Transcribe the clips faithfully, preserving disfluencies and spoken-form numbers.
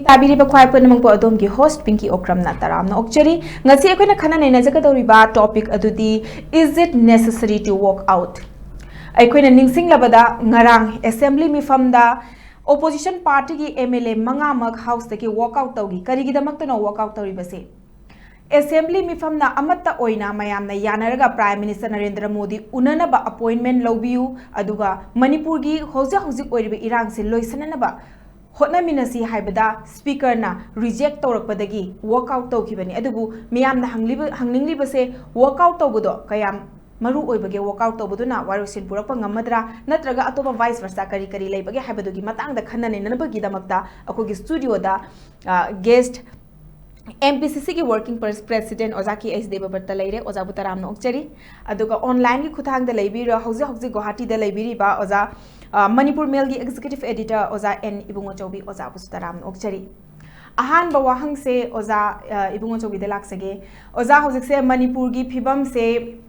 ꯇꯥꯕꯤꯔꯤꯕ ꯈ꯭ꯋꯥꯏ ꯄꯨꯝꯅꯃꯛꯄꯨ ꯑꯗꯣꯝꯒꯤ host ꯄꯤꯡꯀꯤ ꯑꯣꯀ꯭ꯔꯝꯅ ꯇꯔꯥꯝꯅ ꯑꯣꯛꯆꯔꯤ꯫ ꯉꯁꯤ ꯑꯩꯈꯣꯏꯅ ꯈꯟꯅ ꯅꯩꯅꯖꯒꯗꯧꯔꯤꯕ topic ꯑꯗꯨꯗꯤ, is it necessary to walk out? ꯑꯩꯈꯣꯏꯅ ꯅꯤꯡꯁꯤꯡꯂꯕꯗ, ꯉꯔꯥꯡ assembly ꯃꯤꯐꯝꯗ opposition party ꯒꯤ M L A ꯃꯉꯥꯃꯛ house ꯇꯒꯤ walk out ꯇꯧꯈꯤ꯫ ꯀꯔꯤꯒꯤꯗꯃꯛꯇꯅꯣ walk out ꯇꯧꯔꯤꯕꯁꯦ? Assembly ꯃꯤꯐꯝꯅ ꯑꯃꯠꯇ ꯑꯣꯏꯅ ꯃꯌꯥꯝꯅ ꯌꯥꯅꯔꯒ Prime Minister Narendra Modi ꯎꯅꯅꯕ appointment ꯂꯧꯕꯤꯌꯨ, ꯑꯗꯨꯒ ꯃꯅꯤꯄꯨꯔꯒꯤ ꯍꯧꯖꯤꯛ ꯍꯧꯖꯤꯛ ꯑꯣꯏꯔꯤꯕ ꯏꯔꯥꯡꯁꯤ ꯂꯣꯏꯁꯤꯟꯅꯅꯕ ꯍꯣꯠꯅꯃꯤꯟꯅꯁꯤ ꯍꯥꯏꯕꯗ speaker ꯅ reject ꯇꯧꯔꯛꯄꯗꯒꯤ walk out ꯇꯧꯈꯤꯕꯅꯤ꯫ ꯑꯗꯨꯕꯨ ꯃꯤꯌꯥꯝꯅ ꯍꯪꯂꯤꯕ, ꯍꯪꯅꯤꯡꯂꯤꯕꯁꯦ, walk out ꯇꯧꯕꯗꯣ ꯀꯌꯥꯝ ꯃꯔꯨ ꯑꯣꯏꯕꯒꯦ? Walk out ꯇꯧꯕꯗꯨꯅ ꯋꯥꯔꯣꯏꯁꯤꯟ ꯄꯨꯔꯛꯄ ꯉꯝꯃꯗ꯭ꯔꯥ, ꯅꯠꯇ꯭ꯔꯒ ꯑꯇꯣꯞꯄ vice versa ꯀꯔꯤ ꯀꯔꯤ ꯂꯩꯕꯒꯦ ꯍꯥꯏꯕꯗꯨꯒꯤ ꯃꯇꯥꯡꯗ ꯈꯟꯅ ꯅꯩꯅꯅꯕꯒꯤꯗꯃꯛꯇ ꯑꯩꯈꯣꯏꯒꯤ studio ꯗ, ꯑ, guest M P C C ꯒꯤ working pres-, president ꯑꯣꯖꯥ K H ꯗꯦꯕꯕ꯭ꯔꯇ ꯂꯩꯔꯦ꯫ ꯑꯣꯖꯥꯕꯨ ꯇꯔꯥꯝꯅ ꯑꯣꯛꯆꯔꯤ꯫ ꯑꯗꯨꯒ online ꯒꯤ ꯈꯨꯠꯊꯥꯡꯗ ꯂꯩꯕꯤꯔ-, ꯍꯧꯖꯤꯛ ꯍꯧꯖꯤꯛ ꯒꯨꯋꯥꯍꯥꯇꯤꯗ ꯂꯩꯕꯤꯔꯤꯕ ꯑꯣꯖꯥ, ꯑ, ꯃꯅꯤꯄꯨꯔ Mail ꯒꯤ executive editor ꯑꯣꯖꯥ N ꯏꯕꯨꯡꯉꯣꯆꯧꯕꯤ ꯑꯣꯖꯥꯕꯨꯁꯨ ꯇꯔꯥꯝꯅ ꯑꯣꯛꯆꯔꯤ꯫ ꯑꯍꯥꯟꯕ ꯋꯥꯍꯪꯁꯦ ꯑꯣꯖꯥ, ꯑ, ꯏꯕꯨꯡꯉꯣꯆꯧꯕꯤꯗ ꯂꯥꯛꯆꯒꯦ꯫ ꯑꯣꯖꯥ, ꯍꯧꯖꯤꯛꯁꯦ ꯃꯅꯤꯄꯨꯔꯒꯤ ꯐꯤꯕꯝꯁꯦ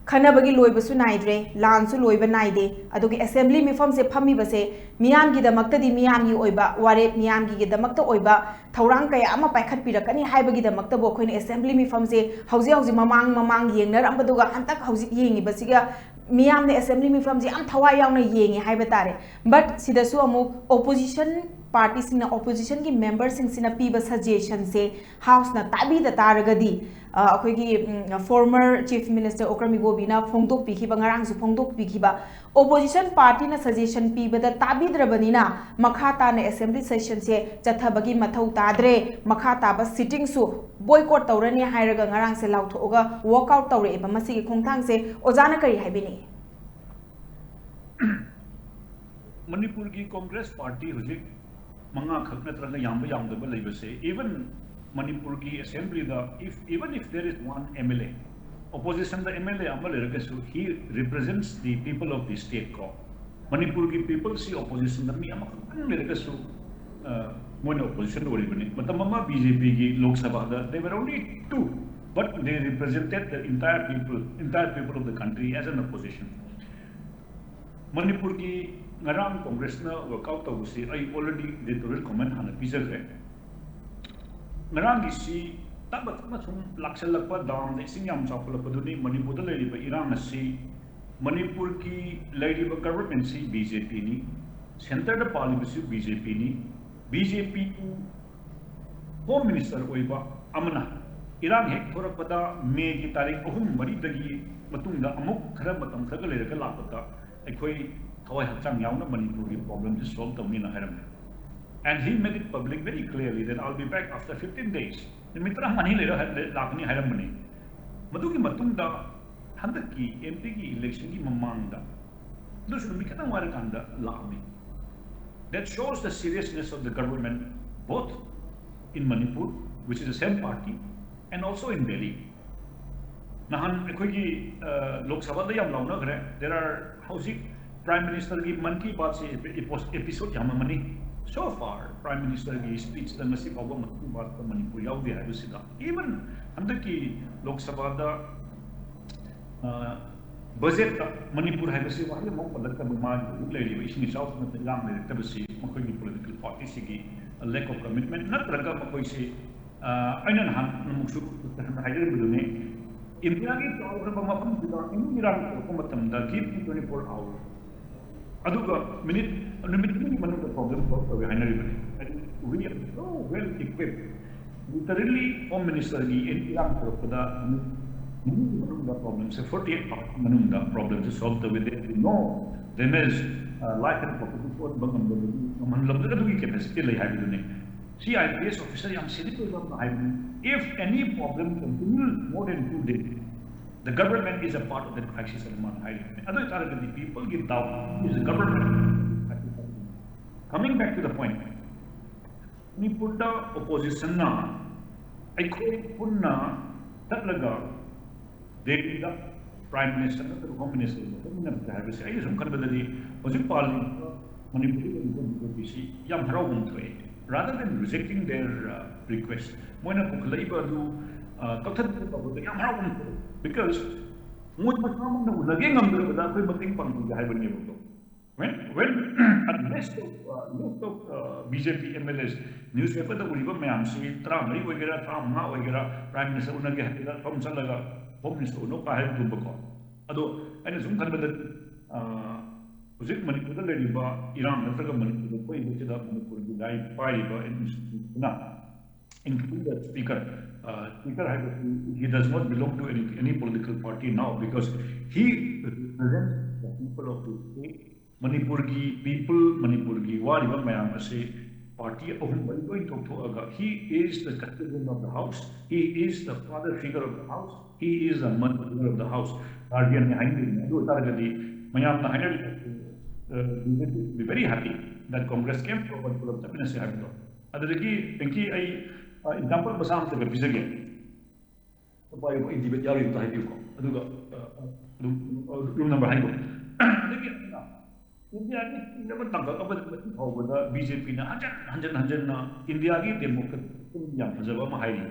ꯈꯟꯅꯕꯒꯤ ꯂꯣꯏꯕꯁꯨ ꯅꯥꯏꯗ꯭ꯔꯦ, ꯂꯥꯟꯁꯨ ꯂꯣꯏꯕ ꯅꯥꯏꯗꯦ, ꯑꯗꯨꯒꯤ assembly ꯃꯤꯐꯝꯁꯦ ꯐꯝꯃꯤꯕꯁꯦ ꯃꯤꯌꯥꯝꯒꯤꯗꯃꯛꯇꯗꯤ, ꯃꯤꯌꯥꯝꯒꯤ ꯑꯣꯏꯕ ꯋꯥꯔꯦꯞ, ꯃꯤꯌꯥꯝꯒꯤꯗꯃꯛꯇ ꯑꯣꯏꯕ ꯊꯧꯔꯥꯡ ꯀꯌꯥ ꯑꯃ ꯄꯥꯏꯈꯠꯄꯤꯔꯛꯀꯅꯤ ꯍꯥꯏꯕꯒꯤꯗꯃꯛꯇꯕꯨ ꯑꯩꯈꯣꯏꯅ assembly ꯃꯤꯐꯝꯁꯦ ꯍꯧꯖꯤꯛ ꯍꯧꯖꯤꯛ ꯃꯃꯥꯡ ꯃꯃꯥꯡ ꯌꯦꯡꯅꯔꯝꯕꯗꯨꯒ ꯍꯟꯗꯛ ꯍꯧꯖꯤꯛ ꯌꯦꯡꯉꯤꯕꯁꯤꯒ ꯃꯤꯌꯥꯝꯅ assembly ꯃꯤꯐꯝꯁꯦ ꯌꯥꯝ ꯊꯋꯥꯏ ꯌꯥꯎꯅ ꯌꯦꯡꯉꯤ ꯍꯥꯏꯕ ꯇꯥꯔꯦ꯫ But ꯁꯤꯗꯁꯨ ꯑꯃꯨꯛ opposition party ꯁꯤꯡꯅ, opposition ꯒꯤ member ꯁꯤꯡꯁꯤꯅ ꯄꯤꯕ suggestion ꯁꯦ house ꯅ ꯇꯥꯕꯤꯗ ꯇꯥꯔꯒꯗꯤ, ꯑ, ꯑꯩꯈꯣꯏꯒꯤ, ꯎꯝ, former Chief Minister ꯑꯣꯀ꯭ꯔꯝ ꯏꯕꯣꯕꯤꯅ ꯐꯣꯡꯗꯣꯛꯄꯤꯈꯤꯕ, ꯉꯔꯥꯡꯁꯨ ꯐꯣꯡꯗꯣꯛꯄꯤꯈꯤꯕ, opposition party ꯅ suggestion ꯄꯤꯕꯗ ꯇꯥꯕꯤꯗ꯭ꯔꯕꯅꯤꯅ ꯃꯈꯥ ꯇꯥꯅ assembly session ꯁꯦ ꯆꯠꯊꯕꯒꯤ ꯃꯊꯧ ꯇꯥꯗ꯭ꯔꯦ, ꯃꯈꯥ ꯇꯥꯕ sitting ꯁꯨ boycott ꯇꯧꯔꯅꯤ ꯍꯥꯏꯔꯒ ꯉꯔꯥꯡꯁꯦ ꯂꯥꯎꯊꯣꯛꯑꯒ walk out ꯇꯧꯔꯛꯑꯦꯕ꯫ ꯃꯁꯤꯒꯤ ꯈꯣꯡꯊꯥꯡꯁꯦ ꯑꯣꯖꯥꯅ ꯀꯔꯤ ꯍꯥꯏꯕꯤꯅꯤꯡꯏ? ꯃꯅꯤꯄꯨꯔꯒꯤ Congress party ꯍꯧꯖꯤꯛ ꯃꯉꯥꯈꯛ ꯅꯠꯇ꯭ꯔꯒ ꯌꯥꯝꯕ ꯌꯥꯝꯗꯕ ꯂꯩꯕꯁꯦ, even ꯃꯅꯤꯄꯨꯔꯒꯤ assembly the, if, even if there is one M L A, opposition the M L A ꯑꯃ ꯂꯩꯔꯒꯁꯨ, he represents the people of the state ꯀꯣ꯫ ꯃꯅꯤꯄꯨꯔꯒꯤ people ꯁꯤ opposition ꯗ ꯃꯤ ꯑꯃꯈꯛꯇꯪ ꯂꯩꯔꯒꯁꯨ, ꯑ, ꯃꯣꯏꯅ opposition ꯑꯣꯏꯔꯤꯕꯅꯤ꯫ ꯃꯇꯝ ꯑꯃ B J P ꯒꯤ Lok Sabha the they were only two, but they represented the entire people, entire people of the country as an opposition. ꯃꯅꯤꯄꯨꯔꯒꯤ ꯉꯔꯥꯡ ꯀꯣꯡꯒ꯭ꯔꯦꯁꯅ ꯋꯥꯛꯑꯥꯎꯠ ꯇꯧꯕꯁꯤ ꯑꯩ ꯑꯣꯜꯔꯦꯗꯤ ꯏꯗꯤꯇꯣꯔꯤꯌꯦꯜ ꯀꯣꯃꯦꯟ ꯍꯥꯟꯅ ꯄꯤꯖꯈ꯭ꯔꯦ꯫ ꯉꯔꯥꯡꯒꯤꯁꯤ ꯇꯞꯅ ꯇꯞꯅ ꯁꯨꯝ ꯂꯥꯛꯁꯜꯂꯛꯄ, ꯗꯥꯝꯗ ꯏꯁꯤꯡ ꯌꯥꯝ ꯆꯥꯎꯈꯠꯂꯛꯄꯗꯨꯅꯤ꯫ ꯃꯅꯤꯄꯨꯔꯗ ꯂꯩꯔꯤꯕ ꯏꯔꯥꯡ ꯑꯁꯤ, ꯃꯅꯤꯄꯨꯔꯒꯤ ꯂꯩꯔꯤꯕ ꯒꯚꯔꯟꯃꯦꯟꯁꯤ ꯕꯤ ꯖꯦ ꯄꯤꯅꯤ, ꯁꯦꯟꯇꯔꯗ ꯄꯥꯜꯂꯤꯕꯁꯨ ꯕꯤ ꯖꯦ ꯄꯤꯅꯤ꯫ ꯕꯤ ꯖꯦ ꯄꯤꯕꯨ ꯍꯣꯝ ꯃꯤꯅꯤꯁꯇꯔ ꯑꯣꯏꯕ ꯑꯃꯅ ꯏꯔꯥꯡ ꯍꯦꯛ ꯊꯣꯔꯛꯄꯗ ꯃꯦꯒꯤ ꯇꯥꯔꯤꯛ ꯑꯍꯨꯝ ꯃꯔꯤꯗꯒꯤ ꯃꯇꯨꯡꯗ ꯑꯃꯨꯛ ꯈꯔ ꯃꯇꯝ ꯈꯔꯒ ꯂꯩꯔꯒ ꯂꯥꯛꯄꯗ ꯑꯩꯈꯣꯏ ꯊꯋꯥꯏ ꯍꯛꯆꯥꯡ ꯌꯥꯎꯅ ꯃꯅꯤꯄꯨꯔꯒꯤ ꯄ꯭ꯔꯣꯕ꯭ꯂꯦꯝꯁꯤ ꯁꯣꯜꯕ ꯇꯧꯅꯤꯅ ꯍꯥꯏꯔꯝꯃꯤ꯫ And he made it public very clearly that I'll be back after fifteen days. ꯅꯨꯃꯤꯠ ꯇꯔꯥꯃꯉꯥꯅꯤ ꯂꯩꯔ ꯍ-, ꯂꯥꯛꯀꯅꯤ ꯍꯥꯏꯔꯝꯕꯅꯤ꯫ ꯃꯗꯨꯒꯤ ꯃꯇꯨꯡꯗ ꯍꯟꯗꯛꯀꯤ ꯑꯦꯝ ꯄꯤꯒꯤ ꯏꯂꯦꯛꯁꯟꯒꯤ ꯃꯃꯥꯡꯗ, ꯑꯗꯨꯁꯨ ꯅꯨꯃꯤꯠ ꯈꯤꯇꯪ ꯋꯥꯠꯂꯀꯥꯟꯗ ꯂꯥꯛꯑꯝꯃꯤ꯫ That shows the seriousness of the government, both in Manipur, which is the same party, and also in Delhi. ꯅꯍꯥꯟ ꯑꯩꯈꯣꯏꯒꯤ, ꯑ, ꯂꯣꯛ ꯁꯚꯥꯗ ꯌꯥꯝ ꯂꯥꯎꯅꯈ꯭ꯔꯦ꯫ There are, ꯍꯧꯖꯤꯛ ꯄ꯭ꯔꯥꯏꯝ ꯃꯤꯅꯤꯁꯇꯔꯒꯤ ꯃꯟ ꯀꯤ ꯕꯥꯠꯁꯦ ꯑꯦꯄꯤ-, ꯑꯦꯄꯤꯁꯣ-, ꯑꯦꯄꯤꯁꯣꯗ ꯌꯥꯝꯃꯝꯃꯅꯤ꯫ So far, ꯄ꯭ꯔꯥꯏꯝ ꯃꯤꯅꯤꯁꯇꯔꯒꯤ ꯁ꯭ꯄꯤꯆꯇ ꯉꯁꯤ ꯐꯥꯎꯕ ꯃꯟ ꯀꯤ ꯕꯥꯠꯇ ꯃꯅꯤꯄꯨꯔ ꯌꯥꯎꯗꯦ ꯍꯥꯏꯕꯁꯤꯗ, even ꯍꯟꯗꯛꯀꯤ ꯂꯣꯛ ꯁꯚꯥꯗ, ꯑ, ꯕꯖꯦꯠꯇ ꯃꯅꯤꯄꯨꯔ ꯍꯥꯏꯕꯁꯤ ꯋꯥꯍꯩ ꯑꯃ ꯄꯜꯂꯛꯇꯕ, ꯃꯥꯒꯤ ꯍꯧꯖꯤꯛ ꯂꯩꯔꯤꯕ ꯏꯁꯤꯡ ꯏꯆꯥꯎ ꯅꯠꯇ꯭ꯔꯒ ꯏꯔꯥꯡ ꯂꯩꯔꯛꯇꯕꯁꯤ ꯃꯈꯣꯏꯒꯤ ꯄꯣꯂꯤꯇꯤꯀꯦꯜ ꯄꯥꯔꯇꯤꯁꯤꯒꯤ lack of commitment ꯅꯠꯇ꯭ꯔꯒ ꯃꯈꯣꯏꯁꯤ, ꯑ, ꯑꯩꯅ ꯅꯍꯥꯟ ꯑꯃꯨꯛꯁꯨ ꯍꯥꯏꯖꯔꯤꯕꯗꯨꯅꯤ, ꯏꯟꯗꯤꯌꯥꯒꯤ ꯆꯥꯎꯈ꯭ꯔꯕ ꯃꯐꯝꯁꯤꯗ ꯑꯦꯅꯤ ꯏꯔꯥꯡ ꯊꯣꯛꯂꯛꯄ ꯃꯇꯝꯗ give me twenty four hours꯫ ꯑꯗꯨꯒ ꯃꯤꯅꯤꯠ, ꯅꯨꯃꯤꯠ ꯑꯅꯤꯒꯤ ꯃꯅꯨꯡꯗ ꯄ꯭ꯔꯣꯕ꯭ꯂꯦꯝ ꯁꯣꯜꯕ ꯇꯧꯋꯦ ꯍꯥꯏꯅꯔꯤꯕꯅꯤ꯫ ꯍꯥꯏꯗꯤ, we are so well equipped. Literally, home ꯃꯤꯅꯤꯁꯇꯔꯒꯤ ꯑꯦꯅꯤ ꯏꯔꯥꯡ ꯊꯣꯛꯂꯛꯄꯗ ꯅꯨꯃꯤꯠ ꯅꯤꯅꯤꯒꯤ ꯃꯅꯨꯡꯗ ꯄ꯭ꯔꯣꯕ꯭ꯂꯦꯝꯁꯦ, forty eight hours ꯃꯅꯨꯡꯗ ꯄ꯭ꯔꯣꯕ꯭ꯂꯦꯝꯁꯦ ꯁꯣꯜꯕ ꯇꯧꯋꯦ꯫ There is no damage, uh, life and property ꯁꯣꯛꯍꯟꯕ ꯉꯝꯗꯕꯒꯤ, ꯉꯝꯍꯜꯂꯝꯕꯗ ꯑꯗꯨꯒꯤ ꯀꯦꯄꯦꯁꯤꯇꯤ ꯂꯩ ꯍꯥꯏꯕꯗꯨꯅꯤ꯫ C I P S officer ꯌꯥꯝ ꯁꯤꯅꯤꯌꯔ ꯑꯣꯏꯕ ꯑꯃꯅ ꯍꯥꯏꯕꯅꯤ, "If any problem continues more than two days, the government is a part of that crisis," ꯑꯅ ꯃꯥꯅ ꯍꯥꯏꯔꯤꯕꯅꯤ꯫ ꯑꯗꯨ ꯑꯣꯏꯇꯥꯔꯒꯗꯤ peopleꯒꯤ doubt is the government. Coming back to the point, ꯃꯅꯤꯄꯨꯔꯗ ꯑꯣꯄꯣꯖꯤꯁꯟꯅ ꯑꯩꯈꯣꯏ ꯄꯨꯟꯅ ꯆꯠꯂꯒ ꯗꯦꯜꯂꯤꯗ ꯄ꯭ꯔꯥꯏꯝ ꯃꯤꯅꯤꯁꯇꯔ ꯅꯠꯇ꯭ꯔꯒ ꯍꯣꯝ ꯃꯤꯅꯤꯁꯇꯔꯒ ꯆꯠꯃꯤꯟꯅꯕꯁꯦ ꯍꯥꯏꯕꯁꯦ ꯑꯩꯅ ꯁꯨꯝ ꯈꯟꯕꯗꯗꯤ ꯍꯧꯖꯤꯛ ꯄꯥꯜꯂꯤꯕ ꯃꯅꯤꯄꯨꯔꯗ ꯂꯩꯔꯤꯕ ꯕꯤ ꯖꯦ ꯄꯤꯁꯤ ꯌꯥꯝ ꯍꯔꯥꯎꯕ ꯑꯃ ꯊꯣꯛꯑꯦ꯫ Rather than rejecting their, uh, request, ꯃꯣꯏꯅ ꯄꯨꯈꯠꯂꯛꯏꯕ ꯑꯗꯨ, ꯑ, ꯀꯛꯊꯠꯄ ꯇꯧꯕꯗ ꯌꯥꯝ ꯍꯔꯥꯎꯕ ꯑꯃ ꯊꯣꯛꯑꯦ꯫ Because ꯃꯣꯏ ꯃꯁꯥꯃꯛꯅ ꯎꯅꯒꯦ ꯉꯝꯗ꯭ꯔꯕꯗ ꯑꯩꯈꯣꯏ ꯃꯇꯦꯡ ꯄꯥꯡꯕꯤꯒꯦ ꯍꯥꯏꯕꯅꯦꯕꯀꯣ꯫ When, when a list of, uh, list of uh, B J P M L As, newspaper ꯗ ꯎꯔꯤꯕ ꯃꯌꯥꯝꯁꯤ ꯇꯔꯥꯃꯔꯤ ꯑꯣꯏꯒꯦꯔꯥ, ꯇꯔꯥꯃꯉꯥ ꯑꯣꯏꯒꯦꯔꯥ, Prime Minister ꯎꯅꯒꯦ ꯍꯥꯏꯔꯒ ꯁꯣꯝ ꯆꯠꯂꯒ Home Minister ꯎꯅꯧ ꯀꯥ ꯍꯥꯏꯕꯒꯨꯝꯕꯀꯣ꯫ ꯑꯗꯣ ꯑꯩꯅ ꯁꯨꯝ ꯈꯟꯕꯗ, ꯑ, ꯍꯧꯖꯤꯛ ꯃꯅꯤꯄꯨꯔꯗ ꯂꯩꯔꯤꯕ ꯏꯔꯥꯡ ꯅꯠꯇ꯭ꯔꯒ ꯃꯅꯤꯄꯨꯔꯗ ꯊꯣꯛꯏꯕꯁꯤꯗ ꯃꯅꯤꯄꯨꯔꯒꯤ ꯂꯥꯏ ꯄꯥꯏꯔꯤꯕ ꯑꯦꯗꯃꯤꯅꯤꯁꯇ꯭ꯔꯦꯁꯟꯅ, including the speaker, uh, speaker ꯍꯥꯏꯕꯁꯤ, he does not belong to any, any political party now, because he represents the people of the state. ꯃꯅꯤꯄꯨꯔꯒꯤ people, ꯃꯅꯤꯄꯨꯔꯒꯤ ꯋꯥꯔꯤꯕ ꯃꯌꯥꯝ ꯑꯁꯤ party ꯑꯍꯨꯝ ꯃꯔꯤ ꯂꯣꯏ ꯊꯣꯛꯊꯣꯛꯑꯒ, he is the custodian of the house, he is the father figure of the house, he is the mother figure of the house, guardian ꯅꯤ ꯍꯥꯏꯅꯤꯡꯉꯤꯕꯅꯤ꯫ ꯑꯗꯨ ꯑꯣꯏꯇꯥꯔꯒꯗꯤ ꯃꯌꯥꯝꯅ ꯍꯥꯏꯅꯔꯤꯕ, uh, we will be very happy that Congress came forward, ꯄꯨꯂꯞ ꯆꯠꯃꯤꯟꯅꯁꯤ ꯍꯥꯏꯕꯗꯣ꯫ ꯑꯗꯨꯗꯒꯤ ꯄꯦꯡꯀꯤ, ꯑꯩ, ꯑ, example ꯃꯆꯥ ꯑꯃꯇꯒ ꯄꯤꯖꯒꯦ꯫ ꯄꯥꯏꯌꯨ, ꯑꯩ debate ꯌꯥꯎꯔꯤ ꯑꯝꯇ ꯍꯥꯏꯕꯤꯌꯨꯀꯣ꯫ ꯑꯗꯨꯒ, ꯑ, ꯑ, ꯑꯗꯨꯝ, ꯑ, room number ꯍꯥꯏꯕꯤꯌꯨ꯫ ꯑꯗꯒꯤ ꯑꯩꯅ ꯏꯟꯗꯤꯌꯥꯒꯤ ꯀꯨꯏꯔꯕ ꯇꯥꯡꯀꯛ ꯑꯃꯗ ꯉꯁꯤ ꯐꯥꯎꯕꯗ B J P ꯅ ꯍꯟꯖꯟ, ꯍꯟꯖꯟ, ꯍꯟꯖꯟꯅ ꯏꯟꯗꯤꯌꯥꯒꯤ democracy ꯌꯥꯝ ꯐꯖꯕ ꯑꯃ ꯍꯥꯏꯔꯤ꯫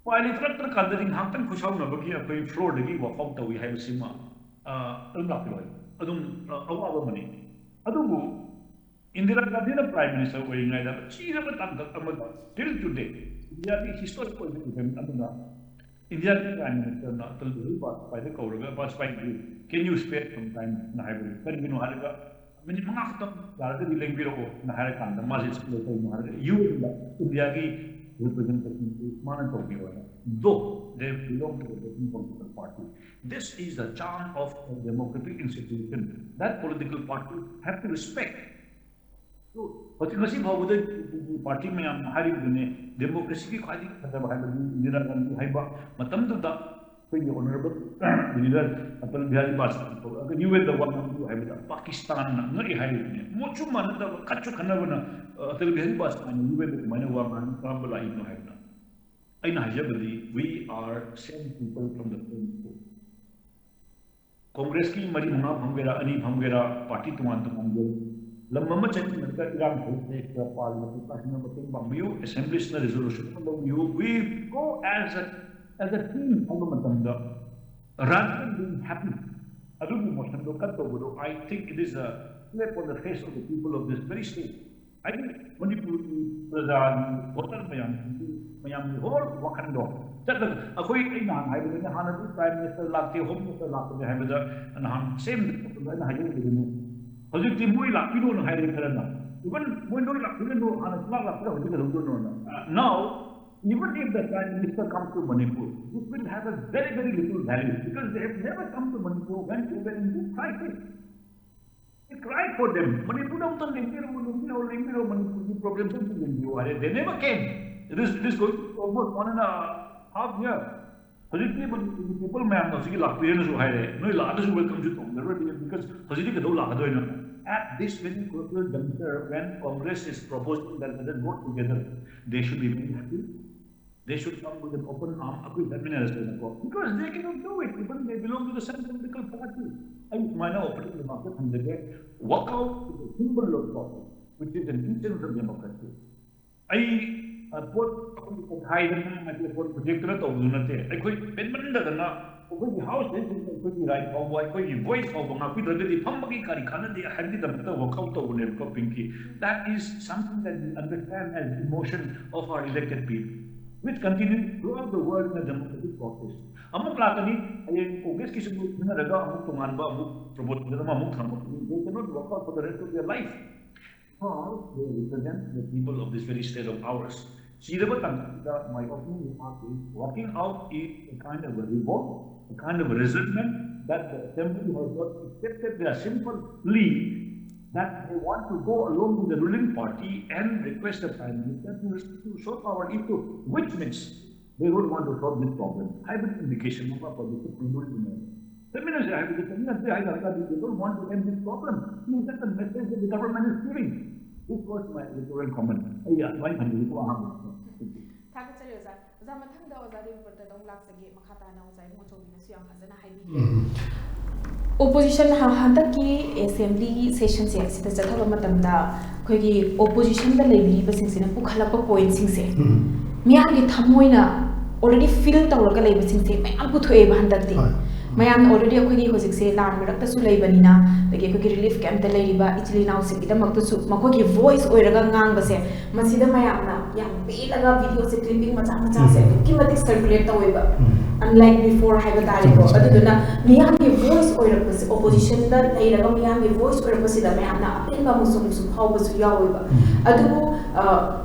ꯎꯄꯥꯏ ꯂꯩꯇ꯭ꯔꯛꯇ꯭ꯔꯀꯥꯟꯗꯗꯤ ꯉꯥꯏꯍꯥꯛꯇꯪ ꯈꯨꯠꯁꯥꯎꯅꯕꯒꯤ ꯑꯩꯈꯣꯏ floor ꯗꯒꯤ walk out ꯇꯧꯏ ꯍꯥꯏꯕꯁꯤꯃ, ꯑ, ꯑꯗꯨꯝ ꯂꯥꯛꯄꯤꯔꯣꯏ꯫ ꯑꯗꯨꯝ, ꯑ, ꯑꯋꯥꯕ ꯑꯃꯅꯤ꯫ ꯑꯗꯨꯕꯨ ꯏꯟꯗꯤꯔꯥ ꯒꯥꯟꯙꯤꯅ Prime Minister ꯑꯣꯏꯔꯤꯉꯩꯗ ꯆꯤꯔꯕ ꯇꯥꯡꯀꯛ ꯑꯃꯗ, till today, ꯏꯟꯗꯤꯌꯥꯒꯤ historic ꯑꯣꯏꯕ event ꯑꯃꯅ ꯏꯟꯗꯤꯌꯥꯒꯤ Prime Minister ꯅ ꯑꯇꯜ ꯕꯤꯍꯥꯔꯤ ꯕꯥꯖꯄꯥꯏꯗ ꯀꯧꯔꯒ, "ꯕꯥꯖꯄꯥꯏ, can you spare some time?" ꯅ ꯍꯥꯏꯕꯗꯨ ꯀꯔꯤꯒꯤꯅꯣ ꯍꯥꯏꯔꯒ, "ꯃꯤꯅꯤꯠ ꯃꯉꯥ ꯈꯛꯇꯪ ꯌꯥꯔꯒꯗꯤ ꯂꯦꯡꯕꯤꯔꯛꯑꯣ" ꯅ ꯍꯥꯏꯔꯀꯥꯟꯗ ꯃꯥꯁꯦ ꯁ꯭ꯀꯨꯜ ꯀꯩꯅꯣ ꯍꯥꯏꯔꯒ UN ꯗ ꯏꯟꯗꯤꯌꯥꯒꯤ representation ꯁꯤ ꯃꯥꯅ ꯇꯧꯕꯤꯔꯣꯅ, though they belong to a different political party. This is the charm of a democratic institution that political party have to respect. So, ꯍꯧꯖꯤꯛ ꯉꯁꯤ ꯐꯥꯎꯕꯗ party ꯃꯌꯥꯝꯅ ꯍꯥꯏꯔꯤꯕꯗꯨꯅꯦ, democracy ꯒꯤ ꯈ꯭ꯋꯥꯏꯗꯒꯤ ꯐꯖꯕ ꯍꯥꯏꯕꯗꯤ ꯏꯟꯗꯤꯔꯥ ꯒꯥꯟꯙꯤ ꯍꯥꯏꯕ ꯃꯇꯝꯗꯨꯗ ꯑꯩꯈꯣꯏꯒꯤ honourable leader ꯑꯇꯜ ꯕꯤꯍꯥꯔꯤ ꯕꯥꯖꯄꯥꯏ ꯊꯣꯛꯂꯛꯑꯒ UN ꯗ ꯋꯥ ꯉꯥꯡꯕꯤꯌꯨ ꯍꯥꯏꯕꯗ ꯄꯥꯀꯤꯁꯇꯥꯟꯅ ꯉꯛꯏ ꯍꯥꯏꯔꯤꯕꯅꯦ꯫ ꯃꯣꯠꯁꯨ ꯃꯥꯟꯅꯗꯕ, ꯈꯠꯁꯨ ꯈꯠꯅꯕꯅ, ꯑ, ꯑꯇꯜ ꯕꯤꯍꯥꯔꯤ ꯕꯥꯖꯄꯥꯏꯅ UN ꯗ ꯀꯃꯥꯏꯅ ꯋꯥ ꯉꯥꯡꯕ ꯂꯥꯛꯏꯅꯣ ꯍꯥꯏꯕꯗ, ꯑꯩꯅ ꯍꯥꯏꯖꯕꯗꯤ, we are same people from the same state. Congress ꯀꯤ ꯃꯔꯤ ꯃꯉꯥ ꯐꯝꯒꯦꯔꯥ, ꯑꯅꯤ ꯐꯝꯒꯦꯔꯥ, party ꯇꯣꯉꯥꯟ ꯇꯣꯉꯥꯟꯒꯦꯔꯥ, ꯂꯝ ꯑꯃ ꯆꯠꯃꯤꯟꯅꯔꯒ ꯏꯔꯥꯡ ꯊꯣꯛꯂꯛꯄ ꯍꯦꯛꯇ ꯄꯥꯜꯂꯤꯕ ꯁꯔꯀꯥꯔꯁꯤꯅ ꯃꯇꯦꯡ ꯄꯥꯡꯕꯤꯌꯨ, Assembly ꯁꯤꯅ resolution ꯑꯃ ꯂꯧꯕꯤꯌꯨ, we go as a, as a team ꯍꯥꯏꯕ ꯃꯇꯝꯗ, rather than being happy, ꯑꯗꯨꯒꯤ ꯃꯣꯁꯟꯗꯣ ꯀꯠ ꯇꯧꯕꯗꯣ, I think it is a slap on the face of the people of this very state. ꯍꯥꯏꯗꯤ ꯃꯅꯤꯄꯨꯔꯒꯤ ꯄ꯭ꯔꯖꯥꯒꯤ ꯚꯣꯇꯔ ꯃꯌꯥꯝꯁꯤꯡꯒꯤ, ꯃꯌꯥꯝꯒꯤ ꯍꯣꯜ ꯋꯥꯈꯜꯗꯣ ꯆꯠꯂꯒ, ꯑꯩꯈꯣꯏ, ꯑꯩ ꯅꯍꯥꯟ ꯍꯥꯏꯕꯗꯨꯅꯤ, ꯍꯥꯟꯅꯗꯤ ꯄ꯭ꯔꯥꯏꯝ ꯃꯤꯅꯤꯁꯇꯔ ꯂꯥꯛꯇꯦ, ꯍꯣꯝ ꯃꯤꯅꯤꯁꯇꯔ ꯂꯥꯛꯄꯅꯦ ꯍꯥꯏꯕꯗ ꯅꯍꯥꯟ ꯁꯦꯝ ꯑꯩꯅ ꯍꯥꯏꯖꯈꯤꯕꯗꯨꯅꯤ꯫ ꯍꯧꯖꯤꯛꯇꯤ ꯃꯣꯏ ꯂꯥꯛꯄꯤꯔꯣꯅ ꯍꯥꯏꯔꯦ ꯈꯔꯅ꯫ Even ꯃꯣꯏ ꯂꯣꯏ ꯂꯥꯛꯄꯤꯔꯅꯨ, ꯍꯥꯟꯅ ꯁꯨꯡꯂꯥꯛ ꯂꯥꯛꯇ꯭ꯔ ꯍꯧꯖꯤꯛ ꯀꯩꯗꯧꯗꯣꯏꯅꯣꯅ꯫ Now, even if the prime minister comes to Manipur, this will have a very, very little value because they have never come to Manipur when they were in this crisis. They cried for them. ꯃꯅꯤꯄꯨꯔꯗ ꯑꯃꯨꯛꯇꯪ ꯂꯦꯡꯕꯤꯔꯛꯎ, ꯂꯦꯡꯕꯤꯔꯛꯎ, ꯂꯦꯡꯕꯤꯔꯛꯎ, ꯃꯅꯤꯄꯨꯔꯒꯤ problemꯁ ꯑꯝꯇ ꯌꯦꯡꯕꯤꯌꯨ ꯍꯥꯏꯔꯦ꯫ They never came. It is, it is going to almost one and a half year. ꯍꯧꯖꯤꯛꯇꯤ ꯃꯅꯤꯄꯨꯔꯒꯤ people ꯃꯌꯥꯝꯅ ꯍꯧꯖꯤꯛꯀꯤ ꯂꯥꯛꯄꯤꯔꯦꯅꯁꯨ ꯍꯥꯏꯔꯦ꯫ ꯅꯣꯏ ꯂꯥꯛꯑꯒꯁꯨ welcomeꯁꯨ ꯇꯧꯅꯔꯣꯏ, because ꯍꯧꯖꯤꯛꯇꯤ ꯀꯩꯗꯧ ꯂꯥꯛꯀꯗꯣꯏꯅꯣ? At this very crucial juncture, when Congress is proposing that let us vote together, they should be very happy. They should come with an open arm. ꯑꯩꯈꯣꯏ ꯆꯠꯃꯤꯟꯅꯔꯁꯦꯅꯀꯣ, because they cannot do it, even they belong to the same political party. ꯑꯩ ꯁꯨꯃꯥꯏꯅ opening remarks ꯊꯝꯖꯒꯦ꯫ Walkout is a symbol of power, which is an essence of democracy. ꯑꯩ ꯄꯣꯠ ꯑꯩꯈꯣꯏꯒꯤ ꯇꯪꯈꯥꯏꯗ ꯉꯥꯡꯉꯒ ꯄꯣꯠ projectꯅ ꯇꯧꯕꯗꯨ ꯅꯠꯇꯦ꯫ ꯑꯩꯈꯣꯏ ꯄꯦꯟꯃꯟꯗꯗꯅ ꯑꯩꯈꯣꯏꯒꯤ ꯍꯥꯎꯁꯇ ꯑꯩꯈꯣꯏꯒꯤ right ꯐꯥꯎꯕ, ꯑꯩꯈꯣꯏꯒꯤ voice ꯐꯥꯎꯕ ꯉꯥꯛꯄꯤꯗ꯭ꯔꯒꯗꯤ ꯐꯝꯕꯒꯤ ꯀꯔꯤ ꯀꯥꯟꯅꯗꯦ ꯍꯥꯏꯕꯒꯤꯗꯃꯛꯇ walkout ꯇꯧꯕꯅꯦꯕꯀꯣ, ꯄꯤꯡꯀꯤ꯫ That is something that we understand as emotion of our elected people, which continue throughout the world in a democratic process. ꯑꯃꯨꯛ ꯂꯥꯛꯀꯅꯤ, ꯍꯌꯦꯡ Congressꯀꯤꯁꯨ ꯈꯟꯅꯔꯒ ꯑꯃꯨꯛ ꯇꯣꯉꯥꯟꯕ ꯑꯃꯨꯛ proposal ꯑꯃ ꯑꯃꯨꯛ ꯊꯝꯃꯛꯀꯅꯤ. They cannot walk out for the rest of their life. Because they represent the people of this very state of ours. ꯁꯤꯔꯕ ꯇꯥꯡꯀꯛꯁꯤꯗ my opening remark is, walking out is a kind of a revolt, a kind of a resentment that the assembly has not accepted their simple plea that they want to go along with the ruling party and request the prime minister to, to show power into, which means they don't want to solve this problem. ꯍꯥꯏꯕꯒꯤ indication ꯑꯃ project ꯄꯤꯕꯤꯔꯤꯕꯅꯦ꯫ ꯆꯠꯃꯤꯟꯅꯁꯦ ꯍꯥꯏꯕꯗꯤ ꯆꯠꯃꯤꯟꯅꯁꯦ ꯍꯥꯏ ꯇꯥꯔꯒꯗꯤ they don't want to end this problem. Is that the message that the government is giving? This was my editorial comment. ꯑꯩ ꯑꯗꯨꯃꯥꯏꯅ ꯊꯝꯖꯒꯦ ꯑꯍꯥꯟꯕꯗ꯫ ꯊꯥꯒꯠꯆꯔꯤ ꯑꯣꯖꯥ꯫ ꯑꯣꯖꯥ, ꯃꯊꯪꯗ ꯑꯣꯖꯥ ꯗꯦꯕꯕ꯭ꯔꯇꯗ ꯑꯃꯨꯛ ꯂꯥꯛꯆꯒꯦ꯫ ꯃꯈꯥ ꯇꯥꯅ ꯑꯣꯖꯥ ꯏꯕꯨꯡꯉꯣꯆꯧꯕꯤꯅꯁꯨ ꯌꯥꯝ ꯐꯖꯅ ꯍꯥꯏꯕꯤꯈ꯭ꯔꯦ꯫ Opposition ꯍ-, ꯍꯟꯗꯛꯀꯤ assembly sessionꯁꯦ ꯁꯤꯗ ꯆꯠꯊꯕ ꯃꯇꯝꯗ ꯑꯩꯈꯣꯏꯒꯤ oppositionꯗ ꯂꯩꯕꯤꯔꯤꯕꯁꯤꯡꯁꯤꯅ ꯄꯨꯈꯠꯂꯛꯄ pointꯁꯤꯡꯁꯦ ꯃꯤꯌꯥꯝꯒꯤ ꯊꯃꯣꯏꯅ already feel ꯇꯧꯔꯒ ꯂꯩꯕꯁꯤꯡꯁꯦ ꯃꯌꯥꯝ ꯄꯨꯊꯣꯛꯑꯦꯕ ꯍꯟꯗꯛꯇꯤ꯫ ꯍꯣꯏ꯫ ꯃꯌꯥꯝꯅ already ꯑꯩꯈꯣꯏꯒꯤ ꯍꯧꯖꯤꯛꯁꯦ ꯂꯥꯟ ꯃꯔꯛꯇꯁꯨ ꯂꯩꯕꯅꯤꯅ, ꯑꯗꯒꯤ ꯑꯩꯈꯣꯏꯒꯤ relief camp ꯇ ꯂꯩꯔꯤꯕ ꯏꯆꯤꯜ ꯏꯅꯥꯎꯁꯤꯡꯒꯤꯗꯃꯛꯇꯁꯨ ꯃꯈꯣꯏꯒꯤ voice ꯑꯣꯏꯔꯒ ꯉꯥꯡꯕꯁꯦ, ꯃꯁꯤꯗ ꯃꯌꯥꯝꯅ ꯌꯥꯝ ꯄꯦꯜꯂꯒ video ꯁꯦ, clipping ꯃꯆꯥ ꯃꯆꯥꯁꯦ ꯎꯝ꯫ ꯑꯗꯨꯛꯀꯤ ꯃꯇꯤꯛ circulate ꯇꯧꯋꯦꯕ꯫ ꯎꯝ꯫ Unlike before ꯍꯥꯏꯕ ꯇꯥꯔꯦꯀꯣ꯫ ꯆꯨꯝꯃꯦ, ꯆꯨꯝꯃꯦ꯫ ꯑꯗꯨꯗꯨꯅ ꯃꯤꯌꯥꯝꯒꯤ voice ꯑꯣꯏꯔꯛꯄꯁꯦ, opposition ꯗ ꯂꯩꯔꯒ ꯃꯤꯌꯥꯝꯒꯤ voice ꯑꯣꯏꯔꯛꯄꯁꯤꯗ ꯃꯌꯥꯝꯅ ꯑꯄꯦꯟꯕ ꯑꯃꯁꯨ ꯑꯃꯨꯛꯁꯨ ꯐꯥꯎꯕꯁꯨ ꯌꯥꯎꯋꯦꯕ꯫ ꯎꯝ꯫ ꯑꯗꯨꯕꯨ, ꯑ,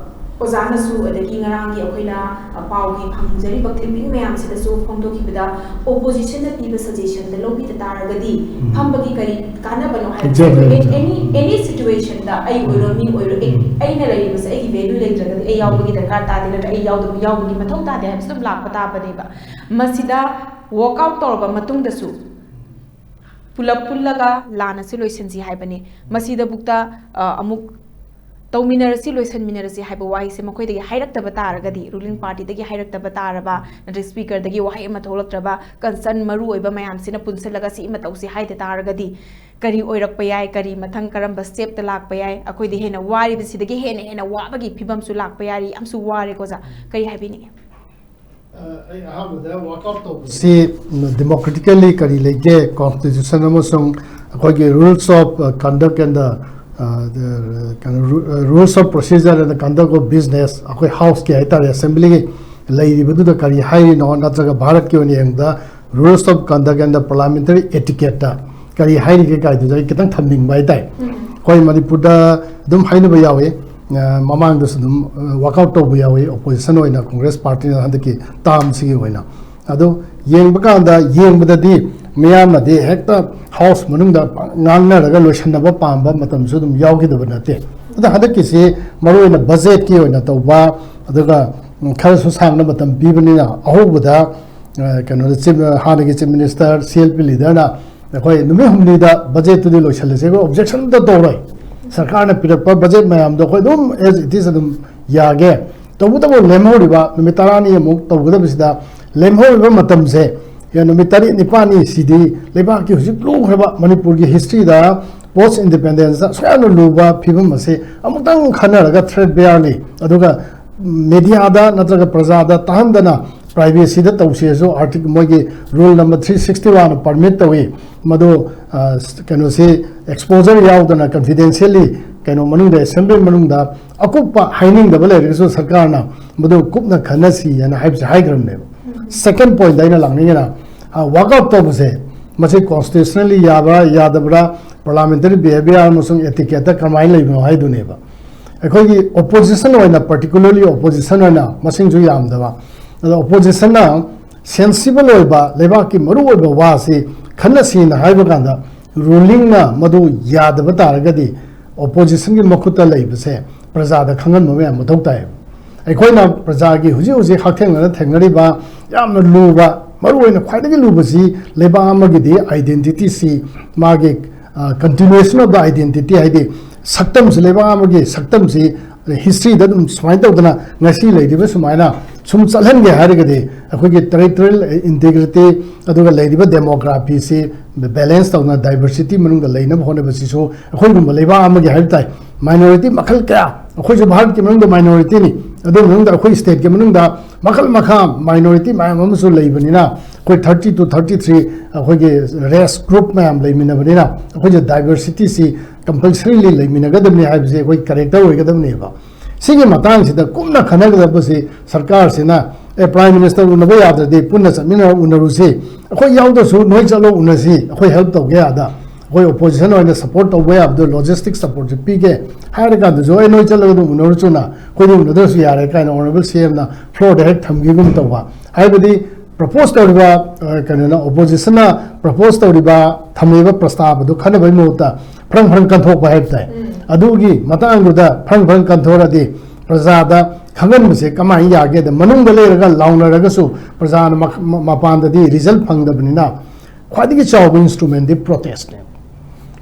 ꯑꯣꯖꯥꯅꯁꯨ, ꯑꯗꯒꯤ ꯉꯔꯥꯡꯒꯤ ꯑꯩꯈꯣꯏꯅ, ꯑ, ꯄꯥꯎꯒꯤ ꯐꯪꯖꯔꯤꯕ clipping ꯃꯌꯥꯝꯁꯤꯗꯁꯨ ꯐꯣꯡꯗꯣꯛꯈꯤꯕꯗ, opposition ꯅ ꯄꯤꯕ suggestion ꯗ ꯂꯧꯕꯤꯗ ꯇꯥꯔꯒꯗꯤ, ꯎꯝ꯫ ꯐꯝꯕꯒꯤ ꯀꯔꯤ ꯀꯥꯟꯅꯕꯅꯣ ꯍꯥꯏꯕꯁꯦ, exactly, ꯑꯩꯈꯣꯏ exactly꯫ Any, any situation ꯗ ꯑꯩ ꯑꯣꯏꯔꯣ, ꯃꯤ ꯑꯣꯏꯔꯣ, ꯑꯦ, ꯎꯝ꯫ ꯑꯩꯅ ꯂꯩꯔꯤꯕꯁꯦ ꯑꯩꯒꯤ value ꯂꯩꯇ꯭ꯔꯒꯗꯤ, ꯑꯩ ꯌꯥꯎꯕꯒꯤ ꯗꯔꯀꯥꯔ ꯇꯥꯗꯦ, ꯅꯠꯇ꯭ꯔꯒ ꯑꯩ ꯌꯥꯎꯗꯕ, ꯌꯥꯎꯕꯒꯤ ꯃꯊꯧ ꯇꯥꯗꯦ ꯍꯥꯏꯕꯁꯨ ꯑꯗꯨꯝ ꯂꯥꯛꯄ ꯇꯥꯕꯅꯦꯕ꯫ ꯃꯁꯤꯗ walk out ꯇꯧꯔꯕ ꯃꯇꯨꯡꯗꯁꯨ ꯄꯨꯂꯞ ꯄꯨꯜꯂꯒ ꯂꯥꯟ ꯑꯁꯤ ꯂꯣꯏꯁꯤꯟꯁꯤ ꯍꯥꯏꯕꯅꯤ꯫ ꯃꯁꯤꯗꯕꯨꯛꯇ, ꯑ, ꯑꯃꯨꯛ ꯇꯧꯃꯤꯟꯅꯔꯁꯤ, ꯂꯣꯏꯁꯤꯟꯃꯤꯟꯅꯔꯁꯤ ꯍꯥꯏꯕ ꯋꯥꯍꯩꯁꯦ ꯃꯈꯣꯏꯗꯒꯤ ꯍꯥꯏꯔꯛꯇꯕ ꯇꯥꯔꯒꯗꯤ, ruling party ꯗꯒꯤ ꯍꯥꯏꯔꯛꯇꯕ ꯇꯥꯔꯕ, ꯅꯠꯇ꯭ꯔꯒ speaker ꯗꯒꯤ ꯋꯥꯍꯩ ꯑꯃ ꯊꯣꯛꯂꯛꯇ꯭ꯔꯕ, concern ꯃꯔꯨ ꯑꯣꯏꯕ ꯃꯌꯥꯝꯁꯤꯅ ꯄꯨꯟꯁꯤꯜꯂꯒ ꯁꯤ ꯑꯃ ꯇꯧꯁꯤ ꯍꯥꯏꯗ ꯇꯥꯔꯒꯗꯤ, ꯀꯔꯤ ꯑꯣꯏꯔꯛꯄ ꯌꯥꯏ, ꯀꯔꯤ ꯃꯊꯪ ꯀꯔꯝꯕ step ꯇ ꯂꯥꯛꯄ ꯌꯥꯏ, ꯑꯩꯈꯣꯏꯗ ꯍꯦꯟꯅ ꯋꯥꯔꯤꯕꯁꯤꯗꯒꯤ ꯍꯦꯟꯅ ꯍꯦꯟꯅ ꯋꯥꯕꯒꯤ ꯐꯤꯕꯝꯁꯨ ꯂꯥꯛꯄ ꯌꯥꯔꯤ, ꯌꯥꯝꯁꯨ ꯋꯥꯔꯦꯀꯣ ꯑꯣꯖꯥ꯫ ꯀꯔꯤ ꯍꯥꯏꯕꯤꯅꯤꯡꯉꯤ? ꯑ, ꯑꯩ ꯑꯍꯥꯟꯕꯗ walk out ꯇꯧꯕꯁꯤ democratically ꯀꯔꯤ ꯂꯩꯒꯦ, constitution ꯑꯃꯁꯨꯡ ꯑꯩꯈꯣꯏꯒꯤ rules of, ꯑ, conduct and the, ꯑ, the, ꯀꯩꯅꯣ, ru-, ꯑ, rules of procedure and the conduct of business, ꯑꯩꯈꯣꯏ house ꯀꯤ ꯍꯥꯏꯇꯥꯔꯦ, assembly ꯒꯤ ꯂꯩꯔꯤꯕꯗꯨꯗ ꯀꯔꯤ ꯍꯥꯏꯔꯤꯅꯣ, ꯅꯠꯇ꯭ꯔꯒ ꯚꯥꯔꯠꯀꯤ ꯑꯣꯏꯅ ꯌꯦꯡꯕꯗ rules of conduct and the parliamentary etiquette ꯇ ꯀꯔꯤ ꯍꯥꯏꯔꯤꯒꯦ ꯀꯥꯏꯗꯨꯗ ꯑꯩ ꯈꯤꯇꯪ ꯊꯝꯅꯤꯡꯕ ꯍꯥꯏꯇꯥꯔꯦ꯫ ꯎꯝ꯫ ꯑꯩꯈꯣꯏ ꯃꯅꯤꯄꯨꯔꯗ ꯑꯗꯨꯝ ꯍꯥꯏꯅꯕ ꯌꯥꯎꯏ, ꯑ, ꯃꯃꯥꯡꯗꯁꯨ ꯑꯗꯨꯝ, ꯑ, walk out ꯇꯧꯕ ꯌꯥꯎꯏ opposition ꯑꯣꯏꯅ, Congress party ꯅ ꯍꯟꯗꯛꯀꯤ term ꯁꯤꯒꯤ ꯑꯣꯏꯅ꯫ ꯑꯗꯣ ꯌꯦꯡꯕ ꯀꯥꯟꯗ, ꯌꯦꯡꯕꯗꯗꯤ ꯃꯤꯌꯥꯝꯅꯗꯤ ꯍꯦꯛꯇ house ꯃꯅꯨꯡꯗ ꯉꯥꯡꯅꯔꯒ ꯂꯣꯏꯁꯤꯟꯅꯕ ꯄꯥꯝꯕ ꯃꯇꯝꯁꯨ ꯑꯗꯨꯝ ꯌꯥꯎꯈꯤꯗꯕ ꯅꯠꯇꯦ꯫ ꯑꯗꯣ ꯍꯟꯗꯛꯀꯤꯁꯤ ꯃꯔꯨꯑꯣꯏꯅ budget ꯀꯤ ꯑꯣꯏꯅ ꯇꯧꯕ, ꯑꯗꯨꯒ, ꯎꯝ, ꯈꯔꯁꯨ ꯁꯥꯡꯅ ꯃꯇꯝ ꯄꯤꯕꯅꯤꯅ, ꯑꯍꯧꯕꯗ, ꯑ, ꯀꯩꯅꯣꯗ chief, ꯍꯥꯟꯅꯒꯤ chief minister, C L P leader ꯅ ꯑꯩꯈꯣꯏ ꯅꯨꯃꯤꯠ ꯍꯨꯝꯅꯤꯗ budget ꯇꯨꯗꯤ ꯂꯣꯏꯁꯤꯜꯂꯁꯦ, ꯑꯩꯈꯣꯏ objection ꯑꯝꯇ ꯇꯧꯔꯣꯏ, ꯁꯔꯀꯥꯔꯅ ꯄꯤꯔꯛꯄ budget ꯃꯌꯥꯝꯗꯣ ꯑꯩꯈꯣꯏ ꯑꯗꯨꯝ as it is ꯑꯗꯨꯝ ꯌꯥꯒꯦ, ꯇꯧꯕꯇꯕꯨ ꯂꯦꯝꯍꯧꯔꯤꯕ ꯅꯨꯃꯤꯠ ꯇꯔꯥꯅꯤ ꯑꯃꯨꯛ ꯇꯧꯒꯗꯕꯁꯤꯗ, ꯂꯦꯝꯍꯧꯔꯤꯕ ꯃꯇꯝꯁꯦ, ꯌꯥ, ꯅꯨꯃꯤꯠ ꯇꯔꯦꯠ ꯅꯤꯄꯥꯜꯅꯤ ꯁꯤꯗꯤ ꯂꯩꯕꯥꯛꯀꯤ ꯍꯧꯖꯤꯛ ꯂꯨꯈ꯭ꯔꯕ ꯃꯅꯤꯄꯨꯔꯒꯤ history ꯗ post independence ꯇ ꯑꯁꯨꯛ ꯌꯥꯝꯅ ꯂꯨꯕ ꯐꯤꯕꯝ ꯑꯁꯤ ꯑꯃꯨꯛꯇꯪ ꯈꯟꯅꯔꯒ threadbare ꯂꯤ, ꯑꯗꯨꯒ media ꯗ ꯅꯠꯇ꯭ꯔꯒ ꯄ꯭ꯔꯖꯥꯗ ꯇꯥꯍꯟꯗꯅ ꯄ꯭ꯔꯥꯏꯚꯦꯁꯤꯗ ꯇꯧꯁꯦꯁꯨ ꯑꯥꯔꯇꯤꯛ ꯃꯣꯏꯒꯤ ꯔꯨꯜ ꯅꯝꯕꯔ ꯊ꯭ꯔꯤ ꯁꯤꯛꯁꯇꯤ ꯋꯥꯟꯅ ꯄꯔꯃꯤꯠ ꯇꯧꯏ꯫ ꯃꯗꯨ ꯑ, ꯀꯩꯅꯣꯁꯤ ꯑꯦꯛꯁꯄꯣꯖꯔ ꯌꯥꯎꯗꯅ ꯀꯟꯐꯤꯗꯦꯟꯁꯤꯌꯦꯜꯂꯤ ꯀꯩꯅꯣ ꯃꯅꯨꯡꯗ, ꯑꯦꯁꯦꯝꯕ꯭ꯂꯤ ꯃꯅꯨꯡꯗ ꯑꯀꯨꯞꯄ ꯍꯥꯏꯅꯤꯡꯗꯕ ꯂꯩꯔꯒꯁꯨ ꯁꯔꯀꯥꯔꯅ ꯃꯗꯨ ꯀꯨꯞꯅ ꯈꯟꯅꯁꯤ ꯍꯥꯏꯅ ꯍꯥꯏꯕꯁꯦ ꯍꯥꯏꯈ꯭ꯔꯕꯅꯦꯕ꯫ ꯁꯦꯀꯦꯟ ꯄꯣꯏꯟꯗ ꯑꯩꯅ ꯂꯥꯛꯅꯤꯡꯉꯤꯅ, ꯋꯥꯛ ꯑꯥꯎꯠ ꯇꯧꯕꯁꯦ ꯃꯁꯤ ꯀꯣꯟꯁꯇꯤꯇ꯭ꯌꯨꯁꯅꯦꯜꯂꯤ ꯌꯥꯕ꯭ꯔꯥ ꯌꯥꯗꯕ꯭ꯔꯥ, ꯄꯥꯔꯂꯥꯃꯦꯟꯇꯔꯤ ꯕꯤꯍꯦꯕꯤꯌꯔ ꯑꯃꯁꯨꯡ ꯑꯦꯇꯤꯀꯦꯠꯇ ꯀꯃꯥꯏꯅ ꯂꯩꯕꯅꯣ ꯍꯥꯏꯗꯨꯅꯦꯕ꯫ ꯑꯩꯈꯣꯏꯒꯤ ꯑꯣꯄꯣꯖꯤꯁꯟ ꯑꯣꯏꯅ, ꯄꯥꯔꯇꯤꯀꯨꯂꯔꯂꯤ ꯑꯣꯄꯣꯖꯤꯁꯟ ꯑꯣꯏꯅ ꯃꯁꯤꯡꯁꯨ ꯌꯥꯝꯗꯕ, ꯑꯗꯣ ꯑꯣꯄꯣꯖꯤꯁꯟꯅ ꯁꯦꯟꯁꯤꯕꯜ ꯑꯣꯏꯕ ꯂꯩꯕꯥꯛꯀꯤ ꯃꯔꯨꯑꯣꯏꯕ ꯋꯥꯁꯤ ꯈꯟꯅꯁꯤꯅ ꯍꯥꯏꯕ ꯀꯥꯟꯗ ꯔꯨꯂꯤꯡꯅ ꯃꯗꯨ ꯌꯥꯗꯕ ꯇꯥꯔꯒꯗꯤ ꯑꯣꯄꯣꯖꯤꯁꯟꯒꯤ ꯃꯈꯨꯠꯇ ꯂꯩꯕꯁꯦ ꯄ꯭ꯔꯖꯥꯗ ꯈꯪꯍꯟꯕ ꯃꯌꯥꯝ ꯃꯊꯧ ꯇꯥꯏꯌꯦꯕ꯫ ꯑꯩꯈꯣꯏꯅ ꯄ꯭ꯔꯖꯥꯒꯤ ꯍꯧꯖꯤꯛ ꯍꯧꯖꯤꯛ ꯍꯛꯊꯦꯡꯅꯅ ꯊꯦꯡꯅꯔꯤꯕ ꯌꯥꯝꯅ ꯂꯨꯕ, ꯃꯔꯨꯑꯣꯏꯅ ꯈ꯭ꯋꯥꯏꯗꯒꯤ ꯂꯨꯕꯁꯤ ꯂꯩꯕꯥꯛ ꯑꯃꯒꯤꯗꯤ ꯑꯥꯏꯗꯦꯟꯇꯤꯇꯤꯁꯤ, ꯃꯥꯒꯤ continuation of the identity, ꯍꯥꯏꯗꯤ ꯁꯛꯇꯝꯁꯤ, ꯂꯩꯕꯥꯛ ꯑꯃꯒꯤ ꯁꯛꯇꯝꯁꯤ ꯍꯤꯁꯇ꯭ꯔꯤꯗ ꯑꯗꯨꯝ ꯁꯨꯃꯥꯏꯅ ꯇꯧꯗꯅ ꯉꯁꯤ ꯂꯩꯔꯤꯕ ꯁꯨꯃꯥꯏꯅ ꯁꯨꯝ ꯆꯠꯍꯟꯒꯦ ꯍꯥꯏꯔꯒꯗꯤ ꯑꯩꯈꯣꯏꯒꯤ ꯇꯦꯔꯤꯇꯣꯔꯤꯌꯦꯜ ꯏꯟꯇꯤꯒ꯭ꯔꯤꯇꯤ ꯑꯗꯨꯒ ꯂꯩꯔꯤꯕ ꯗꯦꯃꯣꯒ꯭ꯔꯥꯐꯤꯁꯤ ꯕꯦꯂꯦꯟꯁ ꯇꯧꯅ ꯗꯥꯏꯕꯔꯁꯤꯇꯤ ꯃꯅꯨꯡꯗ ꯂꯩꯅꯕ ꯍꯣꯠꯅꯕꯁꯤꯁꯨ ꯑꯩꯈꯣꯏꯒꯨꯝꯕ ꯂꯩꯕꯥꯛ ꯑꯃꯒꯤ ꯍꯥꯏꯕ ꯇꯥꯏ꯫ ꯃꯥꯏꯅꯣꯔꯤꯇꯤ ꯃꯈꯜ ꯀꯌꯥ, ꯑꯩꯈꯣꯏꯁꯨ ꯚꯥꯔꯠꯀꯤ ꯃꯅꯨꯡꯗ ꯃꯥꯏꯅꯣꯔꯤꯇꯤꯅꯤ, ꯑꯗꯨꯒꯤ ꯃꯅꯨꯡꯗ ꯑꯩꯈꯣꯏ ꯁ꯭ꯇꯦꯠꯀꯤ ꯃꯅꯨꯡꯗ ꯃꯈꯜ ꯃꯈꯥ ꯃꯥꯏꯅꯣꯔꯤꯇꯤ ꯃꯌꯥꯝ ꯑꯃꯁꯨ ꯂꯩꯕꯅꯤꯅ ꯑꯩꯈꯣꯏ ꯊꯥꯔꯇꯤ ꯇꯨ ꯊꯥꯔꯇꯤ ꯊ꯭ꯔꯤ ꯑꯩꯈꯣꯏꯒꯤ ꯔꯦꯁ ꯒ꯭ꯔꯨꯞ ꯃꯌꯥꯝ ꯂꯩꯃꯤꯟꯅꯕꯅꯤꯅ ꯑꯩꯈꯣꯏꯁꯦ ꯗꯥꯏꯕꯔꯁꯤꯇꯤꯁꯤ ꯀꯝꯄꯜꯁꯔꯤꯂꯤ ꯂꯩꯃꯤꯟꯅꯒꯗꯕꯅꯤ ꯍꯥꯏꯕꯁꯤ ꯑꯩꯈꯣꯏ ꯀꯦꯔꯦꯛꯇꯔ ꯑꯣꯏꯒꯗꯕꯅꯦꯕ꯫ ꯁꯤꯒꯤ ꯃꯇꯥꯡꯁꯤꯗ ꯀꯨꯞꯅ ꯈꯟꯅꯒꯗꯕꯁꯤ ꯁꯔꯀꯥꯔꯁꯤꯅ, "ꯑꯦ, ꯄ꯭ꯔꯥꯏꯝ ꯃꯤꯅꯤꯁꯇꯔ ꯎꯅꯕ ꯌꯥꯗ꯭ꯔꯗꯤ ꯄꯨꯟꯅ ꯆꯠꯃꯤꯟꯅꯔ ꯎꯅꯔꯨꯁꯤ, ꯑꯩꯈꯣꯏ ꯌꯥꯎꯗ꯭ꯔꯁꯨ ꯅꯣꯏ ꯆꯠꯂꯣ ꯎꯅꯁꯤ, ꯑꯩꯈꯣꯏ ꯍꯦꯜꯞ ꯇꯧꯒꯦ ꯑꯗ, ꯑꯩꯈꯣꯏ ꯑꯣꯄꯣꯖꯤꯁꯟ ꯑꯣꯏꯅ ꯁꯄꯣꯔꯠ ꯇꯧꯕ ꯌꯥꯕꯗꯣ ꯂꯣꯖꯤꯁꯇꯤꯛ ꯁꯄꯣꯔꯠꯁꯨ ꯄꯤꯒꯦ" ꯍꯥꯏꯔꯀꯥꯟꯗꯁꯨ, "ꯑꯩ ꯅꯣꯏ ꯆꯠꯂꯒ ꯑꯗꯨꯝ ꯎꯅꯔꯨꯆꯣꯅ, ꯑꯩꯈꯣꯏꯗꯤ ꯎꯅꯗ꯭ꯔꯁꯨ ꯌꯥꯔꯦ" ꯀꯥꯏꯅ ꯑꯣꯅꯔꯦꯕꯜ ꯁꯤ ꯑꯦꯝꯅ ꯐ꯭ꯂꯣꯔꯗ ꯍꯦꯛ ꯊꯝꯈꯤꯒꯨꯝ ꯇꯧꯕ꯫ ꯍꯥꯏꯕꯗꯤ ꯄ꯭ꯔꯄꯣꯁ ꯇꯧꯔꯤꯕ, ꯑ, ꯀꯩꯅꯣꯅ, ꯑꯣꯄꯣꯖꯤꯁꯟꯅ ꯄ꯭ꯔꯄꯣꯁ ꯇꯧꯔꯤꯕ, ꯊꯝꯃꯤꯕ ꯄ꯭ꯔꯁꯇꯥꯕ ꯑꯗꯨ ꯈꯟꯅꯕꯒꯤ ꯃꯍꯨꯠꯇ ꯐ꯭ꯔꯪ ꯐ꯭ꯔꯪ ꯀꯟꯊꯣꯛꯄ ꯍꯥꯏꯕ ꯇꯥꯏ꯫ ꯎꯝ꯫ ꯑꯗꯨꯒꯤ ꯃꯇꯥꯡꯗꯨꯗ ꯐ꯭ꯔꯪ ꯐ꯭ꯔꯪ ꯀꯟꯊꯣꯛꯑꯗꯤ ꯄ꯭ꯔꯖꯥꯗ ꯈꯪꯍꯟꯕꯁꯦ ꯀꯃꯥꯏꯅ ꯌꯥꯒꯦꯗ, ꯃꯅꯨꯡꯗ ꯂꯩꯔꯒ ꯂꯥꯎꯅꯔꯒꯁꯨ ꯄ꯭ꯔꯖꯥꯅ ꯃ-, ꯃ-, ꯃꯄꯥꯟꯗꯗꯤ ꯔꯤꯖꯜ ꯐꯪꯗꯕꯅꯤꯅ ꯈ꯭ꯋꯥꯏꯗꯒꯤ ꯆꯥꯎꯕ ꯏꯟꯁꯇ꯭ꯔꯨꯃꯦꯟꯗꯤ ꯄ꯭ꯔꯣꯇꯦꯁꯅꯦ꯫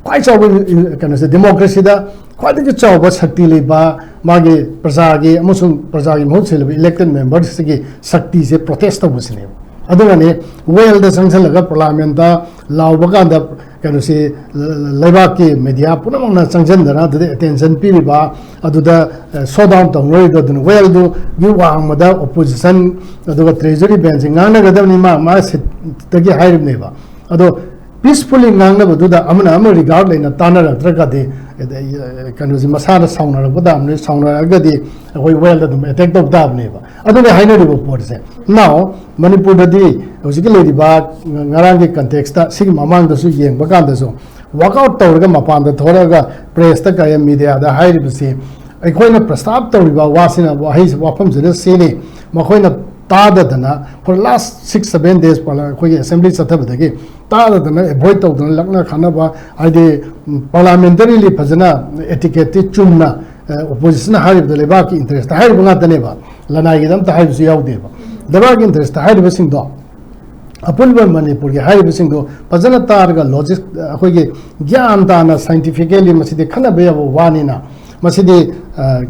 ꯈ꯭ꯋꯥꯏ ꯆꯥꯎꯕ ꯏꯟ-, ꯀꯩꯅꯣꯁꯦ, ꯗꯦꯃꯣꯀ꯭ꯔꯦꯁꯤꯗ ꯈ꯭ꯋꯥꯏꯗꯒꯤ ꯆꯥꯎꯕ ꯁꯛꯇꯤ ꯂꯩꯕ, ꯃꯥꯒꯤ ꯄ꯭ꯔꯖꯥꯒꯤ ꯑꯃꯁꯨꯡ ꯄ꯭ꯔꯖꯥꯒꯤ ꯃꯍꯨꯠ ꯁꯤꯜꯂꯤꯕ ꯏꯂꯦꯛꯇꯦꯠ ꯃꯦꯝꯕꯔꯁꯤꯒꯤ ꯁꯛꯇꯤꯁꯦ ꯄ꯭ꯔꯣꯇꯦꯁ ꯇꯧꯕꯁꯤꯅꯦꯕ꯫ ꯑꯗꯨꯒꯅꯦ, ꯋꯦꯜꯗ ꯆꯪꯁꯤꯜꯂꯒ ꯄꯥꯔꯂꯥꯃꯦꯟꯗ ꯂꯥꯎꯕ ꯀꯥꯟꯗ ꯀꯩꯅꯣꯁꯤ ꯂꯩꯕꯥꯛꯀꯤ ꯃꯦꯗꯤꯌꯥ ꯄꯨꯝꯅꯃꯛꯅ ꯆꯪꯁꯤꯟꯗꯅ ꯑꯗꯨꯗ ꯑꯦꯇꯦꯟꯁꯟ ꯄꯤꯔꯤꯕ, ꯑꯗꯨꯗ ꯁꯣ ꯗꯥꯎꯟ ꯇꯧꯅꯔꯤꯗꯣ, ꯑꯗꯨꯅ ꯋꯦꯜꯗꯨꯒꯤ ꯋꯥꯡꯃꯗ ꯑꯣꯄꯣꯖꯤꯁꯟ ꯑꯗꯨꯒ ꯇ꯭ꯔꯦꯖꯔꯤ ꯕꯦꯟꯁꯤ ꯉꯥꯡꯅꯒꯗꯕꯅꯤ, ꯃꯥ ꯃꯥ ꯁꯤꯠꯇꯒꯤ ꯍꯥꯏꯔꯤꯕꯅꯦꯕ꯫ ꯑꯗꯣ ꯄꯤꯁꯐꯨꯜꯂꯤ ꯉꯥꯡꯅꯕꯗꯨꯗ ꯑꯃꯅ ꯑꯃ ꯔꯤꯒꯥꯔꯗ ꯂꯩꯅ ꯇꯥꯟꯅꯔꯛꯇ꯭ꯔꯒꯗꯤ, ꯑꯗ, ꯑ, ꯀꯩꯅꯣꯁꯤ ꯃꯁꯥꯅ ꯁꯥꯎꯅꯔꯛꯄ ꯇꯥꯕꯅꯤ, ꯁꯥꯎꯅꯔꯛꯑꯒꯗꯤ ꯑꯩꯈꯣꯏ ꯋꯦꯜꯗ ꯑꯗꯨꯝ ꯑꯦꯇꯦꯛ ꯇꯧꯕ ꯇꯥꯕꯅꯦꯕ꯫ ꯑꯗꯨꯅ ꯍꯥꯏꯅꯔꯤꯕ ꯄꯣꯠꯁꯦ꯫ Now, ꯃꯅꯤꯄꯨꯔꯗꯗꯤ ꯍꯧꯖꯤꯛꯀꯤ ꯂꯩꯔꯤꯕ ꯉꯔꯥꯡꯒꯤ ꯀꯟꯇꯦꯛꯁꯇ, ꯁꯤꯒꯤ ꯃꯃꯥꯡꯗꯁꯨ ꯌꯦꯡꯕ ꯀꯥꯟꯗꯁꯨ, ꯋꯥꯛꯑꯥꯎꯠ ꯇꯧꯔꯒ ꯃꯄꯥꯟꯗ ꯊꯣꯛꯂꯛꯑꯒ ꯄ꯭ꯔꯦꯁꯇ ꯀꯔꯤ ꯃꯤꯗꯤꯌꯥꯗ ꯍꯥꯏꯔꯤꯕꯁꯤ, ꯑꯩꯈꯣꯏꯅ ꯄ꯭ꯔꯁꯇꯥꯞ ꯇꯧꯔꯤꯕ ꯋꯥꯁꯤꯅ, ꯋꯥꯍꯩ ꯋꯥꯐꯝꯁꯤꯅ ꯁꯤꯅꯤ, ꯃꯈꯣꯏꯅ ꯇꯥꯗꯗꯅ for last six seven days ꯑꯩꯈꯣꯏꯒꯤ ꯑꯦꯁꯦꯝꯕ꯭ꯂꯤ ꯆꯠꯊꯕꯗꯒꯤ ꯇꯥꯗꯗꯅ ꯑꯦꯚꯣꯏꯗ ꯇꯧꯗꯅ ꯂꯛꯅ ꯈꯟꯅꯕ, ꯍꯥꯏꯗꯤ ꯄꯥꯔꯂꯥꯃꯦꯟꯇꯔꯤꯂꯤ ꯐꯖꯅ ꯑꯦꯇꯤꯀꯦꯠꯇꯤ ꯆꯨꯝꯅ ꯑꯣꯄꯣꯖꯤꯁꯟꯅ ꯍꯥꯏꯔꯤꯕꯗꯣ ꯂꯩꯕꯥꯛꯀꯤ ꯏꯟꯇꯔꯦꯁꯇ ꯍꯥꯏꯔꯤꯕ ꯉꯥꯛꯇꯅꯦꯕ, ꯂꯅꯥꯏꯒꯤꯗ ꯑꯝꯇ ꯍꯥꯏꯕꯁꯨ ꯌꯥꯎꯗꯦꯕ꯫ ꯂꯩꯕꯥꯛꯀꯤ ꯏꯟꯇꯔꯦꯁꯇ ꯍꯥꯏꯔꯤꯕꯁꯤꯡꯗꯣ, ꯑꯄꯨꯟꯕ ꯃꯅꯤꯄꯨꯔꯒꯤ ꯍꯥꯏꯔꯤꯕꯁꯤꯡꯗꯣ ꯐꯖꯅ ꯇꯥꯔꯒ ꯂꯣꯖꯤꯛ, ꯑꯩꯈꯣꯏꯒꯤ ꯒ꯭ꯌꯥꯟ ꯇꯥꯅ ꯁꯥꯏꯟꯇꯤꯐꯤꯀꯦꯜꯂꯤ ꯃꯁꯤꯗꯤ ꯈꯟꯅꯕ ꯌꯥꯕ ꯋꯥꯅꯤꯅ, ꯃꯁꯤꯗꯤ, ꯑ,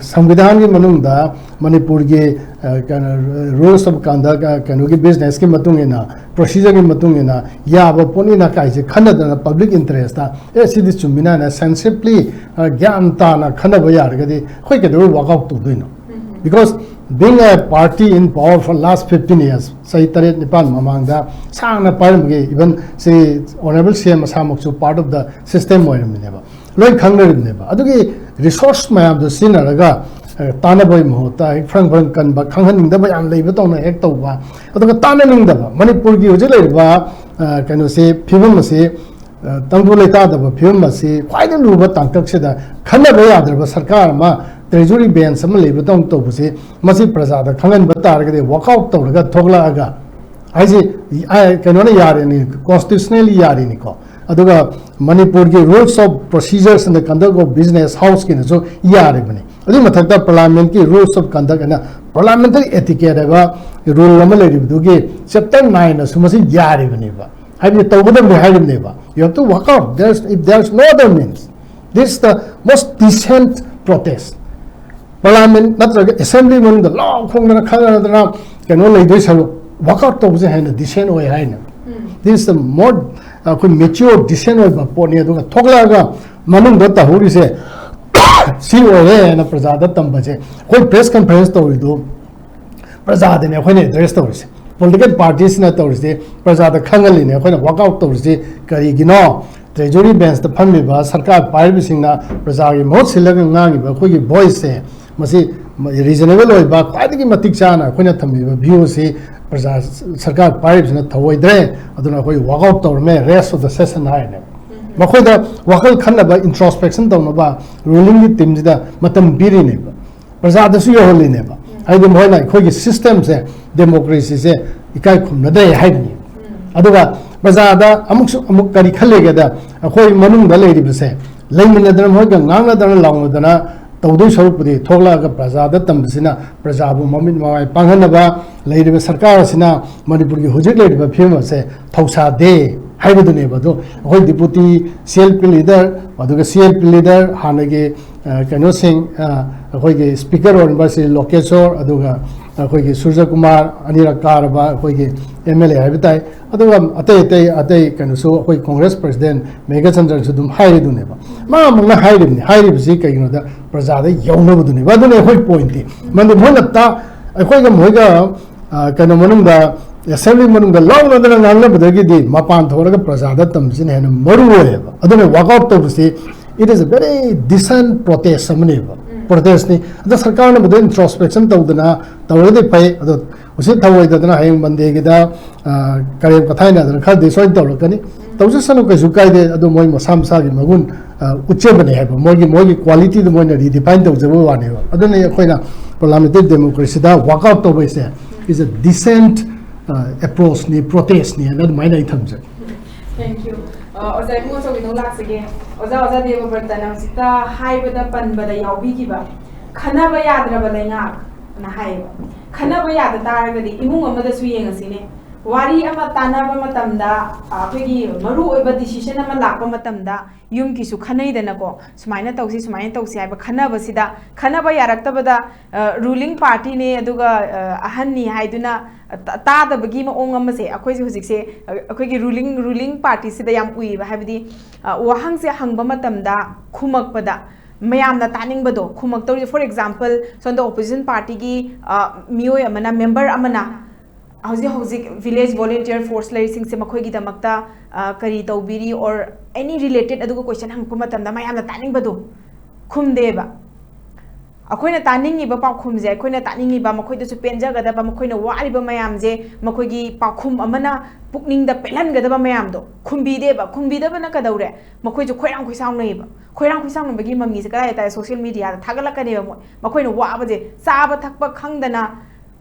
ꯁꯪꯕꯤꯙꯥꯟꯒꯤ ꯃꯅꯨꯡꯗ ꯃꯅꯤꯄꯨꯔꯒꯤ, ꯑ, ꯀꯩꯅꯣ, ꯔꯨꯜꯁ ꯑꯣꯐ ꯀꯟꯗꯛ, ꯑ, ꯀꯩꯅꯣꯒꯤ ꯕꯤꯖꯤꯅꯦꯁꯀꯤ ꯃꯇꯨꯡ ꯏꯟꯅ, ꯄ꯭ꯔꯣꯁꯤꯖꯔꯒꯤ ꯃꯇꯨꯡ ꯏꯟꯅ ꯌꯥꯕ ꯄꯣꯠꯅꯤꯅ ꯀꯥꯏꯁꯦ ꯈꯟꯅꯗꯅ ꯄꯕ꯭ꯂꯤꯛ ꯏꯟꯇꯔꯦꯁꯇ, ꯑꯦ, ꯁꯤꯗꯤ ꯆꯨꯝꯃꯤꯅ ꯍꯥꯏꯅ ꯁꯦꯟꯁꯤꯕꯂꯤ, ꯑ, ꯒ꯭ꯌꯥꯟ ꯇꯥꯅ ꯈꯟꯅꯕ ꯌꯥꯔꯒꯗꯤ ꯑꯩꯈꯣꯏ ꯀꯩꯗꯧꯕꯩ ꯋꯥꯛꯑꯥꯎꯠ ꯇꯧꯗꯣꯏꯅꯣ? Because being a party in power for last fifteen years, ꯆꯍꯤ ꯇꯔꯦꯠ ꯅꯤꯄꯥꯜ ꯃꯃꯥꯡꯗ ꯁꯥꯡꯅ ꯄꯥꯏꯔꯝꯕꯒꯤ, even C honourable C M ꯃꯁꯥꯃꯛꯁꯨ ꯄꯥꯔꯠ ꯑꯣꯐ ꯗ ꯁꯤꯁꯇꯦꯝ ꯑꯣꯏꯔꯝꯃꯤꯅꯦꯕ, ꯂꯣꯏ ꯈꯪꯅꯔꯤꯕꯅꯦꯕ꯫ ꯑꯗꯨꯒꯤ ꯔꯤꯁꯣꯔꯁ ꯃꯌꯥꯝꯗꯣ ꯁꯤꯖꯤꯟꯅꯔꯒ, ꯑ, ꯇꯥꯟꯅꯕꯒꯤ ꯃꯍꯨꯠꯇ ꯍꯦꯛ ꯐ꯭ꯔꯪ ꯐ꯭ꯔꯪ ꯀꯟꯕ, ꯈꯪꯍꯟꯅꯤꯡꯗꯕ ꯌꯥꯝ ꯂꯩꯕ ꯇꯧꯅ ꯍꯦꯛ ꯇꯧꯕ, ꯑꯗꯨꯒ ꯇꯥꯟꯅꯅꯤꯡꯗꯕ, ꯃꯅꯤꯄꯨꯔꯒꯤ ꯍꯧꯖꯤꯛ ꯂꯩꯔꯤꯕ, ꯑ, ꯀꯩꯅꯣꯁꯤ, ꯐꯤꯕꯝ ꯑꯁꯤ, ꯑ, ꯇꯪꯗꯨ ꯂꯩꯇꯥꯗꯕ ꯐꯤꯕꯝ ꯑꯁꯤ ꯈ꯭ꯋꯥꯏꯗꯒꯤ ꯂꯨꯕ ꯇꯥꯡꯀꯛꯁꯤꯗ ꯈꯟꯅꯕ ꯌꯥꯗ꯭ꯔꯕ ꯁꯔꯀꯥꯔ ꯑꯃ, ꯇ꯭ꯔꯦꯖꯔꯤ ꯕꯦꯟꯁ ꯑꯃ ꯂꯩꯕꯗꯧꯅ ꯇꯧꯕꯁꯤ, ꯃꯁꯤ ꯄ꯭ꯔꯖꯥꯗ ꯈꯪꯍꯟꯕ ꯇꯥꯔꯒꯗꯤ, ꯋꯥꯛꯑꯥꯎꯠ ꯇꯧꯔꯒ ꯊꯣꯛꯂꯛꯑꯒ, ꯍꯥꯏꯁꯦ, ꯑ, ꯀꯩꯅꯣꯅ ꯌꯥꯔꯦꯅꯤ, ꯀꯣꯟꯁꯇꯤꯇ꯭ꯌꯨꯁꯅꯦꯜꯂꯤ ꯌꯥꯔꯦꯅꯤꯀꯣ, ꯑꯗꯨꯒ ꯃꯅꯤꯄꯨꯔꯒꯤ rules of procedures and the conduct of business ꯍꯥꯎꯁꯀꯤꯅꯁꯨ ꯌꯥꯔꯤꯕꯅꯤ꯫ ꯑꯗꯨꯒꯤ ꯃꯊꯛꯇ ꯄꯥꯔꯂꯥꯃꯦꯟꯠꯀꯤ ꯔꯨꯜꯁ ꯑꯣꯐ ꯀꯟꯗꯛ ꯑꯅ ꯄꯥꯔꯂꯥꯃꯦꯟꯇꯔꯤ ꯑꯦꯇꯤꯀꯦꯠ ꯍꯥꯏꯕ ꯔꯨꯜ ꯑꯃ ꯂꯩꯔꯤꯕꯗꯨꯒꯤ ꯆꯦꯞꯇꯔ ꯅꯥꯏꯟꯅꯁꯨ ꯃꯁꯤ ꯌꯥꯔꯤꯕꯅꯦꯕ, ꯍꯥꯏꯕꯗꯤ ꯇꯧꯒꯗꯕꯅꯤ ꯍꯥꯏꯔꯤꯕꯅꯦꯕ꯫ You have to walk out. There's, if there's no other means, this is the most decent protest. ꯄꯥꯔꯂꯥꯃꯦꯟꯠ ꯅꯠꯇ꯭ꯔꯒ ꯑꯦꯁꯦꯝꯕ꯭ꯂꯤ ꯃꯅꯨꯡꯗ ꯂꯥꯎ ꯈꯣꯡꯗꯅ ꯈꯠꯅꯗꯅ ꯀꯩꯅꯣ ꯂꯩꯗꯣꯏ ꯁꯔꯨꯛ, ꯋꯥꯛꯑꯥꯎꯠ ꯇꯧꯕꯁꯦ ꯍꯦꯟꯅ ꯗꯤꯁꯦꯟ ꯑꯣꯏ ꯍꯥꯏꯅ꯫ This is the more ꯑꯩꯈꯣꯏ ꯃꯦꯆ꯭ꯌꯣꯔ ꯗꯤꯁꯦꯟ ꯑꯣꯏꯕ ꯄꯣꯠꯅꯤ꯫ ꯑꯗꯨꯒ ꯊꯣꯛꯂꯛꯑꯒ ꯃꯅꯨꯡꯗ ꯇꯧꯍꯧꯔꯤꯁꯦ ꯁꯤ ꯑꯣꯏꯔꯦ ꯍꯥꯏꯅ ꯄ꯭ꯔꯖꯥꯗ ꯇꯝꯕꯁꯦ, ꯑꯩꯈꯣꯏ ꯄ꯭ꯔꯦꯁ ꯀꯟꯐꯔꯦꯟꯁ ꯇꯧꯔꯤꯗꯨ ꯄ꯭ꯔꯖꯥꯗꯅꯦ ꯑꯩꯈꯣꯏꯅ ꯑꯦꯗ꯭ꯔꯦꯁ ꯇꯧꯔꯤꯁꯦ꯫ ꯄꯣꯂꯤꯇꯤꯀꯦꯜ ꯄꯥꯔꯇꯤꯁꯤꯅ ꯇꯧꯔꯤꯁꯦ ꯄ꯭ꯔꯖꯥꯗ ꯈꯪꯍꯜꯂꯤꯅꯦ꯫ ꯑꯩꯈꯣꯏꯅ ꯋꯥꯛꯑꯥꯎꯠ ꯇꯧꯔꯤꯁꯦ ꯀꯔꯤꯒꯤꯅꯣ? ꯇ꯭ꯔꯦꯖꯔꯤ ꯕꯦꯟꯁꯇ ꯐꯝꯃꯤꯕ ꯁꯔꯀꯥꯔ ꯄꯥꯏꯔꯤꯕꯁꯤꯡꯅ ꯄ꯭ꯔꯖꯥꯒꯤ ꯃꯍꯨꯠ ꯁꯤꯜꯂꯒ ꯉꯥꯡꯉꯤꯕ ꯑꯩꯈꯣꯏꯒꯤ ꯚꯣꯏꯁꯁꯦ, ꯃꯁꯤ ꯔꯤꯖꯅꯦꯕꯜ ꯑꯣꯏꯕ, ꯈ꯭ꯋꯥꯏꯗꯒꯤ ꯃꯇꯤꯛ ꯆꯥꯅ ꯑꯩꯈꯣꯏꯅ ꯊꯝꯃꯤꯕ ꯚ꯭ꯌꯨ ꯑꯁꯤ ꯄ꯭ꯔꯖꯥ, ꯁꯔꯀꯥꯔ ꯄꯥꯏꯔꯤꯕꯁꯤꯅ ꯊꯧꯑꯣꯏꯗ꯭ꯔꯦ꯫ ꯑꯗꯨꯅ ꯑꯩꯈꯣꯏ ꯋꯥꯛꯑꯥꯎꯠ ꯇꯧꯔꯝꯃꯦ, ꯔꯦꯁ ꯑꯣꯐ ꯗ ꯁꯦꯁꯟ ꯍꯥꯏꯔꯤꯅꯦꯕ꯫ ꯃꯈꯣꯏꯗ ꯋꯥꯈꯜ ꯈꯟꯅꯕ, ꯏꯟꯇ꯭ꯔꯣꯁꯄꯦꯛꯁꯟ ꯇꯧꯅꯕ ꯔꯨꯂꯤꯡꯒꯤ ꯇꯤꯝꯁꯤꯗ ꯃꯇꯝ ꯄꯤꯔꯤꯅꯦꯕ, ꯄ꯭ꯔꯖꯥꯗꯁꯨ ꯌꯧꯍꯜꯂꯤꯅꯦꯕ꯫ ꯍꯥꯏꯗꯤ ꯃꯈꯣꯏꯅ ꯑꯩꯈꯣꯏꯒꯤ ꯁꯤꯁꯇꯦꯝꯁꯦ, ꯗꯦꯃꯣꯀ꯭ꯔꯦꯁꯤꯁꯦ ꯏꯀꯥꯏ ꯈꯨꯝꯅꯗꯦ ꯍꯥꯏꯕꯅꯤ꯫ ꯑꯗꯨꯒ ꯄ꯭ꯔꯖꯥꯗ ꯑꯃꯨꯛꯁꯨ ꯑꯃꯨꯛ ꯀꯔꯤ ꯈꯜꯂꯦꯒꯦꯗ, ꯑꯩꯈꯣꯏ ꯃꯅꯨꯡꯗ ꯂꯩꯔꯤꯕꯁꯦ ꯂꯩꯃꯤꯟꯅꯗꯅ, ꯃꯈꯣꯏꯒ ꯉꯥꯡꯅꯗꯅ ꯂꯥꯎꯅꯗꯅ ꯇꯧꯗꯣꯏ ꯁꯔꯨꯛꯄꯨꯗꯤ ꯊꯣꯛꯂꯛꯑꯒ ꯄ꯭ꯔꯖꯥꯗ ꯇꯝꯕꯁꯤꯅ ꯄ꯭ꯔꯖꯥꯕꯨ ꯃꯃꯤꯠ ꯃꯃꯥꯏ ꯄꯥꯡꯍꯟꯅꯕ, ꯂꯩꯔꯤꯕ ꯁꯔꯀꯥꯔ ꯑꯁꯤꯅ ꯃꯅꯤꯄꯨꯔꯒꯤ ꯍꯧꯖꯤꯛ ꯂꯩꯔꯤꯕ ꯐꯤꯕꯝ ꯑꯁꯦ ꯊꯧꯁꯥꯗꯦ ꯍꯥꯏꯕꯗꯨꯅꯦꯕ꯫ ꯑꯗꯣ ꯑꯩꯈꯣꯏ deputy C L P leader, ꯑꯗꯨꯒ ꯁꯤ ꯑꯦꯜ ꯄꯤ ꯂꯤꯗꯔ ꯍꯥꯟꯅꯒꯤ, ꯑ, ꯀꯩꯅꯣꯁꯤꯡ, ꯑ, ꯑꯩꯈꯣꯏꯒꯤ ꯁ꯭ꯄꯤꯀꯔ ꯑꯣꯏꯔꯝꯕ ꯁ꯭ꯔꯤ ꯂꯣꯀꯦꯁꯣꯔ, ꯑꯗꯨꯒ ꯑꯩꯈꯣꯏꯒꯤ ꯁꯨꯔꯖꯀꯨꯃꯥꯔ, ꯑꯅꯤꯔꯛ ꯀꯥꯔꯕ ꯑꯩꯈꯣꯏꯒꯤ ꯑꯦꯝ ꯑꯦꯜ ꯑꯦ ꯍꯥꯏꯕ ꯇꯥꯏ, ꯑꯗꯨꯒ ꯑꯇꯩ ꯑꯇꯩ, ꯑꯇꯩ ꯀꯩꯅꯣꯁꯨ, ꯑꯩꯈꯣꯏ ꯀꯣꯡꯒ꯭ꯔꯦꯁ ꯄ꯭ꯔꯁꯤꯗꯦꯟ ꯃꯦꯘꯆꯟꯗ꯭ꯔꯟꯁꯨ ꯑꯗꯨꯝ ꯍꯥꯏꯔꯤꯗꯨꯅꯦꯕ꯫ ꯃꯥꯃꯛꯅ ꯍꯥꯏꯔꯤꯕꯅꯤ꯫ ꯍꯥꯏꯔꯤꯕꯁꯤ ꯀꯩꯒꯤꯅꯣꯗ ꯄ꯭ꯔꯖꯥꯗ ꯌꯧꯅꯕꯗꯨꯅꯦꯕ꯫ ꯑꯗꯨꯅ ꯑꯩꯈꯣꯏ ꯄꯣꯏꯟꯠꯇꯤ, ꯃꯗꯨ ꯃꯣꯏꯅ ꯇꯥ-, ꯑꯩꯈꯣꯏꯒ ꯃꯣꯏꯒ, ꯑ, ꯀꯩꯅꯣ ꯃꯅꯨꯡꯗ, ꯑꯦꯁꯦꯝꯕ꯭ꯂꯤ ꯃꯅꯨꯡꯗ ꯂꯥꯎꯅꯗꯅ ꯉꯥꯡꯅꯕꯗꯒꯤꯗꯤ ꯃꯄꯥꯟ ꯊꯣꯛꯂꯒ ꯄ꯭ꯔꯖꯥꯗ ꯇꯝꯕꯁꯤꯅ ꯍꯦꯟꯅ ꯃꯔꯨ ꯑꯣꯏꯌꯦꯕ꯫ ꯑꯗꯨꯅ ꯋꯥꯛꯑꯥꯎꯠ ꯇꯧꯕꯁꯤ, it is a very decent protest ꯑꯃꯅꯦꯕ꯫ ꯄ꯭ꯔꯣꯇꯦꯁꯅꯤ꯫ ꯑꯗ ꯁꯔꯀꯥꯔꯅ ꯃꯗꯨ ꯏꯟꯇ꯭ꯔꯣꯁꯄꯦꯛꯁꯟ ꯇꯧꯗꯅ ꯇꯧꯔꯒꯗꯤ ꯐꯩ꯫ ꯑꯗꯣ ꯎꯁꯤꯠ ꯊꯧꯑꯣꯏꯗꯗꯅ ꯍꯌꯦꯡ ꯃꯟꯗꯦꯒꯤꯗ, ꯑ, ꯀꯔꯦꯝ ꯀꯊꯥꯏꯅꯗꯅ ꯈꯔꯗꯤ ꯁꯣꯏꯅ ꯇꯧꯔꯛꯀꯅꯤ꯫ ꯇꯧꯖꯁꯅꯨ, ꯀꯩꯁꯨ ꯀꯥꯏꯗꯦ꯫ ꯑꯗꯣ ꯃꯣꯏ ꯃꯁꯥ ꯃꯁꯥꯒꯤ ꯃꯒꯨꯟ, ꯑ, ꯎꯠꯆꯕꯅꯦ ꯍꯥꯏꯕ, ꯃꯣꯏꯒꯤ, ꯃꯣꯏꯒꯤ ꯀ꯭ꯋꯥꯂꯤꯇꯤꯗꯨ ꯃꯣꯏꯅ ꯔꯤꯗꯤꯐꯥꯏꯟ ꯇꯧꯖꯕ ꯋꯥꯅꯦꯕ꯫ ꯑꯗꯨꯅ ꯑꯩꯈꯣꯏꯅ ꯄꯥꯔꯂꯤꯌꯥꯃꯦꯟꯇꯔꯤ ꯗꯦꯃꯣꯀ꯭ꯔꯦꯁꯤꯗ ꯋꯥꯛꯑꯥꯎꯠ ꯇꯧꯕ ꯍꯥꯏꯁꯦ is a decent, ꯑ, approachꯅꯤ, protestꯅꯤ ꯍꯥꯏꯅ ꯑꯗꯨꯃꯥꯏꯅ ꯑꯩ ꯊꯝꯖꯒꯦ꯫ Thank you. ꯑ, ꯑꯣꯖꯥ ꯏꯕꯨꯡꯉꯣ ꯑꯆꯧꯕꯤꯗꯧ ꯂꯥꯛꯆꯒꯦ꯫ ꯑꯣꯖꯥ, ꯑꯣꯖꯥ ꯗꯦꯕꯕ꯭ꯔꯇꯅ ꯍꯧꯖꯤꯛꯇ ꯍꯥꯏꯕꯗ ꯄꯟꯕꯗ ꯌꯥꯎꯕꯤꯈꯤꯕ "ꯈꯟꯅꯕ ꯌꯥꯗ꯭ꯔꯕ ꯂꯩꯉꯥꯛ" ꯑꯅ ꯍꯥꯏꯌꯦꯕ꯫ ꯈꯟꯅꯕ ꯌꯥꯗ ꯇꯥꯔꯒꯗꯤ ꯏꯃꯨꯡ ꯑꯃꯗꯁꯨ ꯌꯦꯡꯉꯁꯤꯅꯦ, ꯋꯥꯔꯤ ꯑꯃ ꯇꯥꯟꯅꯕ ꯃꯇꯝꯗ, ꯑ, ꯑꯩꯈꯣꯏꯒꯤ ꯃꯔꯨ ꯑꯣꯏꯕ decision ꯑꯃ ꯂꯥꯛꯄ ꯃꯇꯝꯗ ꯌꯨꯝꯒꯤꯁꯨ ꯈꯟꯅꯩꯗꯅꯀꯣ, ꯁꯨꯃꯥꯏꯅ ꯇꯧꯁꯤ, ꯁꯨꯃꯥꯏꯅ ꯇꯧꯁꯤ ꯍꯥꯏꯕ ꯈꯟꯅꯕꯁꯤꯗ, ꯈꯟꯅꯕ ꯌꯥꯔꯛꯇꯕꯗ, ꯑ, ruling partyꯅꯦ ꯑꯗꯨꯒ, ꯑ, ꯑꯍꯟꯅꯤ ꯍꯥꯏꯗꯨꯅ ꯇ-, ꯇꯥꯗꯕꯒꯤ ꯃꯑꯣꯡ ꯑꯃꯁꯦ ꯑꯩꯈꯣꯏꯁꯦ ꯍꯧꯖꯤꯛꯁꯦ, ꯑ, ꯑꯩꯈꯣꯏꯒꯤ ruling, ruling partyꯁꯤꯗ ꯌꯥꯝ ꯎꯏꯌꯦꯕ꯫ ꯍꯥꯏꯕꯗꯤ, ꯑ, ꯋꯥꯍꯪꯁꯦ ꯍꯪꯕ ꯃꯇꯝꯗ ꯈꯨꯝꯃꯛꯄꯗ ꯃꯌꯥꯝꯅ ꯇꯥꯅꯤꯡꯕꯗꯣ ꯈꯨꯝꯃꯛꯇꯧꯔꯤ꯫ For example, ꯁꯣꯝꯗ opposition partyꯒꯤ, ꯑ, ꯃꯤꯑꯣꯏ ꯑꯃꯅ, member ꯑꯃꯅ ꯍꯧꯖꯤꯛ ꯍꯧꯖꯤꯛ village volunteer force ꯂꯩꯔꯤꯁꯤꯡꯁꯦ ꯃꯈꯣꯏꯒꯤꯗꯃꯛꯇ, ꯑ, ꯀꯔꯤ ꯇꯧꯕꯤꯔꯤ, or any related ꯑꯗꯨꯒ question ꯍꯪꯉꯛꯄ ꯃꯇꯝꯗ ꯃꯌꯥꯝꯅ ꯇꯥꯅꯤꯡꯕꯗꯣ ꯈꯨꯝꯗꯦꯕ꯫ ꯑꯩꯈꯣꯏꯅ ꯇꯥꯅꯤꯡꯉꯤꯕ ꯄꯥꯎꯈꯨꯝꯁꯦ, ꯑꯩꯈꯣꯏꯅ ꯇꯥꯅꯤꯡꯉꯤꯕ, ꯃꯈꯣꯏꯗꯁꯨ ꯄꯦꯟꯖꯒꯗꯕ, ꯃꯈꯣꯏꯅ ꯋꯥꯔꯤꯕ ꯃꯌꯥꯝꯁꯦ, ꯃꯈꯣꯏꯒꯤ ꯄꯥꯎꯈꯨꯝ ꯑꯃꯅ ꯄꯨꯛꯅꯤꯡꯗ ꯄꯦꯜꯍꯟꯒꯗꯕ ꯃꯌꯥꯝꯗꯣ ꯈꯨꯝꯕꯤꯗꯦꯕ꯫ ꯈꯨꯝꯕꯤꯗꯕꯅ ꯀꯩꯗꯧꯔꯦ? ꯃꯈꯣꯏꯁꯨ ꯈꯣꯏꯔꯥꯡ ꯈꯣꯏꯁꯥꯎꯅꯩꯌꯦꯕ꯫ ꯈꯣꯏꯔꯥꯡ ꯈꯣꯏꯁꯥꯎꯅꯕꯒꯤ ꯃꯃꯤꯁꯦ ꯀꯗꯥꯏ ꯍꯥꯏꯇꯥꯔꯦ? Social mediaꯗ ꯊꯥꯒꯠꯂꯛꯀꯅꯦꯕ ꯃꯣꯏ꯫ ꯃꯈꯣꯏꯅ ꯋꯥꯕꯁꯦ, ꯆꯥꯕ ꯊꯛꯄ ꯈꯪꯗꯅ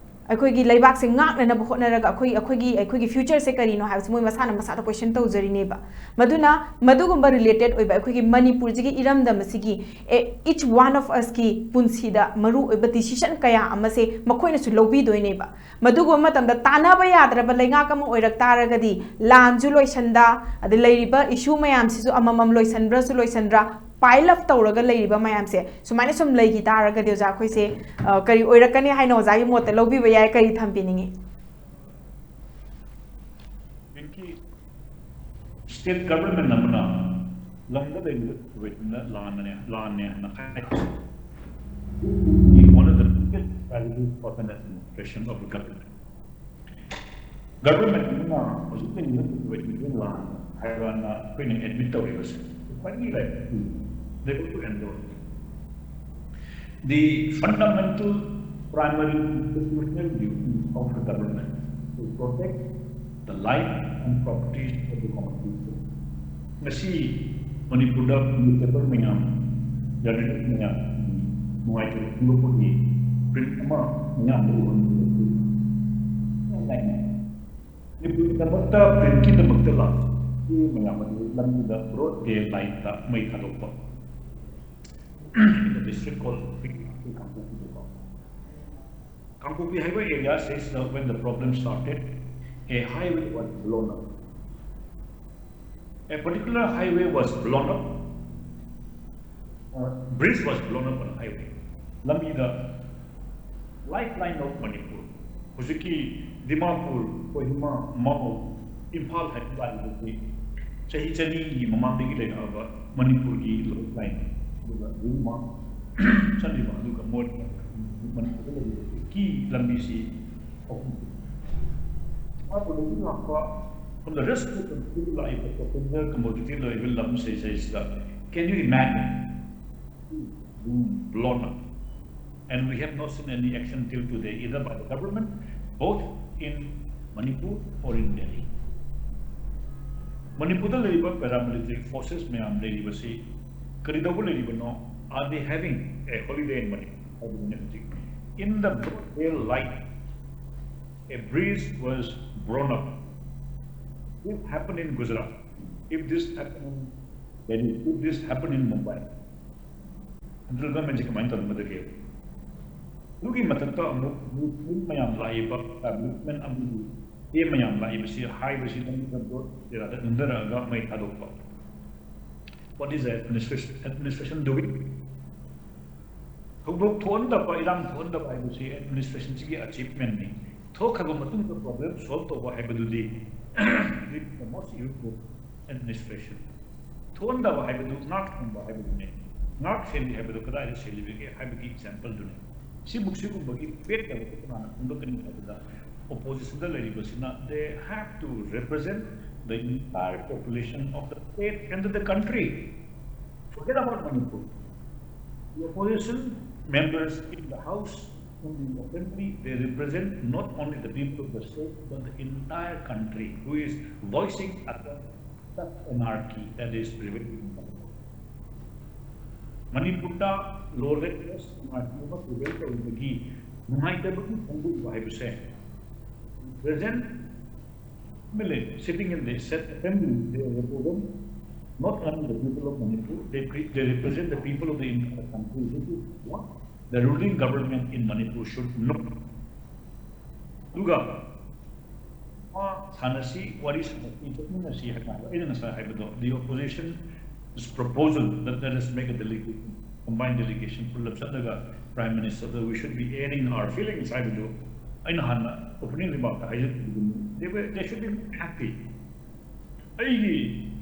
ꯑꯩꯈꯣꯏꯒꯤ ꯂꯩꯕꯥꯛꯁꯦ ꯉꯥꯛꯅꯅꯕ ꯍꯣꯠꯅꯔꯒ, ꯑꯩꯈꯣꯏ, ꯑꯩꯈꯣꯏꯒꯤ, ꯑꯩꯈꯣꯏꯒꯤ futureꯁꯦ ꯀꯔꯤꯅꯣ ꯍꯥꯏꯕꯁꯦ ꯃꯣꯏ ꯃꯁꯥꯅ ꯃꯁꯥꯗ question ꯇꯧꯖꯔꯤꯅꯦꯕ꯫ ꯃꯗꯨꯅ ꯃꯗꯨꯒꯨꯝꯕ related ꯑꯣꯏꯕ ꯑꯩꯈꯣꯏꯒꯤ ꯃꯅꯤꯄꯨꯔꯁꯤꯒꯤ ꯏꯔꯝꯗꯝ ꯑꯁꯤꯒꯤ, ꯑꯦ, each one of usꯀꯤ ꯄꯨꯟꯁꯤꯗ ꯃꯔꯨ ꯑꯣꯏꯕ decision ꯀꯌꯥ ꯑꯃꯁꯦ ꯃꯈꯣꯏꯅꯁꯨ ꯂꯧꯕꯤꯗꯣꯏꯅꯦꯕ꯫ ꯃꯗꯨꯒꯨꯝꯕ ꯃꯇꯝꯗ ꯇꯥꯟꯅꯕ ꯌꯥꯗ꯭ꯔꯕ ꯂꯩꯉꯥꯛ ꯑꯃ ꯑꯣꯏꯔꯛ ꯇꯥꯔꯒꯗꯤ, ꯂꯥꯟꯁꯨ ꯂꯣꯏꯁꯟꯗ, ꯑꯗꯩ ꯂꯩꯔꯤꯕ issue ꯃꯌꯥꯝꯁꯤꯁꯨ ꯑꯃꯃꯝ ꯂꯣꯏꯁꯟꯕ꯭ꯔꯁꯨ ꯂꯣꯏꯁꯟꯗ꯭ꯔꯥ, pile up ꯇꯧꯔꯒ ꯂꯩꯔꯤꯕ ꯃꯌꯥꯝꯁꯦ ꯁꯨꯃꯥꯏꯅ ꯁꯨꯝ ꯂꯩꯈꯤ ꯇꯥꯔꯒꯗꯤ, ꯑꯣꯖꯥ, ꯑꯩꯈꯣꯏꯁꯦ, ꯑ, ꯀꯔꯤ ꯑꯣꯏꯔꯛꯀꯅꯤ ꯍꯥꯏꯅ ꯑꯣꯖꯥꯒꯤ ꯃꯣꯠꯇ ꯂꯧꯕꯤꯕ ꯌꯥꯏ? ꯀꯔꯤ ꯊꯝꯕꯤꯅꯤꯡꯉꯤ? ꯁ꯭ꯇꯦꯠ ꯒꯚꯔꯟꯃꯦꯟꯠ ꯑꯃꯅ ꯂꯝꯗ ꯂꯩꯔꯤꯕ ꯁꯤꯆꯨꯋꯦꯁꯟꯗ ꯂꯥꯟꯅꯅꯦ, ꯂꯥꯟꯅꯦ ꯍꯥꯏꯅ ꯍꯥꯏ꯫ One of the biggest strategies of an administration of the government. Government ꯑꯃꯅ ꯍꯧꯖꯤꯛ ꯂꯩꯔꯤꯕ ꯁꯤꯆꯨꯋꯦꯁꯟꯁꯦ ꯂꯥꯟ ꯍꯥꯏꯕꯅ ꯑꯩꯈꯣꯏꯅ ꯑꯦꯗꯃꯤꯠ ꯇꯧꯔꯤꯕꯁꯦ ꯈ꯭ꯋꯥꯏꯗꯒꯤ ꯂꯥꯏꯕꯛ ꯊꯤꯕ, ꯂꯥꯏꯕꯛ ꯊꯤꯕ ꯍꯦꯟꯗꯣꯛꯑꯦ꯫ The fundamental primary constitutional duty of the government to protect the life and properties of the common people. ꯉꯁꯤ ꯃꯅꯤꯄꯨꯔꯗ newspaper ꯃꯌꯥꯝ, journalist ꯃꯌꯥꯝ ꯅꯨꯡꯉꯥꯏꯇꯕ ꯐꯣꯡꯗꯣꯛꯄꯒꯤ print ꯑꯃ ꯃꯌꯥꯝꯗ ꯎꯍꯟꯕꯗ ꯌꯥꯝ ꯅꯨꯡꯉꯥꯏ꯫ ꯃꯅꯤꯄꯨꯔꯒꯤꯗꯃꯛꯇ printꯀꯤꯗꯃꯛꯇ ꯂꯥꯛꯄ ꯃꯌꯥꯝ ꯑꯗꯨ ꯂꯝꯕꯤꯗ broad daylightꯇ ꯃꯩ ꯊꯥꯗꯣꯛꯄ꯫ In the district called ꯀꯥꯡꯄꯣꯛꯄꯤꯗꯀꯣ꯫ ꯀꯥꯡꯄꯣꯛꯄꯤ ꯍꯥꯏꯕ area ꯁꯤꯗꯩꯁꯤꯗ when the problem started, A highway was blown up. A particular highway was blown up. Or bridge was blown up on a highway. ꯂꯝꯕꯤꯗ lifeline of Manipur, ꯍꯧꯖꯤꯛꯀꯤ ꯗꯤꯃꯥꯄꯨꯔ, ꯀꯣꯍꯤꯃꯥ, ꯃꯥꯎ, ꯏꯝꯐꯥꯜ ꯍꯥꯏꯕ ꯂꯥꯏꯟꯗꯨꯗꯤ ꯆꯍꯤ ꯆꯅꯤꯒꯤ ꯃꯃꯥꯡꯗꯒꯤ ꯂꯩꯔꯛꯑꯕ ꯃꯅꯤꯄꯨꯔꯒꯤ lifeline, ꯑꯗꯨꯒ ꯍꯧꯖꯤꯛ ꯃꯥ ꯆꯠꯂꯤꯕ, ꯑꯗꯨꯒ ꯃꯣꯏ ꯃꯅꯤꯄꯨꯔꯗ ꯂꯩꯔꯤꯕ key ꯂꯝꯕꯤꯁꯤ ꯑꯍꯨꯝ꯫ ꯃꯅꯤꯄꯨꯔꯗꯒꯤ ꯂꯥꯛꯄ, from the rest of the country ꯂꯥꯛꯏꯕ passenger commodity ꯂꯩꯔꯤꯕ ꯂꯝꯁꯤꯡꯁꯤꯗ, can you imagine? Being blown up. And we have not seen any action till today, either by the government, both in Manipur or in Delhi. ꯃꯅꯤꯄꯨꯔꯗ ꯂꯩꯔꯤꯕ paramilitary forces ꯃꯌꯥꯝ ꯂꯩꯔꯤꯕꯁꯤ ꯀꯔꯤꯗꯧꯕ ꯂꯩꯔꯤꯕꯅꯣ? Are they having a holiday in Manipur? ꯍꯥꯏꯕꯗꯨꯅꯤ ꯍꯧꯖꯤꯛ꯫ In the broad daylight, a bridge was blown up. If this happened in Gujarat, if this happened in Delhi, if this happened in Mumbai, central government ꯁꯤ ꯀꯃꯥꯏꯅ ꯇꯧꯔꯝꯒꯗꯒꯦ? ꯑꯗꯨꯒꯤ ꯃꯊꯛꯇ ꯑꯃꯨꯛ movement ꯃꯌꯥꯝ ꯂꯥꯛꯏꯕ, movement ꯑꯃꯗꯤ ꯏꯁꯇꯦ ꯃꯌꯥꯝ ꯂꯥꯛꯏꯕꯁꯤ, ꯍꯥꯏꯕꯁꯤ ꯂꯝꯕꯤ ꯂꯝꯗꯣ ꯖꯒꯥꯗ ꯏꯟꯊꯔꯛꯑꯒ ꯃꯩ ꯊꯥꯗꯣꯛꯄ꯫ What is the administration, administration doing? ꯊꯧꯗꯣꯛ ꯊꯣꯛꯍꯟꯗꯕ, ꯏꯔꯥꯡ ꯊꯣꯛꯍꯟꯗꯕ ꯍꯥꯏꯕꯁꯤ administrationꯁꯤꯒꯤ achievementꯅꯤ꯫ ꯊꯣꯛꯈ꯭ꯔꯕ ꯃꯇꯨꯡꯗ problem solve ꯇꯧꯕ ꯍꯥꯏꯕꯗꯨꯗꯤ the most useful administration꯫ ꯊꯣꯛꯍꯟꯗꯕ ꯍꯥꯏꯕꯗꯨ ꯉꯥꯛ ꯁꯦꯟꯕ ꯍꯥꯏꯕꯗꯨꯅꯤ꯫ ꯉꯥꯛ ꯁꯦꯜꯂꯤ ꯍꯥꯏꯕꯗꯨ ꯀꯗꯥꯏꯗ ꯁꯦꯜꯂꯤꯕꯒꯦ ꯍꯥꯏꯕꯒꯤ exampleꯗꯨꯅꯤ꯫ ꯁꯤꯕꯨ ꯁꯤꯒꯨꯝꯕꯒꯤ ꯄꯦꯠꯇꯕ ꯀꯅꯥꯅ ꯐꯣꯡꯗꯣꯛꯀꯅꯤ ꯍꯥꯏꯕꯗ, oppositionꯗ ꯂꯩꯔꯤꯕꯁꯤꯅ, they have to represent the entire population of the state and the country. Forget about Manipur. The opposition members in the House, in the assembly, they represent not only the people of the state, but the entire country, who is voicing against such anarchy that is prevailing in Manipur. ꯃꯅꯤꯄꯨꯔꯗ lawlessness, anarchy ꯑꯃ prevail ꯇꯧꯔꯤꯕꯒꯤ ꯅꯨꯡꯉꯥꯏꯇꯕꯒꯤ ꯐꯣꯡꯗꯣꯛꯏꯕ ꯍꯥꯏꯕꯁꯦ, present M L A sitting in the said assembly, they represent not only the people of Manipur, they, pre- they represent the people of the entire country. This is what the ruling government in Manipur should know. ꯑꯗꯨꯒ ꯁꯥꯟꯅꯁꯤ, ꯋꯥꯔꯤ ꯁꯥꯟꯅꯁꯤ, ꯆꯠꯃꯤꯟꯅꯁꯤ ꯍꯥꯏꯅ ꯍꯥꯏꯕ꯫ ꯑꯩꯅ ꯉꯁꯥꯏ ꯍꯥꯏꯕꯗꯣ, the opposition proposal that let us make a delegation, combined delegation, ꯄꯨꯂꯞ ꯆꯠꯂꯒ Prime Ministerꯗ we should be airing our feelings ꯍꯥꯏꯕꯗꯨ ꯑꯩꯅ ꯍꯥꯟꯅ opening remarkꯇ ꯍꯥꯏꯖꯈꯤꯕꯗꯨꯅꯤ꯫ They were, they should be happy. ꯑꯩꯒꯤ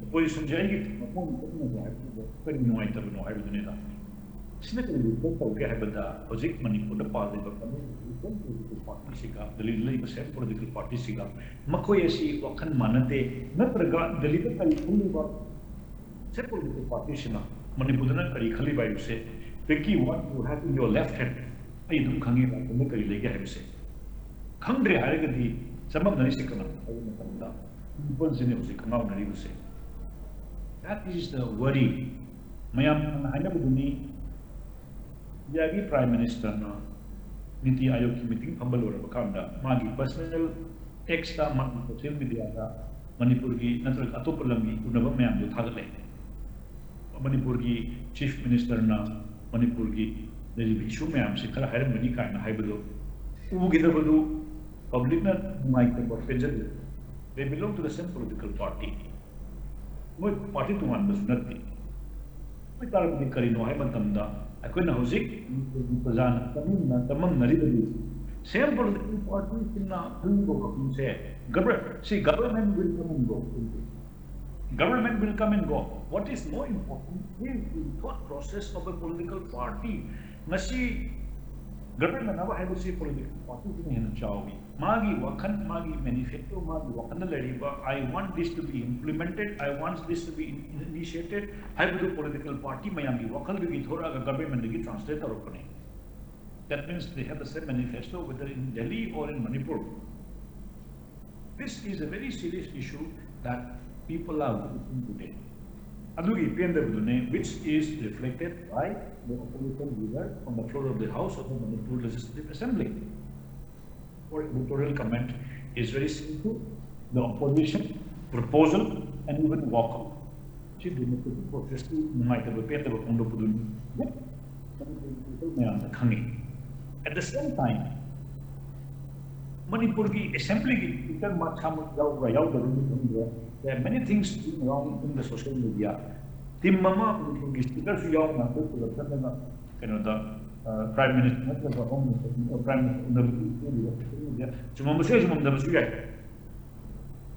oppositionꯁꯦ ꯑꯩꯒꯤ ꯃꯐꯝ ꯆꯠꯃꯤꯟꯅꯁꯤ ꯍꯥꯏꯕꯗꯨꯗ ꯀꯔꯤ ꯅꯨꯡꯉꯥꯏꯇꯕꯅꯣ ꯍꯥꯏꯕꯗꯨꯅꯤꯗ꯫ ꯁꯤꯅ ꯀꯔꯤ reflect ꯇꯧꯒꯦ ꯍꯥꯏꯕꯗ, ꯍꯧꯖꯤꯛ ꯃꯅꯤꯄꯨꯔꯗ ꯄꯥꯜꯂꯤꯕ ꯀꯥꯡꯂꯨꯞ political partyꯁꯤꯒ, ꯗꯦꯜꯂꯤꯗ ꯂꯩꯕ same political partyꯁꯤꯒ, ꯃꯈꯣꯏ ꯑꯁꯤ ꯋꯥꯈꯜ ꯃꯥꯟꯅꯗꯦ, ꯅꯠꯇ꯭ꯔꯒ ꯗꯦꯜꯂꯤꯗ ꯀꯔꯤ ꯈꯜꯂꯤꯕ same political partyꯁꯤꯅ ꯃꯅꯤꯄꯨꯔꯗꯅ ꯀꯔꯤ ꯈꯜꯂꯤꯕ ꯍꯥꯏꯕꯁꯦ, Vicky, what you have in your left hand, ꯑꯩ ꯑꯗꯨꯝ ꯈꯪꯉꯤ ꯃꯅꯤꯄꯨꯔꯗ ꯀꯔꯤ ꯂꯩꯒꯦ ꯍꯥꯏꯕꯁꯦ꯫ ꯈꯪꯗ꯭ꯔꯦ ꯍꯥꯏꯔꯒꯗꯤ ꯆꯃꯝꯅꯔꯤꯁꯦ ꯀꯅꯥꯅꯣ ꯍꯥꯏꯕ ꯃꯇꯝꯗ, peopleꯁꯤꯅꯤ ꯍꯧꯖꯤꯛ ꯉꯥꯎꯅꯔꯤꯕꯁꯦ꯫ That is the worry. ꯃꯌꯥꯝꯅ ꯍꯥꯏꯅꯕꯗꯨꯅꯤ, ꯏꯟꯗꯤꯌꯥꯒꯤ Prime Ministerꯅ ꯅꯤꯇꯤ ꯑꯥꯌꯣꯒꯀꯤ meeting ꯐꯝꯕ ꯂꯣꯏꯔꯕ ꯀꯥꯟꯗ ꯃꯥꯒꯤ personal Xꯇ, ꯃꯥꯒꯤ social mediaꯗ ꯃꯅꯤꯄꯨꯔꯒꯤ ꯅꯠꯇ꯭ꯔꯒ ꯑꯇꯣꯞꯄ ꯂꯝꯒꯤ ꯎꯅꯕ ꯃꯌꯥꯝꯗꯨ ꯊꯥꯒꯠꯂꯦ꯫ ꯃꯅꯤꯄꯨꯔꯒꯤ Chief Ministerꯅ ꯃꯅꯤꯄꯨꯔꯒꯤ ꯂꯩꯔꯤꯕ issue ꯃꯌꯥꯝꯁꯦ ꯈꯔ ꯍꯥꯏꯔꯝꯒꯅꯤ ꯀꯥꯏꯅ ꯍꯥꯏꯕꯗꯣ ꯎꯈꯤꯗꯕꯗꯨ publicꯅ ꯅꯨꯡꯉꯥꯏꯇꯕ ꯄꯦꯟꯖꯗꯦ꯫ They belong to the same political party. ꯃꯣꯏ party ꯇꯣꯉꯥꯟꯕꯁꯨ ꯅꯠꯇꯦ꯫ ꯑꯗꯨ ꯑꯣꯏꯇꯥꯔꯒꯗꯤ ꯀꯔꯤꯅꯣ ꯍꯥꯏꯕ ꯃꯇꯝꯗ, ꯑꯩꯈꯣꯏꯅ ꯍꯧꯖꯤꯛ ꯄ꯭ꯔꯖꯥꯅ ꯆꯃꯝꯅ-, ꯆꯃꯝꯅꯔꯤꯕꯗꯤ same political partyꯁꯤꯡꯅ ꯈꯜꯂꯤꯕ ꯋꯥꯐꯝꯁꯦ, government, see, government will come and go. Government will come and go. What is more important is the thought process of a political party. ꯉꯁꯤ government ꯅꯥꯕ ꯍꯥꯏꯕꯁꯤ political partyꯁꯤꯅ ꯍꯦꯟꯅ ꯆꯥꯎꯏ꯫ ꯃꯥꯒꯤ ꯋꯥꯈꯜ, ꯃꯥꯒꯤ manifesto, ꯃꯥꯒꯤ ꯋꯥꯈꯜꯗ ꯂꯩꯔꯤꯕ "I want this to be implemented, I want this to be in-, initiated" ꯍꯥꯏꯕꯗꯨ political party ꯃꯌꯥꯝꯒꯤ ꯋꯥꯈꯜꯗꯒꯤ ꯊꯣꯔꯛꯑꯒ governmentꯗꯒꯤ translate ꯇꯧꯔꯛꯄꯅꯤ꯫ That means they have the same manifesto whether in Delhi or in Manipur. This is a very serious issue that people are witnessing today. ꯑꯗꯨꯒꯤ ꯄꯦꯟꯗꯕꯗꯨꯅꯦ, which is reflected by the opposition leader on the floor of the House of the Manipur Legislative Assembly. Or editorial comment is very simple. The opposition proposal and even walkout. ꯁꯤ democratic processꯀꯤ ꯅꯨꯡꯉꯥꯏꯇꯕ ꯄꯦꯟꯗꯕ ꯐꯣꯡꯗꯣꯛꯄꯗꯨꯅꯤ꯫ ꯃꯌꯥꯝꯅ ꯈꯪꯉꯤ꯫ At the same time, ꯃꯅꯤꯄꯨꯔꯒꯤ ꯑꯦꯁꯦꯝꯕ꯭ꯂꯤꯒꯤ speaker ꯃꯁꯥꯃꯛ ꯌꯥꯎꯕ꯭ꯔꯥ ꯌꯥꯎꯗꯕ꯭ꯔꯗꯤ ꯈꯪꯗ꯭ꯔꯦ꯫ There are many things going wrong in the social media. Team ꯑꯃ ꯃꯅꯤꯄꯨꯔꯒꯤ ꯁ꯭ꯄꯤꯀꯔꯁꯨ ꯌꯥꯎꯅ ꯑꯩꯈꯣꯏ ꯄꯨꯂꯞ ꯆꯠꯂꯒ ꯀꯩꯅꯣꯗ ꯄ꯭ꯔꯥꯏꯝ ꯃꯤꯅꯤꯁꯇꯔ ꯅꯠꯇ꯭ꯔꯒ ꯍꯣꯝ ꯃꯤꯅꯤꯁꯇꯔ, ꯄ꯭ꯔꯥꯏꯝ ꯃꯤꯅꯤꯁꯇꯔ ꯎꯅꯕꯗꯤ ꯎꯠꯂꯤꯕ ꯁꯣꯁꯤꯌꯦꯜ ꯃꯤꯗꯤꯌꯥ ꯆꯨꯝꯃꯝꯕꯁꯨ ꯌꯥꯏ, ꯆꯨꯝꯃꯝꯗꯕꯁꯨ ꯌꯥꯏ꯫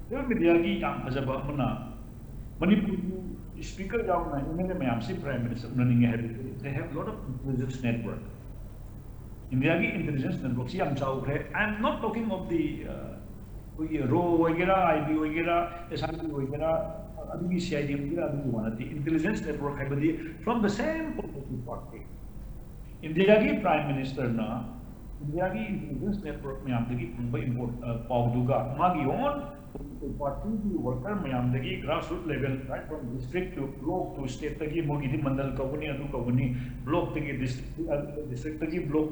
ꯁꯣꯁꯤꯌꯦꯜ ꯃꯤꯗꯤꯌꯥꯒꯤ ꯌꯥꯝ ꯐꯖꯕ ꯑꯃꯅ ꯃꯅꯤꯄꯨꯔꯒꯤ ꯁ꯭ꯄꯤꯀꯔ ꯌꯥꯎꯅ ꯑꯦꯝ ꯑꯦꯜ ꯑꯦ ꯃꯌꯥꯝꯁꯤ ꯄ꯭ꯔꯥꯏꯝ ꯃꯤꯅꯤꯁꯇꯔ ꯎꯅꯅꯤꯡꯉꯦ ꯍꯥꯏꯕꯗꯤ they have lot of intelligence network. ꯏꯟꯗꯤꯌꯥꯒꯤ ꯏꯟꯇꯦꯂꯤꯖꯦꯟꯁ ꯅꯦꯠꯋꯔꯛꯁꯤ ꯌꯥꯝ ꯆꯥꯎꯈ꯭ꯔꯦ꯫ I am not talking of the ꯑꯩꯈꯣꯏꯒꯤ ꯔꯣ ꯑꯣꯏꯒꯦꯔꯥ, ꯑꯥꯏ ꯕꯤ ꯑꯣꯏꯒꯦꯔꯥ, ꯑꯦꯁ ꯑꯥꯏ ꯕꯤ ꯑꯣꯏꯒꯦꯔꯥ, ꯑꯗꯨꯒꯤ ꯁꯤ ꯑꯥꯏ ꯗꯤ ꯑꯣꯏꯒꯦꯔꯥ, ꯑꯗꯨꯒꯤ ꯋꯥ ꯅꯠꯇꯦ꯫ ꯏꯟꯇꯦꯂꯤꯖꯦꯟꯁ ꯅꯦꯠꯋꯔꯛ ꯍꯥꯏꯕꯗꯤ from the same political party. ꯏꯟꯗꯤꯌꯥꯒꯤ ꯄ꯭ꯔꯥꯏꯝ ꯃꯤꯅꯤꯁꯇꯔꯅ ꯏꯟꯗꯤꯌꯥꯒꯤ ꯏꯟꯇꯦꯂꯤꯖꯦꯟꯁ ꯅꯦꯠꯋꯔꯛ ꯃꯌꯥꯝꯗꯒꯤ ꯐꯪꯕ ꯏꯝꯄꯣꯔꯠ ꯄꯥꯎꯗꯨꯒ ꯃꯥꯒꯤ ꯑꯣꯟ ꯄꯣꯂꯤꯇꯤꯀꯦꯜ ꯄꯥꯔꯇꯤꯒꯤ ꯋꯥꯔꯀꯔ ꯃꯌꯥꯝꯗꯒꯤ, grassroot level, right from district to block to stateꯇꯒꯤ, ꯃꯣꯏꯒꯤꯗꯤ ꯃꯟꯗꯜ ꯀꯧꯒꯅꯤ, ꯑꯗꯨ ꯀꯧꯒꯅꯤ, ꯕ꯭ꯂꯣꯛꯇꯒꯤ ꯗꯤꯁꯇ꯭ꯔꯤꯛꯇꯒꯤ ꯕ꯭ꯂꯣꯛ,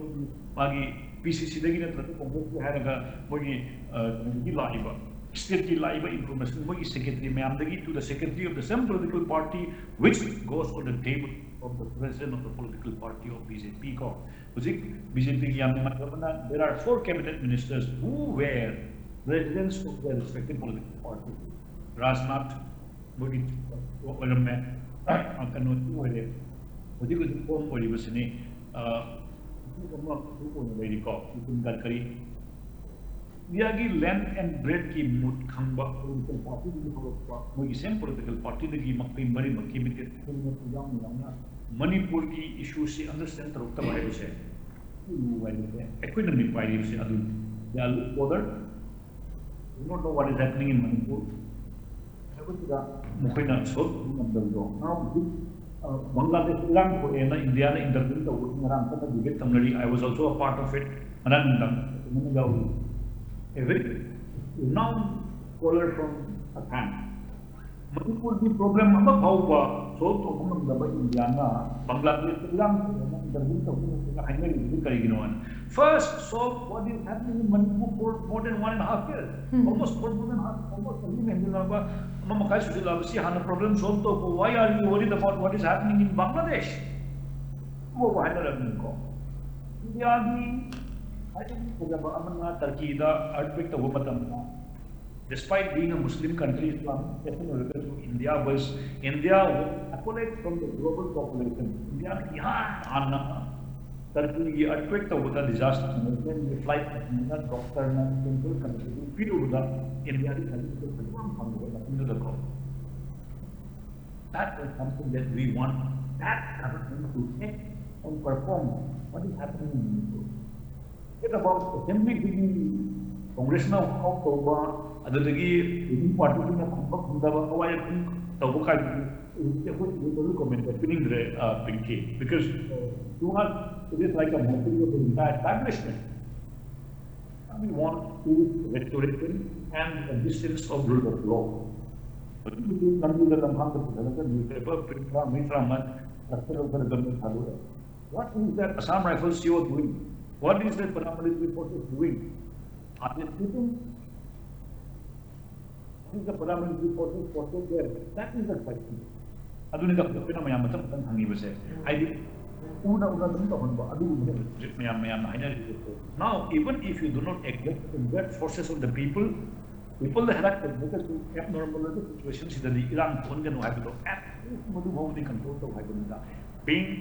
ꯃꯥꯒꯤ ꯄꯤ ꯁꯤ ꯁꯤꯗꯒꯤ ꯅꯠꯇ꯭ꯔꯒ ꯀꯣꯡꯒ꯭ꯔꯦꯁꯀꯤ ꯍꯥꯏꯔꯒ ꯃꯣꯏꯒꯤ ꯀꯩꯅꯣꯗꯒꯤ ꯂꯥꯛꯏꯕ, ꯁ꯭ꯇꯦꯠꯀꯤ ꯂꯥꯛꯏꯕ ꯏꯟꯐꯣꯔꯃꯦꯁꯟ ꯃꯣꯏꯒꯤ ꯁꯦꯀ꯭ꯔꯦꯇꯔꯤ ꯃꯌꯥꯝꯗꯒꯤ to the secretary of the same political party which goes on the table of the president of the political party of B J P ꯀꯣ꯫ ꯍꯧꯖꯤꯛ ꯕꯤ ꯖꯦ ꯄꯤꯒꯤ ꯌꯥꯝ ꯅꯨꯡꯉꯥꯏꯕ ꯑꯃꯅ there are four cabinet ministers who were presidents of their respective political party. Rajnath ꯃꯣꯏꯒꯤ ꯑꯣꯏꯔꯝꯃꯦ, ꯀꯩꯅꯣꯁꯨ ꯑꯣꯏꯔꯦ, ꯍꯧꯖꯤꯛ ꯍꯧꯖꯤꯛ ꯐꯣꯔꯝ ꯑꯣꯏꯔꯤꯕꯁꯤꯅꯤ꯫ ꯑꯃ ꯑꯣꯏꯅ ꯂꯩꯔꯤꯀꯣ, ꯅꯤꯇꯤꯟ ꯒꯗꯀꯔꯤ꯫ ꯏꯟꯗꯤꯌꯥꯒꯤ length and breadthꯀꯤ ꯃꯨꯠ ꯈꯪꯕ ꯄꯣꯂꯤꯇꯤꯀꯦꯜ ꯄꯥꯔꯇꯤꯗꯒꯤ ꯍꯧꯔꯛꯄ, ꯃꯣꯏꯒꯤ same political partyꯗꯒꯤ ꯃꯈꯣꯏ ꯃꯔꯤꯃꯛꯀꯤ ꯃꯤꯇꯤꯠ ꯌꯥꯎꯅ ꯌꯥꯎꯅ ꯃꯅꯤꯄꯨꯔꯒꯤ ꯏꯁꯨꯁꯤ ꯑꯟꯗꯔꯁꯇꯦꯟ ꯇꯧꯔꯛꯇꯕ ꯍꯥꯏꯕꯁꯦ ꯑꯩꯈꯣꯏꯅ ꯃꯤꯠ ꯄꯥꯏꯔꯤꯕꯁꯦ ꯑꯗꯨꯅꯤ꯫ They are bothered, do not know what is happening in Manipur. ꯍꯥꯏꯕꯁꯤꯗ ꯃꯈꯣꯏꯅ ꯁꯣꯜꯕ ꯇꯧꯕ ꯉꯝꯗꯕꯗꯣ꯫ ꯉꯔꯥꯡ ꯍꯧꯖꯤꯛ ꯕꯪꯒ꯭ꯂꯥꯗꯦꯁ ꯏꯔꯥꯡ ꯊꯣꯛꯑꯦꯅ ꯏꯟꯗꯤꯌꯥꯅ ꯏꯟꯇꯔꯚ꯭ꯌꯨ ꯇꯧꯕꯒꯤ ꯉꯔꯥꯡ ꯀꯟꯅ ꯗꯤꯕꯦꯠ ꯇꯧꯅꯔꯤ꯫ I was also a part of it. ꯉꯔꯥꯡ ꯅꯨꯡꯗꯥꯡ ꯑꯃ ꯌꯥꯎꯔꯤ꯫ A very renowned scholar from Assam. ꯃꯅꯤꯄꯨꯔꯒꯤ ꯄ꯭ꯔꯣꯕ꯭ꯂꯦꯝ ꯑꯃ ꯐꯥꯎꯕ ꯁꯣꯜꯕ ꯇꯧꯕ ꯉꯝꯗꯕ ꯏꯟꯗꯤꯌꯥꯅ ꯕꯪꯒ꯭ꯂꯥꯗꯦꯁꯇ ꯏꯔꯥꯡ ꯊꯣꯛꯑꯦꯅ ꯏꯟꯇꯔꯚ꯭ꯌꯨ ꯇꯧꯕ ꯉꯝꯗꯅ ꯍꯥꯏꯅꯔꯤꯕꯗꯤ ꯀꯔꯤꯒꯤꯅꯣ ꯍꯥꯏꯅ? First solve what is happening in Manipur for more than one and a half year. Almost for more than half, almost ꯆꯍꯤ ꯑꯃ ꯍꯦꯟꯖꯤꯜꯂꯛꯑꯕ, ꯑꯃ ꯃꯈꯥꯏ ꯁꯨꯖꯤꯜꯂꯛꯑꯕ, ꯁꯤ ꯍꯥꯟꯅ ꯄ꯭ꯔꯣꯕ꯭ꯂꯦꯝ ꯁꯣꯜꯕ ꯇꯧꯀꯣ꯫ Why are you worried about what is happening in Bangladesh? ꯁꯤꯐꯥꯎꯕ ꯍꯥꯏꯅꯔꯕꯅꯤꯀꯣ꯫ ꯏꯟꯗꯤꯌꯥꯒꯤ ꯈ꯭ꯋꯥꯏꯗꯒꯤ ꯐꯖꯕ ꯑꯃꯅ ꯇꯔꯀꯤꯗ earthquake ꯇꯧꯕ ꯃꯇꯝꯗ, despite being a Muslim country, Islam nation ꯑꯣꯏꯔꯒꯁꯨ, India was, India was accolade from the global population. ꯏꯟꯗꯤꯌꯥꯅ ꯏꯍꯥꯟ ꯍꯥꯟꯅ ꯇꯔꯀꯤꯒꯤ earthquake ꯇꯧꯕꯗ disaster management ꯒꯤ flight ꯑꯃꯅ doctor ꯅ central committee ꯄꯤꯔꯨꯕꯗ ꯏꯟꯗꯤꯌꯥꯗꯤ ꯁꯥꯔꯇꯤꯐꯤꯀꯦꯠ ꯐꯖꯅ ꯐꯪꯕ ꯃꯇꯝꯗꯨꯗꯀꯣ. That was something that we want that government to check and perform what is happening in Manipur. What about assembly ꯗꯒꯤ ꯀꯣꯡꯒ꯭ꯔꯦꯁꯅ walk out ꯇꯧꯕ, ꯑꯗꯨꯗꯒꯤ ruling party ꯗꯨꯅ ꯈꯨꯝꯕ ꯈꯨꯝꯗꯕ, ꯑꯋꯥꯏ ꯑꯈꯨꯝ ꯇꯧꯕ ꯀꯥꯏꯗꯨꯗꯤ ꯍꯧꯖꯤꯛꯇꯤ ꯑꯩꯈꯣꯏ ꯏꯂꯦꯛꯇꯣꯔꯦꯜ ꯀꯣꯂꯦꯖꯇ ꯄꯤꯅꯤꯡꯗ꯭ꯔꯦ, ꯄꯤꯡꯀꯤ, because to us it is like a mockery of the entire establishment. We want to restoration and existence of rule of law. ꯍꯧꯖꯤꯛ ꯍꯧꯖꯤꯛ ꯂꯝꯕꯤꯗ ꯂꯝꯈꯥꯡꯗ ꯄꯨꯊꯔꯒ newspaper print ꯇꯔꯥꯃꯔꯤ ꯇꯔꯥꯃꯉꯥ ꯀꯛꯊꯠꯂꯒ ꯈꯔ ꯈꯔ ꯊꯥꯗꯣꯛꯑꯦ. What is that Assam Rifles C O doing? What is that paramilitary forces doing? Are they sleeping? What is the paramilitary forces posted there? That is the question. ꯑꯗꯨꯅꯤꯗ ꯑꯩꯈꯣꯏꯅ ꯃꯌꯥꯝ ꯃꯊꯪ ꯃꯊꯪ ꯍꯪꯉꯤꯕꯁꯦ, ꯍꯥꯏꯗꯤ ꯎꯅ ꯎꯅ ꯑꯗꯨꯝ ꯇꯧꯍꯟꯕ ꯑꯗꯨꯒꯨꯝꯕꯅꯦ ꯍꯧꯖꯤꯛ ꯃꯌꯥꯝ ꯃꯌꯥꯝꯅ ꯍꯥꯏꯅꯔꯤꯕꯁꯦ. Now, even if you do not exact forces of the people, people the ꯍꯦꯔꯥꯛ ꯇꯧꯗ꯭ꯔꯒꯁꯨ abnormal ꯑꯣꯏꯕ situation ꯁꯤꯗꯗꯤ ꯏꯔꯥꯡ ꯊꯣꯛꯍꯟꯒꯅꯨ ꯍꯥꯏꯕꯗꯣ at least ꯃꯗꯨ ꯐꯥꯎꯕꯗꯤ control ꯇꯧ ꯍꯥꯏꯕꯅꯤꯗ. Being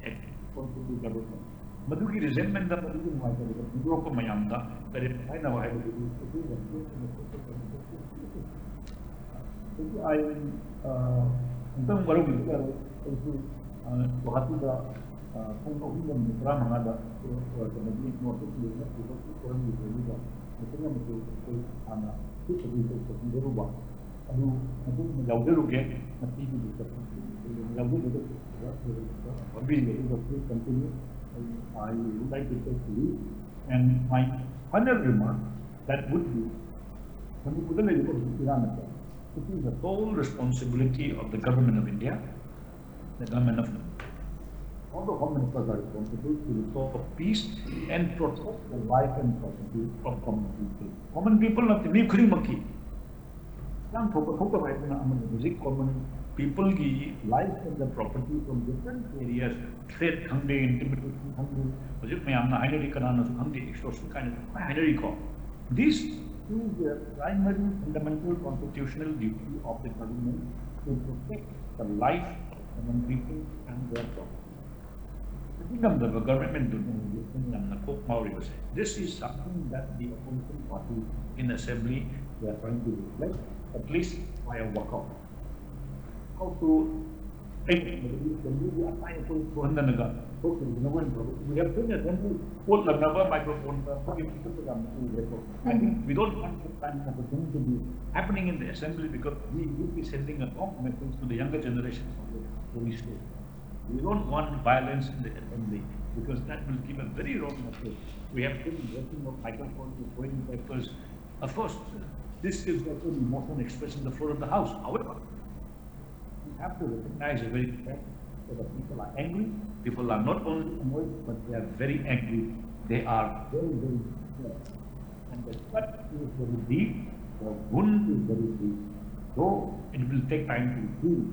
a responsible government, ꯃꯗꯨꯒꯤ resentment ꯗ ꯃꯗꯨꯒꯤ ꯅꯨꯡꯉꯥꯏꯇꯕꯗꯣ ꯐꯣꯡꯗꯣꯔꯛꯄ ꯃꯌꯥꯝꯗ ꯀꯔꯤ ꯍꯥꯏꯅꯕ ꯍꯥꯏꯕꯗꯨꯗꯤ ꯑꯩꯈꯣꯏ ꯑꯩ ꯑ, ꯑꯃꯨꯛꯇꯪ ꯋꯥꯔꯧꯕꯤꯕ ꯌꯥꯔꯣꯏ꯫ ꯑꯩꯁꯨ, ꯑ, ꯒꯨꯋꯥꯍꯥꯇꯤꯗ, ꯑ, ꯄꯨꯡ ꯑꯍꯨꯝꯒ ꯃꯤꯅꯤꯠ ꯇꯔꯥꯃꯉꯥꯗ, ꯑ, ꯀꯩꯅꯣꯒꯤ North East League ꯅ ꯄꯨꯊꯣꯛꯄ ꯈꯣꯔꯝꯒꯤ ꯂꯩꯔꯤꯕ ꯃꯇꯨꯡ ꯑꯃꯁꯨ ꯑꯩꯈꯣꯏ ꯍꯥꯟꯅ ꯁꯤꯠ ꯑꯗꯨ ꯇꯧꯊꯣꯛꯄꯤꯔꯨꯕ꯫ ꯑꯗꯨ ꯃꯇꯨꯡ ꯌꯥꯎꯖꯔꯨꯒꯦ꯫ ꯉꯁꯤꯒꯤ discussion ꯌꯥꯎꯖꯔꯨꯒꯦ꯫ ꯄꯥꯝꯕꯤꯔꯤꯕ ꯑꯗꯨꯒ please continue. I would like to say to you, and my final remark that would be, ꯃꯅꯤꯄꯨꯔꯗ ꯂꯩꯔꯤꯕ ꯍꯧꯖꯤꯛ ꯏꯔꯥꯡ ꯑꯁꯦ, it is the sole responsibility of the government of India, the government of Manipur. All the home ministers are responsible to restore peace and protect the life and property of common people. Common people ꯅꯠꯇꯦ, ꯃꯤ ꯈꯨꯗꯤꯡꯃꯛꯀꯤ ꯏꯔꯥꯡ ꯊꯣꯛꯄ ꯊꯣꯛꯇꯕ ꯍꯥꯏꯗꯅ ꯑꯃꯅꯤ꯫ ꯍꯧꯖꯤꯛ common Peopleꯒꯤ life and the property from different areas, threat ꯈꯪꯗꯦ, intimidation ꯈꯪꯗꯦ, ꯍꯧꯖꯤꯛ ꯃꯌꯥꯝꯅ ꯍꯥꯏꯅꯔꯤ, ꯀꯅꯥꯅꯁꯨ ꯈꯪꯗꯦ, extortion ꯀꯥꯏꯅ ꯂꯣꯏꯅ ꯍꯥꯏꯅꯔꯤꯀꯣ. This is the primary fundamental constitutional duty of the government to protect the life of common people and their property. ꯑꯗꯨ ꯉꯝꯗꯕ governmentꯗꯨꯅ ꯍꯧꯖꯤꯛ ꯑꯩꯈꯣꯏꯅ ꯌꯥꯝꯅ ꯀꯣꯛ ꯉꯥꯎꯔꯤꯕꯁꯦ. This is something that the opposition party in assembly, they are trying to reflect, at least by a walkout. Walkout ꯑꯩꯅ ꯈꯟꯕꯗꯗꯤ assemblyꯒꯤ ꯑꯀꯥꯏ ꯑꯇꯣꯏ ꯊꯣꯛꯍꯟꯗꯅꯒ ꯊꯣꯛꯈꯤꯕꯗꯨꯅ ꯑꯣꯏꯅ ꯐꯕ. We have seen assembly ꯄꯣꯠ ꯂꯪꯅꯕ microphoneꯗ ꯊꯣꯛꯈꯤꯕ ꯈꯣꯠꯄ ꯌꯥꯝꯅ ꯎꯔꯦꯀꯣ. I think we don't want that kind of a thing to be happening in the assembly, because we would be sending a wrong message to the younger generation of the police state. We don't want violence in the assembly, because that will give a very wrong message. We have seen breaking of microphones, throwing papers. Of course, this is also an emotional expression in the floor of the house. However, we have to recognize a very fact that the people are angry. People are not only annoyed, but they are very angry. They are very, very upset. And the cut is very deep, the wound is very deep. Though it will take time to heal,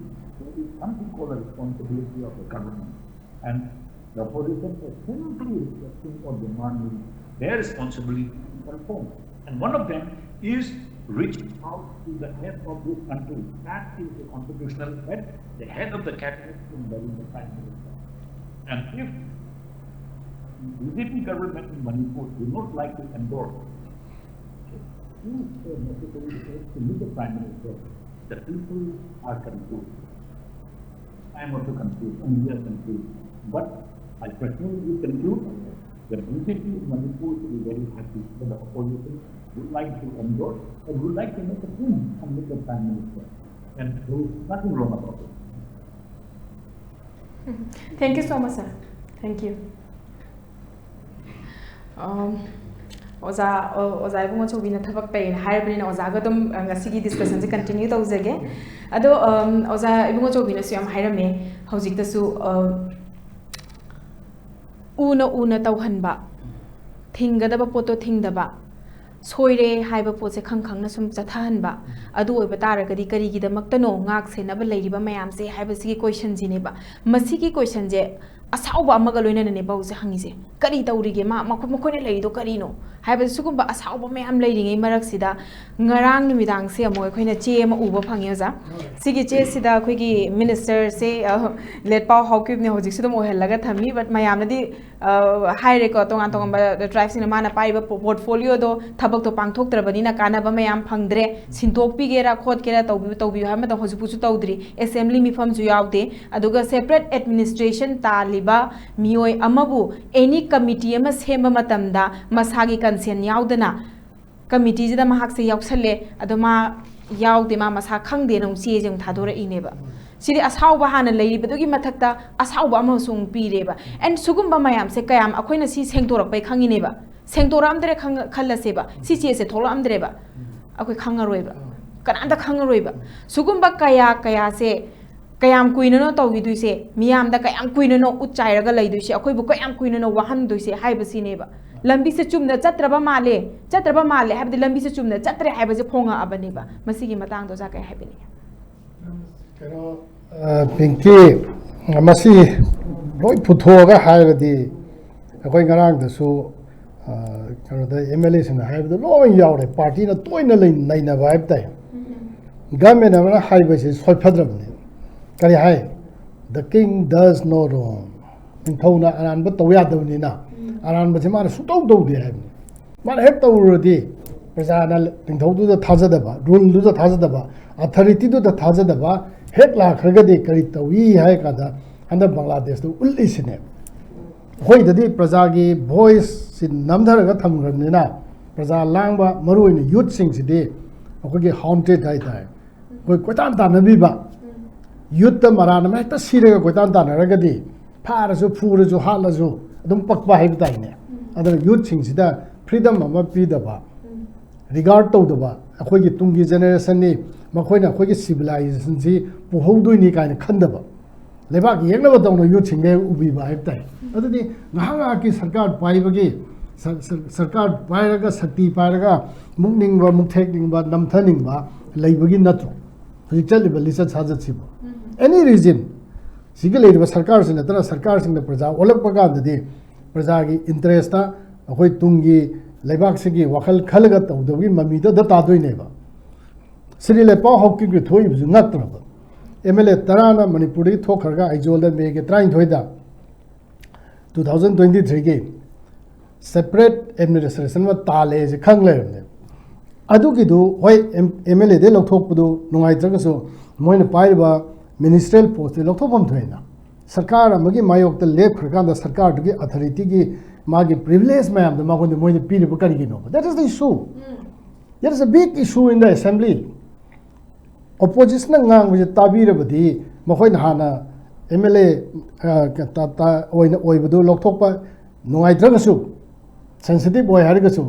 there is something called the responsibility of the government. And the opposition is simply requesting or demanding their responsibility to be performed. And one of them is reaching out to the head of this country. That is the constitutional head, the head of the cabinet, in the Prime Minister. And if B J P government in Manipur do not like to endorse, please say necessary steps to meet the Prime Minister. The people are confused. I am also confused, and we are confused. But I personally will conclude that B J P in Manipur should be very happy that the opposition would like to endorse and would like to make a change and meet the Prime Minister. And there is nothing wrong about it. Thank you so much, sir. Thank you. Um, ꯑꯣꯖꯥ ꯑꯣ- ꯑꯣꯖꯥ ꯏꯕꯨꯡꯉꯣ ꯆꯧꯕꯤꯅ ꯊꯕꯛ ꯇꯧꯅ ꯍꯥꯏꯔꯕꯅꯤꯅ ꯑꯣꯖꯥꯒ ꯑꯗꯨꯝ ꯑ, ꯉꯁꯤꯒꯤ discussionꯁꯦ continue ꯇꯧꯖꯒꯦ. ꯑꯗꯣ um, ꯑꯣꯖꯥ ꯏꯕꯨꯡꯉꯣ ꯆꯧꯕꯤꯅꯁꯨ ꯌꯥꯝ ꯍꯥꯏꯔꯝꯃꯦ ꯍꯧꯖꯤꯛꯇꯁꯨ, ꯑ, ꯎꯅ ꯎꯅ ꯇꯧꯍꯟꯕ, ꯊꯤꯡꯒꯗꯕ ꯄꯣꯠꯇꯣ ꯊꯤꯡꯗꯕ, ꯁꯣꯏꯔꯦ ꯍꯥꯏꯕ ꯄꯣꯠꯁꯦ ꯈꯪ ꯈꯪꯅ ꯁꯨꯝ ꯆꯠꯊꯍꯟꯕ꯫ ꯑꯗꯨ ꯑꯣꯏꯕ ꯇꯥꯔꯒꯗꯤ ꯀꯔꯤꯒꯤꯗꯃꯛꯇꯅꯣ ꯉꯥꯛ ꯁꯦꯟꯅꯕ ꯂꯩꯔꯤꯕ ꯃꯌꯥꯝꯁꯦ ꯍꯥꯏꯕꯁꯤꯒꯤ ꯀꯣꯏꯁꯟꯁꯤꯅꯦꯕ꯫ ꯃꯁꯤꯒꯤ ꯀꯣꯏꯁꯟꯁꯦ ꯑꯁꯥꯎꯕ ꯑꯃꯒ ꯂꯣꯏꯅꯅꯅꯦꯕ ꯍꯧꯖꯤꯛ ꯍꯪꯉꯤꯁꯦ꯫ ꯀꯔꯤ ꯇꯧꯔꯤꯒꯦ ꯃꯥ, ꯃꯈꯣꯏ, ꯃꯈꯣꯏꯅ ꯂꯩꯔꯤꯗꯣ ꯀꯔꯤꯅꯣ ꯍꯥꯏꯕ, ꯁꯤꯒꯨꯝꯕ ꯑꯁꯥꯎꯕ ꯃꯌꯥꯝ ꯂꯩꯔꯤꯉꯩ ꯃꯔꯛꯁꯤꯗ ꯉꯔꯥꯡ ꯅꯨꯃꯤꯗꯥꯡꯁꯦ ꯑꯃꯨꯛ ꯑꯩꯈꯣꯏꯅ ꯆꯦ ꯑꯃ ꯎꯕ ꯐꯪꯉꯦ ꯑꯣꯖꯥ꯫ ꯁꯤꯒꯤ ꯆꯦꯁꯤꯗ ꯑꯩꯈꯣꯏꯒꯤ ꯃꯤꯅꯤꯁꯇꯔꯁꯦ, ꯑ, ꯂꯦꯠꯄꯥꯎ ꯍꯥꯎꯀꯤꯞꯅꯦ ꯍꯧꯖꯤꯛꯁꯨ ꯑꯗꯨꯝ ꯑꯣꯏꯍꯜꯂꯒ ꯊꯝꯃꯤ, but ꯃꯌꯥꯝꯅꯗꯤ, ꯑ, ꯍꯥꯏꯔꯦꯀꯣ, ꯇꯣꯉꯥꯟ ꯇꯣꯉꯥꯟꯕ ꯇ꯭ꯔꯥꯏꯕꯁꯤꯡꯅ ꯃꯥꯅ ꯄꯥꯏꯔꯤꯕ ꯄꯣ-, ꯄꯣꯔꯠꯐꯣꯂꯤꯑꯣꯗꯣ, ꯊꯕꯛꯇꯣ ꯄꯥꯡꯊꯣꯛꯇ꯭ꯔꯕꯅꯤꯅ ꯀꯥꯟꯅꯕ ꯃꯌꯥꯝ ꯐꯪꯗ꯭ꯔꯦ, ꯁꯤꯟꯗꯣꯛꯄꯤꯒꯦꯔꯥ ꯈꯣꯠꯀꯦꯔꯥ ꯇꯧꯕꯤꯌꯨ, ꯇꯧꯕꯤꯌꯨ ꯍꯥꯏꯕ ꯃꯇꯝꯗ ꯍꯧꯖꯤꯛꯐꯥꯎꯁꯨ ꯇꯧꯗ꯭ꯔꯤ, ꯑꯦꯁꯦꯝꯕ꯭ꯂꯤ ꯃꯤꯐꯝꯁꯨ ꯌꯥꯎꯗꯦ꯫ ꯑꯗꯨꯒ ꯁꯦꯄꯔꯦꯠ ꯑꯦꯗꯃꯤꯅꯤꯁꯇ꯭ꯔꯦꯁꯟ ꯇꯥꯜꯂꯤꯕ ꯃꯤꯑꯣꯏ ꯑꯃꯕꯨ ꯑꯦꯅꯤ ꯀꯃꯤꯇꯤ ꯑꯃ ꯁꯦꯝꯕ ꯃꯇꯝꯗ ꯃꯁꯥꯒꯤ ꯀꯟꯁꯦꯟ ꯌꯥꯎꯗꯅ ꯀꯃꯤꯇꯤꯁꯤꯗ ꯃꯍꯥꯛꯁꯦ ꯌꯥꯎꯁꯜꯂꯦ, ꯑꯗꯣ ꯃꯥ ꯌꯥꯎꯗꯦ, ꯃꯥ ꯃꯁꯥ ꯈꯪꯗꯦꯅ ꯑꯃꯨꯛ ꯆꯦꯁꯦ ꯑꯃꯨꯛ ꯊꯥꯗꯣꯔꯛꯏꯅꯦꯕ꯫ ꯁꯤꯗꯤ ꯑꯁꯥꯎꯕ ꯍꯥꯟꯅ ꯂꯩꯔꯤꯕꯗꯨꯒꯤ ꯃꯊꯛꯇ ꯑꯁꯥꯎꯕ ꯑꯃꯁꯨ ꯑꯃꯨꯛ ꯄꯤꯔꯦꯕ꯫ And ꯁꯤꯒꯨꯝꯕ ꯃꯌꯥꯝꯁꯦ ꯀꯌꯥꯝ ꯑꯩꯈꯣꯏꯅ ꯁꯤ ꯁꯦꯡꯗꯣꯔꯛꯄꯩ ꯈꯪꯉꯤꯅꯦꯕ꯫ ꯁꯦꯡꯗꯣꯔꯛꯑꯝꯗ꯭ꯔꯦ ꯈꯪ-, ꯈꯜꯂꯁꯦꯕ, ꯁꯤ ꯆꯦꯁꯦ ꯊꯣꯛꯂꯛꯑꯝꯗ꯭ꯔꯦꯕ, ꯑꯩꯈꯣꯏ ꯈꯪꯉꯔꯣꯏꯕ, ꯀꯅꯥꯝꯇ ꯈꯪꯉꯔꯣꯏꯕ꯫ ꯁꯤꯒꯨꯝꯕ ꯀꯌꯥ ꯀꯌꯥꯁꯦ ꯀꯌꯥꯝ ꯀꯨꯏꯅꯅꯣ ꯇꯧꯈꯤꯗꯣꯏꯁꯦ? ꯃꯤꯌꯥꯝꯗ ꯀꯌꯥꯝ ꯀꯨꯏꯅꯅꯣ ꯎꯠ ꯆꯥꯏꯔꯒ ꯂꯩꯗꯣꯏꯁꯦ? ꯑꯩꯈꯣꯏꯕꯨ ꯀꯌꯥꯝ ꯀꯨꯏꯅꯅꯣ ꯋꯥꯍꯟꯗꯣꯏꯁꯦ ꯍꯥꯏꯕꯁꯤꯅꯦꯕ꯫ ꯂꯝꯕꯤꯁꯦ ꯆꯨꯝꯅ ꯆꯠꯇ꯭ꯔꯕ ꯃꯥꯜꯂꯦ, ꯆꯠꯇ꯭ꯔꯕ ꯃꯥꯜꯂꯦ ꯍꯥꯏꯕꯗꯤ ꯂꯝꯕꯤꯁꯦ ꯆꯨꯝꯅ ꯆꯠꯇ꯭ꯔꯦ ꯍꯥꯏꯕꯁꯦ ꯐꯣꯡꯉꯛꯑꯕꯅꯦꯕ꯫ ꯃꯁꯤꯒꯤ ꯃꯇꯥꯡꯗ ꯑꯣꯖꯥ ꯀꯩ ꯍꯥꯏꯕꯤꯅꯤꯡꯉꯤ? ꯀꯩꯅꯣ, ꯑ, ꯄꯤꯡꯀꯤ, ꯃꯁꯤ ꯂꯣꯏ ꯄꯨꯊꯣꯛꯑꯒ ꯍꯥꯏꯔꯗꯤ ꯑꯩꯈꯣꯏ ꯉꯔꯥꯡꯗꯁꯨ, ꯑ, ꯀꯩꯅꯣꯗ ꯑꯦꯝ ꯑꯦꯜ ꯑꯦꯁꯤꯡꯅ ꯍꯥꯏꯕꯗꯣ ꯂꯣꯏ ꯌꯥꯎꯔꯦ꯫ ꯄꯥꯔꯇꯤꯅ ꯇꯣꯏꯅ ꯂꯩ-, ꯅꯩꯅꯕ ꯍꯥꯏꯕ ꯇꯥꯏ꯫ ꯒꯃꯦꯟ ꯑꯃꯅ ꯍꯥꯏꯕꯁꯤ ꯁꯣꯏꯐꯗ꯭ꯔꯕꯅꯤ꯫ ꯀꯔꯤ ꯍꯥꯏ? "The king does no wrong"꯫ ꯅꯤꯡꯊꯧꯅ ꯑꯔꯥꯟꯕ ꯇꯧ ꯌꯥꯗꯕꯅꯤꯅ ꯑꯔꯥꯟꯕꯁꯤ ꯃꯥꯅ ꯁꯨꯡꯇꯧ ꯇꯧꯗꯦ ꯍꯥꯏꯕꯅꯤ꯫ ꯃꯥꯅ ꯍꯦꯛ ꯇꯧꯔꯨꯔꯗꯤ ꯄ꯭ꯔꯖꯥꯅ ꯅꯤꯡꯊꯧꯗꯨꯗ ꯊꯥꯖꯗꯕ, ꯔꯨꯜꯗꯨꯗ ꯊꯥꯖꯗꯕ, ꯑꯊꯣꯔꯤꯇꯤꯗꯨꯗ ꯊꯥꯖꯗꯕ ꯍꯦꯛ ꯂꯥꯛꯈ꯭ꯔꯒꯗꯤ ꯀꯔꯤ ꯇꯧꯏ ꯍꯥꯏ ꯀꯥꯟꯗ ꯍꯟꯗꯛ ꯕꯪꯒ꯭ꯂꯥꯗꯦꯁꯇ ꯎꯠꯂꯤꯁꯤꯅꯦ꯫ ꯑꯩꯈꯣꯏꯗꯗꯤ ꯄ꯭ꯔꯖꯥꯒꯤ ꯚꯣꯏꯁꯁꯤ ꯅꯝꯊꯔꯒ ꯊꯝꯈ꯭ꯔꯕꯅꯤꯅ ꯄ꯭ꯔꯖꯥ ꯂꯥꯡꯕ, ꯃꯔꯨꯑꯣꯏꯅ ꯌꯨꯠꯁꯤꯡꯁꯤꯗꯤ ꯑꯩꯈꯣꯏꯒꯤ ꯍꯥꯎꯟꯇꯦꯠ ꯍꯥꯏꯇꯥꯔꯦ꯫ ꯑꯩꯈꯣꯏ ꯀꯣꯏꯇꯥꯟ ꯇꯥꯟꯅꯕꯤꯕ, ꯌꯨꯠꯇ ꯃꯔꯥꯟ ꯑꯃ ꯍꯦꯛꯇ ꯁꯤꯔꯒ ꯀꯣꯏꯇꯥꯟ ꯇꯥꯟꯅꯔꯒꯗꯤ ꯐꯥꯔꯁꯨ, ꯐꯨꯔꯁꯨ, ꯍꯥꯠꯂꯁꯨ ꯑꯗꯨꯝ ꯄꯛꯄ ꯍꯥꯏꯕ ꯇꯥꯏꯅꯦ꯫ ꯑꯗꯨꯅ ꯌꯨꯠꯁꯤꯡꯁꯤꯗ ꯐ꯭ꯔꯤꯗꯝ ꯑꯃ ꯄꯤꯗꯕ, ꯔꯤꯒꯥꯔꯗ ꯇꯧꯗꯕ, ꯑꯩꯈꯣꯏꯒꯤ ꯇꯨꯡꯒꯤ ꯖꯦꯅꯦꯔꯦꯁꯟꯅꯤ, ꯃꯈꯣꯏꯅ ꯑꯩꯈꯣꯏꯒꯤ ꯁꯤꯚꯤꯂꯥꯏꯖꯦꯁꯟꯁꯤ ꯄꯨꯍꯧꯗꯣꯏꯅꯤ ꯀꯥꯏꯅ ꯈꯟꯗꯕ, ꯂꯩꯕꯥꯛ ꯌꯦꯛꯅꯕ ꯇꯧꯅ ꯌꯨꯠꯁꯤꯡꯗ ꯎꯕꯤꯕ ꯍꯥꯏꯕ ꯇꯥꯏ꯫ ꯑꯗꯨꯗꯤ ꯉꯥꯏꯍꯥꯛ ꯉꯥꯏꯍꯥꯛꯀꯤ ꯁꯔꯀꯥꯔ ꯄꯥꯏꯕꯒꯤ ꯁꯔ- ꯁꯔ- ꯁꯔꯀꯥꯔ ꯄꯥꯏꯔꯒ, ꯁꯛꯇꯤ ꯄꯥꯏꯔꯒ ꯃꯨꯛꯅꯤꯡꯕ, ꯃꯨꯛꯊꯦꯛꯅꯤꯡꯕ, ꯅꯝꯊꯅꯤꯡꯕ ꯂꯩꯕꯒꯤ ꯅꯠꯇ꯭ꯔꯣ ꯍꯧꯖꯤꯛ ꯆꯠꯂꯤꯕ ꯂꯤꯆꯠ ꯁꯥꯖꯠꯁꯤꯕꯨ? Any reason, ꯁꯤꯒꯤ ꯂꯩꯔꯤꯕ ꯁꯔꯀꯥꯔꯁꯤ ꯅꯠꯇꯅ ꯁꯔꯀꯥꯔꯁꯤꯡꯅ ꯄ꯭ꯔꯖꯥ ꯑꯣꯜꯂꯛꯄ ꯀꯥꯟꯗꯗꯤ ꯄ꯭ꯔꯖꯥꯒꯤ interest, ꯑꯩꯈꯣꯏ ꯇꯨꯡꯒꯤ ꯂꯩꯕꯥꯛꯁꯤꯒꯤ ꯋꯥꯈꯜ ꯈꯜꯂꯒ ꯇꯧꯗꯕꯒꯤ ꯃꯃꯤꯗꯨꯗ ꯇꯥꯗꯣꯏꯅꯦꯕ꯫ ꯁꯤꯔꯤ ꯂꯩꯄꯥꯎ ꯍꯧꯈꯤꯕꯒꯤ ꯊꯣꯛꯏꯕꯁꯨ ꯉꯛꯇ꯭ꯔꯕ? ꯑꯦꯝ ꯑꯦꯜ ꯑꯦ ꯇꯔꯥꯅ ꯃꯅꯤꯄꯨꯔꯗꯒꯤ ꯊꯣꯛꯈ꯭ꯔꯒ ꯑꯥꯏꯖꯣꯜꯗ ꯃꯦꯒꯤ ꯇꯔꯥꯅꯤꯊꯣꯏꯗ, two thousand twenty threeꯒꯤ separate administration ꯑꯃ ꯇꯥꯜꯂꯦꯁꯦ ꯈꯪ ꯂꯩꯔꯕꯅꯦ꯫ ꯑꯗꯨꯒꯤꯗꯨ ꯍꯣꯏ, ꯑꯦꯝ ꯑꯦꯜ ꯑꯦꯗꯩ ꯂꯧꯊꯣꯛꯄꯗꯨ ꯅꯨꯡꯉꯥꯏꯇ꯭ꯔꯒꯁꯨ ꯃꯣꯏꯅ ꯄꯥꯏꯔꯤꯕ ministerial postꯇꯤ ꯂꯧꯊꯣꯛꯐꯝ ꯊꯣꯛꯑꯦꯅ꯫ ꯁꯔꯀꯥꯔ ꯑꯃꯒꯤ ꯃꯥꯌꯣꯛꯇ ꯂꯦꯞꯈ꯭ꯔꯀꯥꯟꯗ ꯁꯔꯀꯥꯔꯗꯨꯒꯤ authorityꯒꯤ ꯃꯥꯒꯤ privilege ꯃꯌꯥꯝꯗꯣ ꯃꯉꯣꯟꯗ ꯃꯣꯏꯅ ꯄꯤꯔꯤꯕ ꯀꯔꯤꯒꯤꯅꯣꯕ? That is the issue. There is a big issue in the assembly. Oppositionꯅ ꯉꯥꯡꯕꯁꯦ ꯇꯥꯕꯤꯔꯕꯗꯤ ꯃꯈꯣꯏꯅ ꯍꯥꯟꯅ ꯑꯦꯝ ꯑꯦꯜ ꯑꯦ ꯑꯣꯏꯅ ꯑꯣꯏꯕꯗꯨ ꯂꯧꯊꯣꯛꯄ ꯅꯨꯡꯉꯥꯏꯇ꯭ꯔꯒꯁꯨ, sensitive ꯑꯣꯏ ꯍꯥꯏꯔꯒꯁꯨ,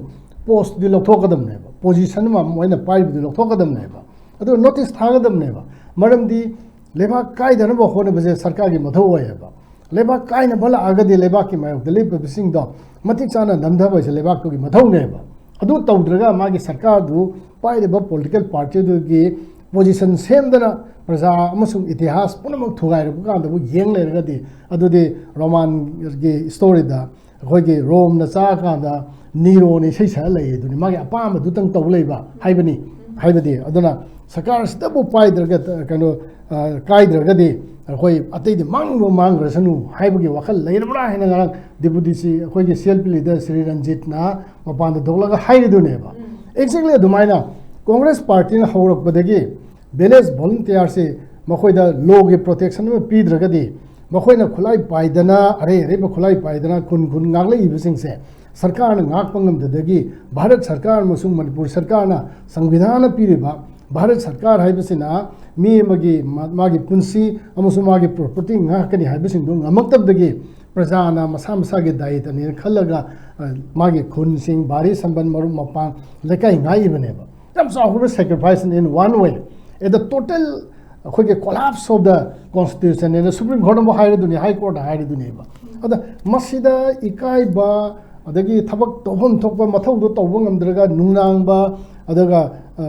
postꯇꯨꯗꯤ ꯂꯧꯊꯣꯛꯀꯗꯕꯅꯦꯕ, position ꯑꯃ ꯃꯣꯏꯅ ꯄꯥꯏꯕꯗꯨ ꯂꯧꯊꯣꯛꯀꯗꯕꯅꯦꯕ, ꯑꯗꯨꯒ notice ꯊꯥꯒꯗꯕꯅꯦꯕ꯫ ꯃꯔꯝꯗꯤ ꯂꯩꯕꯥꯛ ꯀꯥꯏꯗꯅꯕ ꯍꯣꯠꯅꯕꯁꯦ ꯁꯔꯀꯥꯔꯒꯤ ꯃꯊꯧ ꯑꯣꯏꯌꯦꯕ꯫ ꯂꯩꯕꯥꯛ ꯀꯥꯏꯅꯕ ꯂꯥꯛꯑꯒꯗꯤ ꯂꯩꯕꯥꯛꯀꯤ ꯃꯥꯌꯣꯛꯇ ꯂꯦꯞꯄꯤꯕꯁꯤꯡꯗꯣ ꯃꯇꯤꯛ ꯆꯥꯅ ꯅꯝꯊꯕ ꯍꯥꯏꯁꯦ ꯂꯩꯕꯥꯛꯇꯨꯒꯤ ꯃꯊꯧꯅꯦꯕ꯫ ꯑꯗꯨ ꯇꯧꯗ꯭ꯔꯒ ꯃꯥꯒꯤ ꯁꯔꯀꯥꯔꯗꯨ, ꯄꯥꯏꯔꯤꯕ political partyꯗꯨꯒꯤ position ꯁꯦꯝꯗꯅ ꯄ꯭ꯔꯖꯥ ꯑꯃꯁꯨꯡ ꯏꯇꯤꯍꯥꯁ ꯄꯨꯝꯅꯃꯛ ꯊꯨꯒꯥꯏꯔꯛꯄ ꯀꯥꯟꯗꯕꯨ ꯌꯦꯡ ꯂꯩꯔꯒꯗꯤ, ꯑꯗꯨꯗꯤ Romanꯒꯤ storyꯗ ꯑꯩꯈꯣꯏꯒꯤ ꯔꯣꯝꯅ ꯆꯥꯔꯀꯥꯟꯗ ꯅꯤꯔꯣꯅ ꯏꯁꯩ ꯁꯛꯑ ꯂꯩ ꯑꯗꯨꯅꯤ, ꯃꯥꯒꯤ ꯑꯄꯥꯝꯕꯗꯨꯇꯪ ꯇꯧ ꯂꯩꯕ ꯍꯥꯏꯕꯅꯤ꯫ ꯍꯥꯏꯕꯗꯤ ꯑꯗꯨꯅ ꯁꯔꯀꯥꯔꯁꯤꯗꯕꯨ ꯄꯥꯏꯗ꯭ꯔꯒ, ꯀꯩꯅꯣ, ꯑ, ꯀꯥꯏꯗ꯭ꯔꯒꯗꯤ ꯑꯩꯈꯣꯏ ꯑꯇꯩꯗꯤ ꯃꯥꯡꯕ ꯃꯥꯡꯈ꯭ꯔꯁꯅꯨ ꯍꯥꯏꯕꯒꯤ ꯋꯥꯈꯜ ꯂꯩꯔꯕ꯭ꯔꯥ ꯍꯥꯏꯅ ꯉꯔꯥꯡ deputy ꯁꯤ ꯑꯩꯈꯣꯏꯒꯤ C L P leader Shri ꯔꯟꯖꯤꯠꯅ ꯃꯄꯥꯟꯗ ꯊꯣꯛꯂꯒ ꯍꯥꯏꯔꯤꯗꯨꯅꯦꯕ꯫ Exactly ꯑꯗꯨꯃꯥꯏꯅ ꯀꯣꯡꯒ꯭ꯔꯦꯁ ꯄꯥꯔꯇꯤꯅ ꯍꯧꯔꯛꯄꯗꯒꯤ village volunteerꯁꯤ ꯃꯈꯣꯏꯗ lawꯒꯤ protection ꯑꯃ ꯄꯤꯗ꯭ꯔꯒꯗꯤ, ꯃꯈꯣꯏꯅ ꯈꯨꯠꯂꯥꯏ ꯄꯥꯏꯗꯅ, ꯑꯔꯩ ꯑꯔꯩꯕ ꯈꯨꯠꯂꯥꯏ ꯄꯥꯏꯗꯅ ꯈꯨꯟ ꯈꯨꯟ ꯉꯥꯛꯂꯛꯏꯕꯁꯤꯡꯁꯦ ꯁꯔꯀꯥꯔꯅ ꯉꯥꯛꯄ ꯉꯝꯗꯕꯗꯒꯤ ꯚꯥꯔꯠ ꯁꯔꯀꯥꯔ ꯑꯃꯁꯨꯡ ꯃꯅꯤꯄꯨꯔ ꯁꯔꯀꯥꯔꯅ ꯁꯪꯕꯤꯙꯥꯟꯅ ꯄꯤꯔꯤꯕ ꯚꯥꯔꯠ ꯁꯔꯀꯥꯔ ꯍꯥꯏꯕꯁꯤꯅ ꯃꯤ ꯑꯃꯒꯤ ꯃꯥ-, ꯃꯥꯒꯤ ꯄꯨꯟꯁꯤ ꯑꯃꯁꯨꯡ ꯃꯥꯒꯤ property ꯉꯥꯛꯀꯅꯤ ꯍꯥꯏꯕꯁꯤꯡꯗꯨ ꯉꯝꯃꯛꯇꯕꯗꯒꯤ ꯄ꯭ꯔꯖꯥꯅ ꯃꯁꯥ ꯃꯁꯥꯒꯤ ꯗꯥꯌꯤꯇꯅꯦꯅ ꯈꯜꯂꯒ, ꯑ, ꯃꯥꯒꯤ ꯈꯨꯟꯁꯤꯡ, ꯚꯥꯔꯤ ꯁꯝꯕꯟ, ꯃꯔꯨꯞ ꯃꯄꯥꯡ, ꯂꯩꯀꯥꯏ ꯉꯥꯛꯏꯕꯅꯦꯕ꯫ ꯌꯥꯝ ꯆꯥꯎꯈ꯭ꯔꯕ sacrifice in one way. At the total, ꯑꯩꯈꯣꯏꯒꯤ collapse of the constitution ꯍꯥꯏꯅ Supreme Court ꯑꯃ ꯍꯥꯏꯔꯤꯗꯨꯅꯤ, High Court ꯍꯥꯏꯔꯤꯗꯨꯅꯦꯕ꯫ ꯑꯗ ꯃꯁꯤꯗ ꯏꯀꯥꯏꯕ, ꯑꯗꯒꯤ ꯊꯕꯛ ꯇꯧꯐꯝ ꯊꯣꯛꯄ ꯃꯊꯧꯗꯣ ꯇꯧꯕ ꯉꯝꯗ꯭ꯔꯒ ꯅꯨꯡꯅꯥꯡꯕ, ꯑꯗꯨꯒ, ꯑ,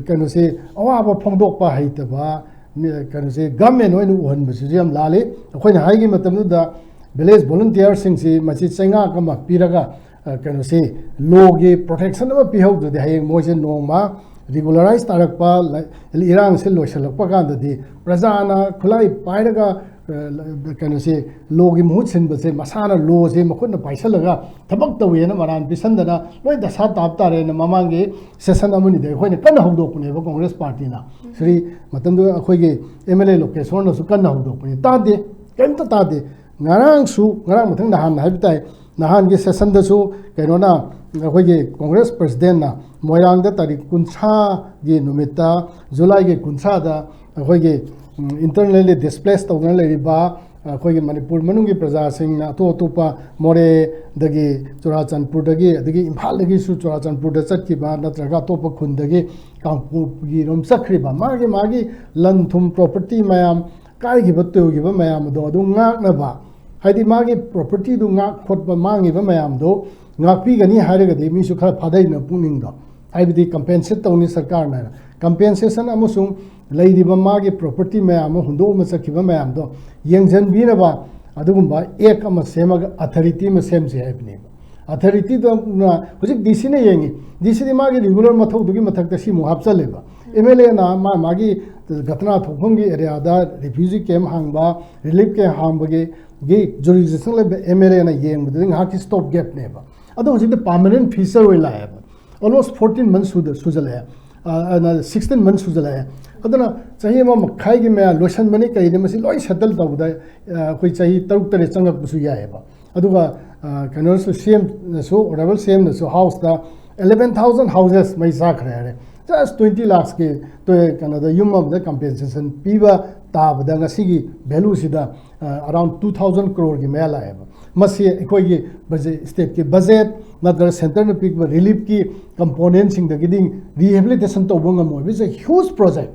ꯀꯩꯅꯣꯁꯦ, ꯑꯋꯥꯕ ꯐꯣꯡꯗꯣꯛꯄ ꯍꯩꯇꯕ, ꯃꯤ-, ꯀꯩꯅꯣꯁꯦ, ꯒꯚꯔꯟꯃꯦꯟ ꯑꯣꯏꯅ ꯎꯍꯟꯕꯁꯤꯁꯨ ꯌꯥꯝ ꯂꯥꯜꯂꯤ꯫ ꯑꯩꯈꯣꯏꯅ ꯍꯥꯏꯈꯤꯕ ꯃꯇꯝꯗꯨꯗ village volunteerꯁꯤꯡꯁꯤ ꯃꯁꯤ ꯆꯩꯉꯥꯛ ꯑꯃ ꯄꯤꯔꯒ, ꯑ, ꯀꯩꯅꯣꯁꯤ, lawꯒꯤ protection ꯑꯃ ꯄꯤꯍꯧꯗ꯭ꯔꯗꯤ ꯍꯌꯦꯡ ꯃꯣꯏꯁꯦ ꯅꯣꯡꯃ regularize ꯇꯥꯔꯛꯄ, ꯂ-, ꯏꯔꯥꯡꯁꯦ ꯂꯣꯏꯁꯤꯜꯂꯛꯄ ꯀꯥꯟꯗꯗꯤ ꯄ꯭ꯔꯖꯥꯅ ꯈꯨꯠꯂꯥꯏ ꯄꯥꯏꯔꯒ, ꯑ, ꯀꯩꯅꯣꯁꯦ, lawꯒꯤ ꯃꯍꯨꯠ ꯁꯤꯟꯕꯁꯦ, ꯃꯁꯥꯅ lawꯁꯦ ꯃꯈꯨꯠꯅ ꯄꯥꯏꯁꯜꯂꯒ ꯊꯕꯛ ꯇꯧꯋꯦꯅ ꯃꯔꯥꯟ ꯄꯤꯁꯟꯗꯅ ꯂꯣꯏ ꯗꯁꯥ ꯇꯥꯕ ꯇꯥꯔꯦꯅ ꯃꯃꯥꯡꯒꯤ session ꯑꯃꯅꯤꯗ ꯑꯩꯈꯣꯏꯅ ꯀꯟꯅ ꯍꯧꯗꯣꯛꯄꯅꯦꯕ, ꯀꯣꯡꯒ꯭ꯔꯦꯁ ꯄꯥꯔꯇꯤꯅ꯫ ꯁ꯭ꯔꯤ, ꯃꯇꯝꯗꯨꯗ ꯑꯩꯈꯣꯏꯒꯤ MLA ꯂꯣꯀꯦꯁꯣꯔꯅꯁꯨ ꯀꯟꯅ ꯍꯧꯗꯣꯛꯄꯅꯤ꯫ ꯇꯥꯗꯦ, ꯀꯔꯤꯝꯇ ꯇꯥꯗꯦ꯫ ꯉꯔꯥꯡꯁꯨ, ꯉꯔꯥꯡ ꯃꯊꯪ ꯅꯍꯥꯟ ꯍꯥꯏꯕ ꯇꯥꯏ, ꯅꯍꯥꯟꯒꯤ sessionꯗꯁꯨ ꯀꯩꯅꯣꯅ, ꯑꯩꯈꯣꯏꯒꯤ ꯀꯣꯡꯒ꯭ꯔꯦꯁ presidentꯅ ꯃꯣꯏꯔꯥꯡꯗ ꯇꯥꯔꯤꯛ ꯀꯨꯟꯊ꯭ꯔꯥꯒꯤ ꯅꯨꯃꯤꯠꯇ, ꯖꯨꯂꯥꯏꯒꯤ ꯀꯨꯟꯊ꯭ꯔꯥꯗ ꯑꯩꯈꯣꯏꯒꯤ, ꯎꯝ, internally displace ꯇꯧꯗꯨꯅ ꯂꯩꯔꯤꯕ ꯑꯩꯈꯣꯏꯒꯤ ꯃꯅꯤꯄꯨꯔ ꯃꯅꯨꯡꯒꯤ ꯄ꯭ꯔꯖꯥꯁꯤꯡꯅ ꯑꯇꯣꯞ ꯑꯇꯣꯞꯄ ꯃꯣꯔꯦꯗꯒꯤ, ꯆꯨꯔꯥꯆꯥꯟꯄꯨꯔꯗꯒꯤ, ꯑꯗꯒꯤ ꯏꯝꯐꯥꯜꯗꯒꯤꯁꯨ ꯆꯨꯔꯥꯆꯥꯟꯄꯨꯔꯗ ꯆꯠꯈꯤꯕ ꯅꯠꯇ꯭ꯔꯒ ꯑꯇꯣꯞꯄ ꯈꯨꯟꯗꯒꯤ ꯀꯥꯡꯄꯣꯛꯄꯤꯔꯣꯝ ꯆꯠꯈ꯭ꯔꯤꯕ ꯃꯥꯒꯤ, ꯃꯥꯒꯤ ꯂꯟ ꯊꯨꯝ property ꯃꯌꯥꯝ, ꯀꯥꯏꯈꯤꯕ ꯇꯣꯏꯈꯤꯕ ꯃꯌꯥꯝ ꯑꯗꯣ ꯑꯗꯨ ꯉꯥꯛꯅꯕ, ꯍꯥꯏꯗꯤ ꯃꯥꯒꯤ propertyꯗꯨ ꯉꯥꯛ ꯈꯣꯠꯄ, ꯃꯥꯡꯉꯤꯕ ꯃꯌꯥꯝꯗꯣ ꯉꯥꯛꯄꯤꯒꯅꯤ ꯍꯥꯏꯔꯒꯗꯤ ꯃꯤꯁꯨ ꯈꯔ ꯐꯥꯗꯩꯅ ꯄꯨꯛꯅꯤꯡꯗꯣ, ꯍꯥꯏꯕꯗꯤ compensate ꯇꯧꯅꯤ ꯁꯔꯀꯥꯔꯅ ꯍꯥꯏꯅ꯫ Compensation ꯑꯃꯁꯨꯡ ꯂꯩꯔꯤꯕ ꯃꯥꯒꯤ property ꯃꯌꯥꯝ ꯑꯃ ꯍꯨꯟꯗꯣꯛꯑꯝꯃ ꯆꯠꯈꯤꯕ ꯃꯌꯥꯝꯗꯣ ꯌꯦꯡꯁꯤꯟꯕꯤꯅꯕ ꯑꯗꯨꯒꯨꯝꯕ act ꯑꯃ ꯁꯦꯝꯃꯒ authority ꯑꯃ ꯁꯦꯝꯁꯦ ꯍꯥꯏꯕꯅꯦꯕ꯫ Authorityꯗꯨꯅ ꯍꯧꯖꯤꯛ DCꯅ ꯌꯦꯡꯉꯤ, DCꯗꯤ ꯃꯥꯒꯤ regular ꯃꯊꯧꯗꯨꯒꯤ ꯃꯊꯛꯇ ꯁꯤꯃꯨꯛ ꯍꯥꯞꯆꯜꯂꯦꯕ꯫ MLAꯅ ꯃꯥ ꯃꯥꯒꯤ ꯘꯇꯅꯥ ꯊꯣꯛꯐꯝꯒꯤ areaꯗ refugee camp ꯍꯥꯡꯕ, relief camp ꯍꯥꯡꯕꯒꯤ, ꯒꯤ jurisdiction ꯂꯩꯕ MLAꯅ ꯌꯦꯡꯕꯗꯨꯗꯤ ꯉꯥꯏꯍꯥꯛꯀꯤ stop gapꯅꯦꯕ꯫ ꯑꯗꯣ ꯍꯧꯖꯤꯛꯇꯤ permanent feature ꯑꯣꯏ ꯂꯥꯛꯑꯦꯕ꯫ Almost fourteen months ꯁꯨꯗ-, ꯁꯨꯖꯜꯂꯛꯑꯦ꯫ ꯑ, ꯑ, sixteen months ꯁꯨꯖꯜꯂꯛꯑꯦ꯫ ꯑꯗꯨꯅ ꯆꯍꯤ ꯑꯃ ꯃꯈꯥꯏꯒꯤ ꯃꯌꯥ ꯂꯣꯏꯁꯟꯕꯅꯤ ꯀꯩꯅꯤ, ꯃꯁꯤ ꯂꯣꯏ settle ꯇꯧꯕꯗ, ꯑ, ꯑꯩꯈꯣꯏ ꯆꯍꯤ ꯇꯔꯨꯛ ꯇꯔꯦꯠ ꯆꯪꯉꯛꯄꯁꯨ ꯌꯥꯏꯑꯕ꯫ ꯑꯗꯨꯒ, ꯑ, ꯀꯩꯅꯣꯁꯨ CMꯅꯁꯨ, Honourable CMꯅꯁꯨ Houseꯇ eleven thousand houses ꯃꯩ ꯆꯥꯈ꯭ꯔꯦ ꯍꯥꯏꯔꯦ꯫ Just twenty lakhsꯀꯤ ꯇꯣ-, ꯀꯩꯅꯣꯗ ꯌꯨꯝ ꯑꯃꯗ compensation ꯄꯤꯕ ꯇꯥꯕꯗ ꯉꯁꯤꯒꯤ valueꯁꯤꯗ, ꯑ, around two thousand crore ꯒꯤ ꯃꯌꯥ ꯂꯥꯛꯑꯦꯕ꯫ ꯃꯁꯤ ꯑꯩꯈꯣꯏꯒꯤ budget, stateꯀꯤ budget ꯅꯠꯇ꯭ꯔꯒ centreꯅ ꯄꯤꯕ reliefꯀꯤ componentꯁꯤꯡꯗꯒꯤꯗꯤ rehabilitation ꯇꯧꯕ ꯉꯝꯃꯣꯏꯕ꯫ It's a huge project꯫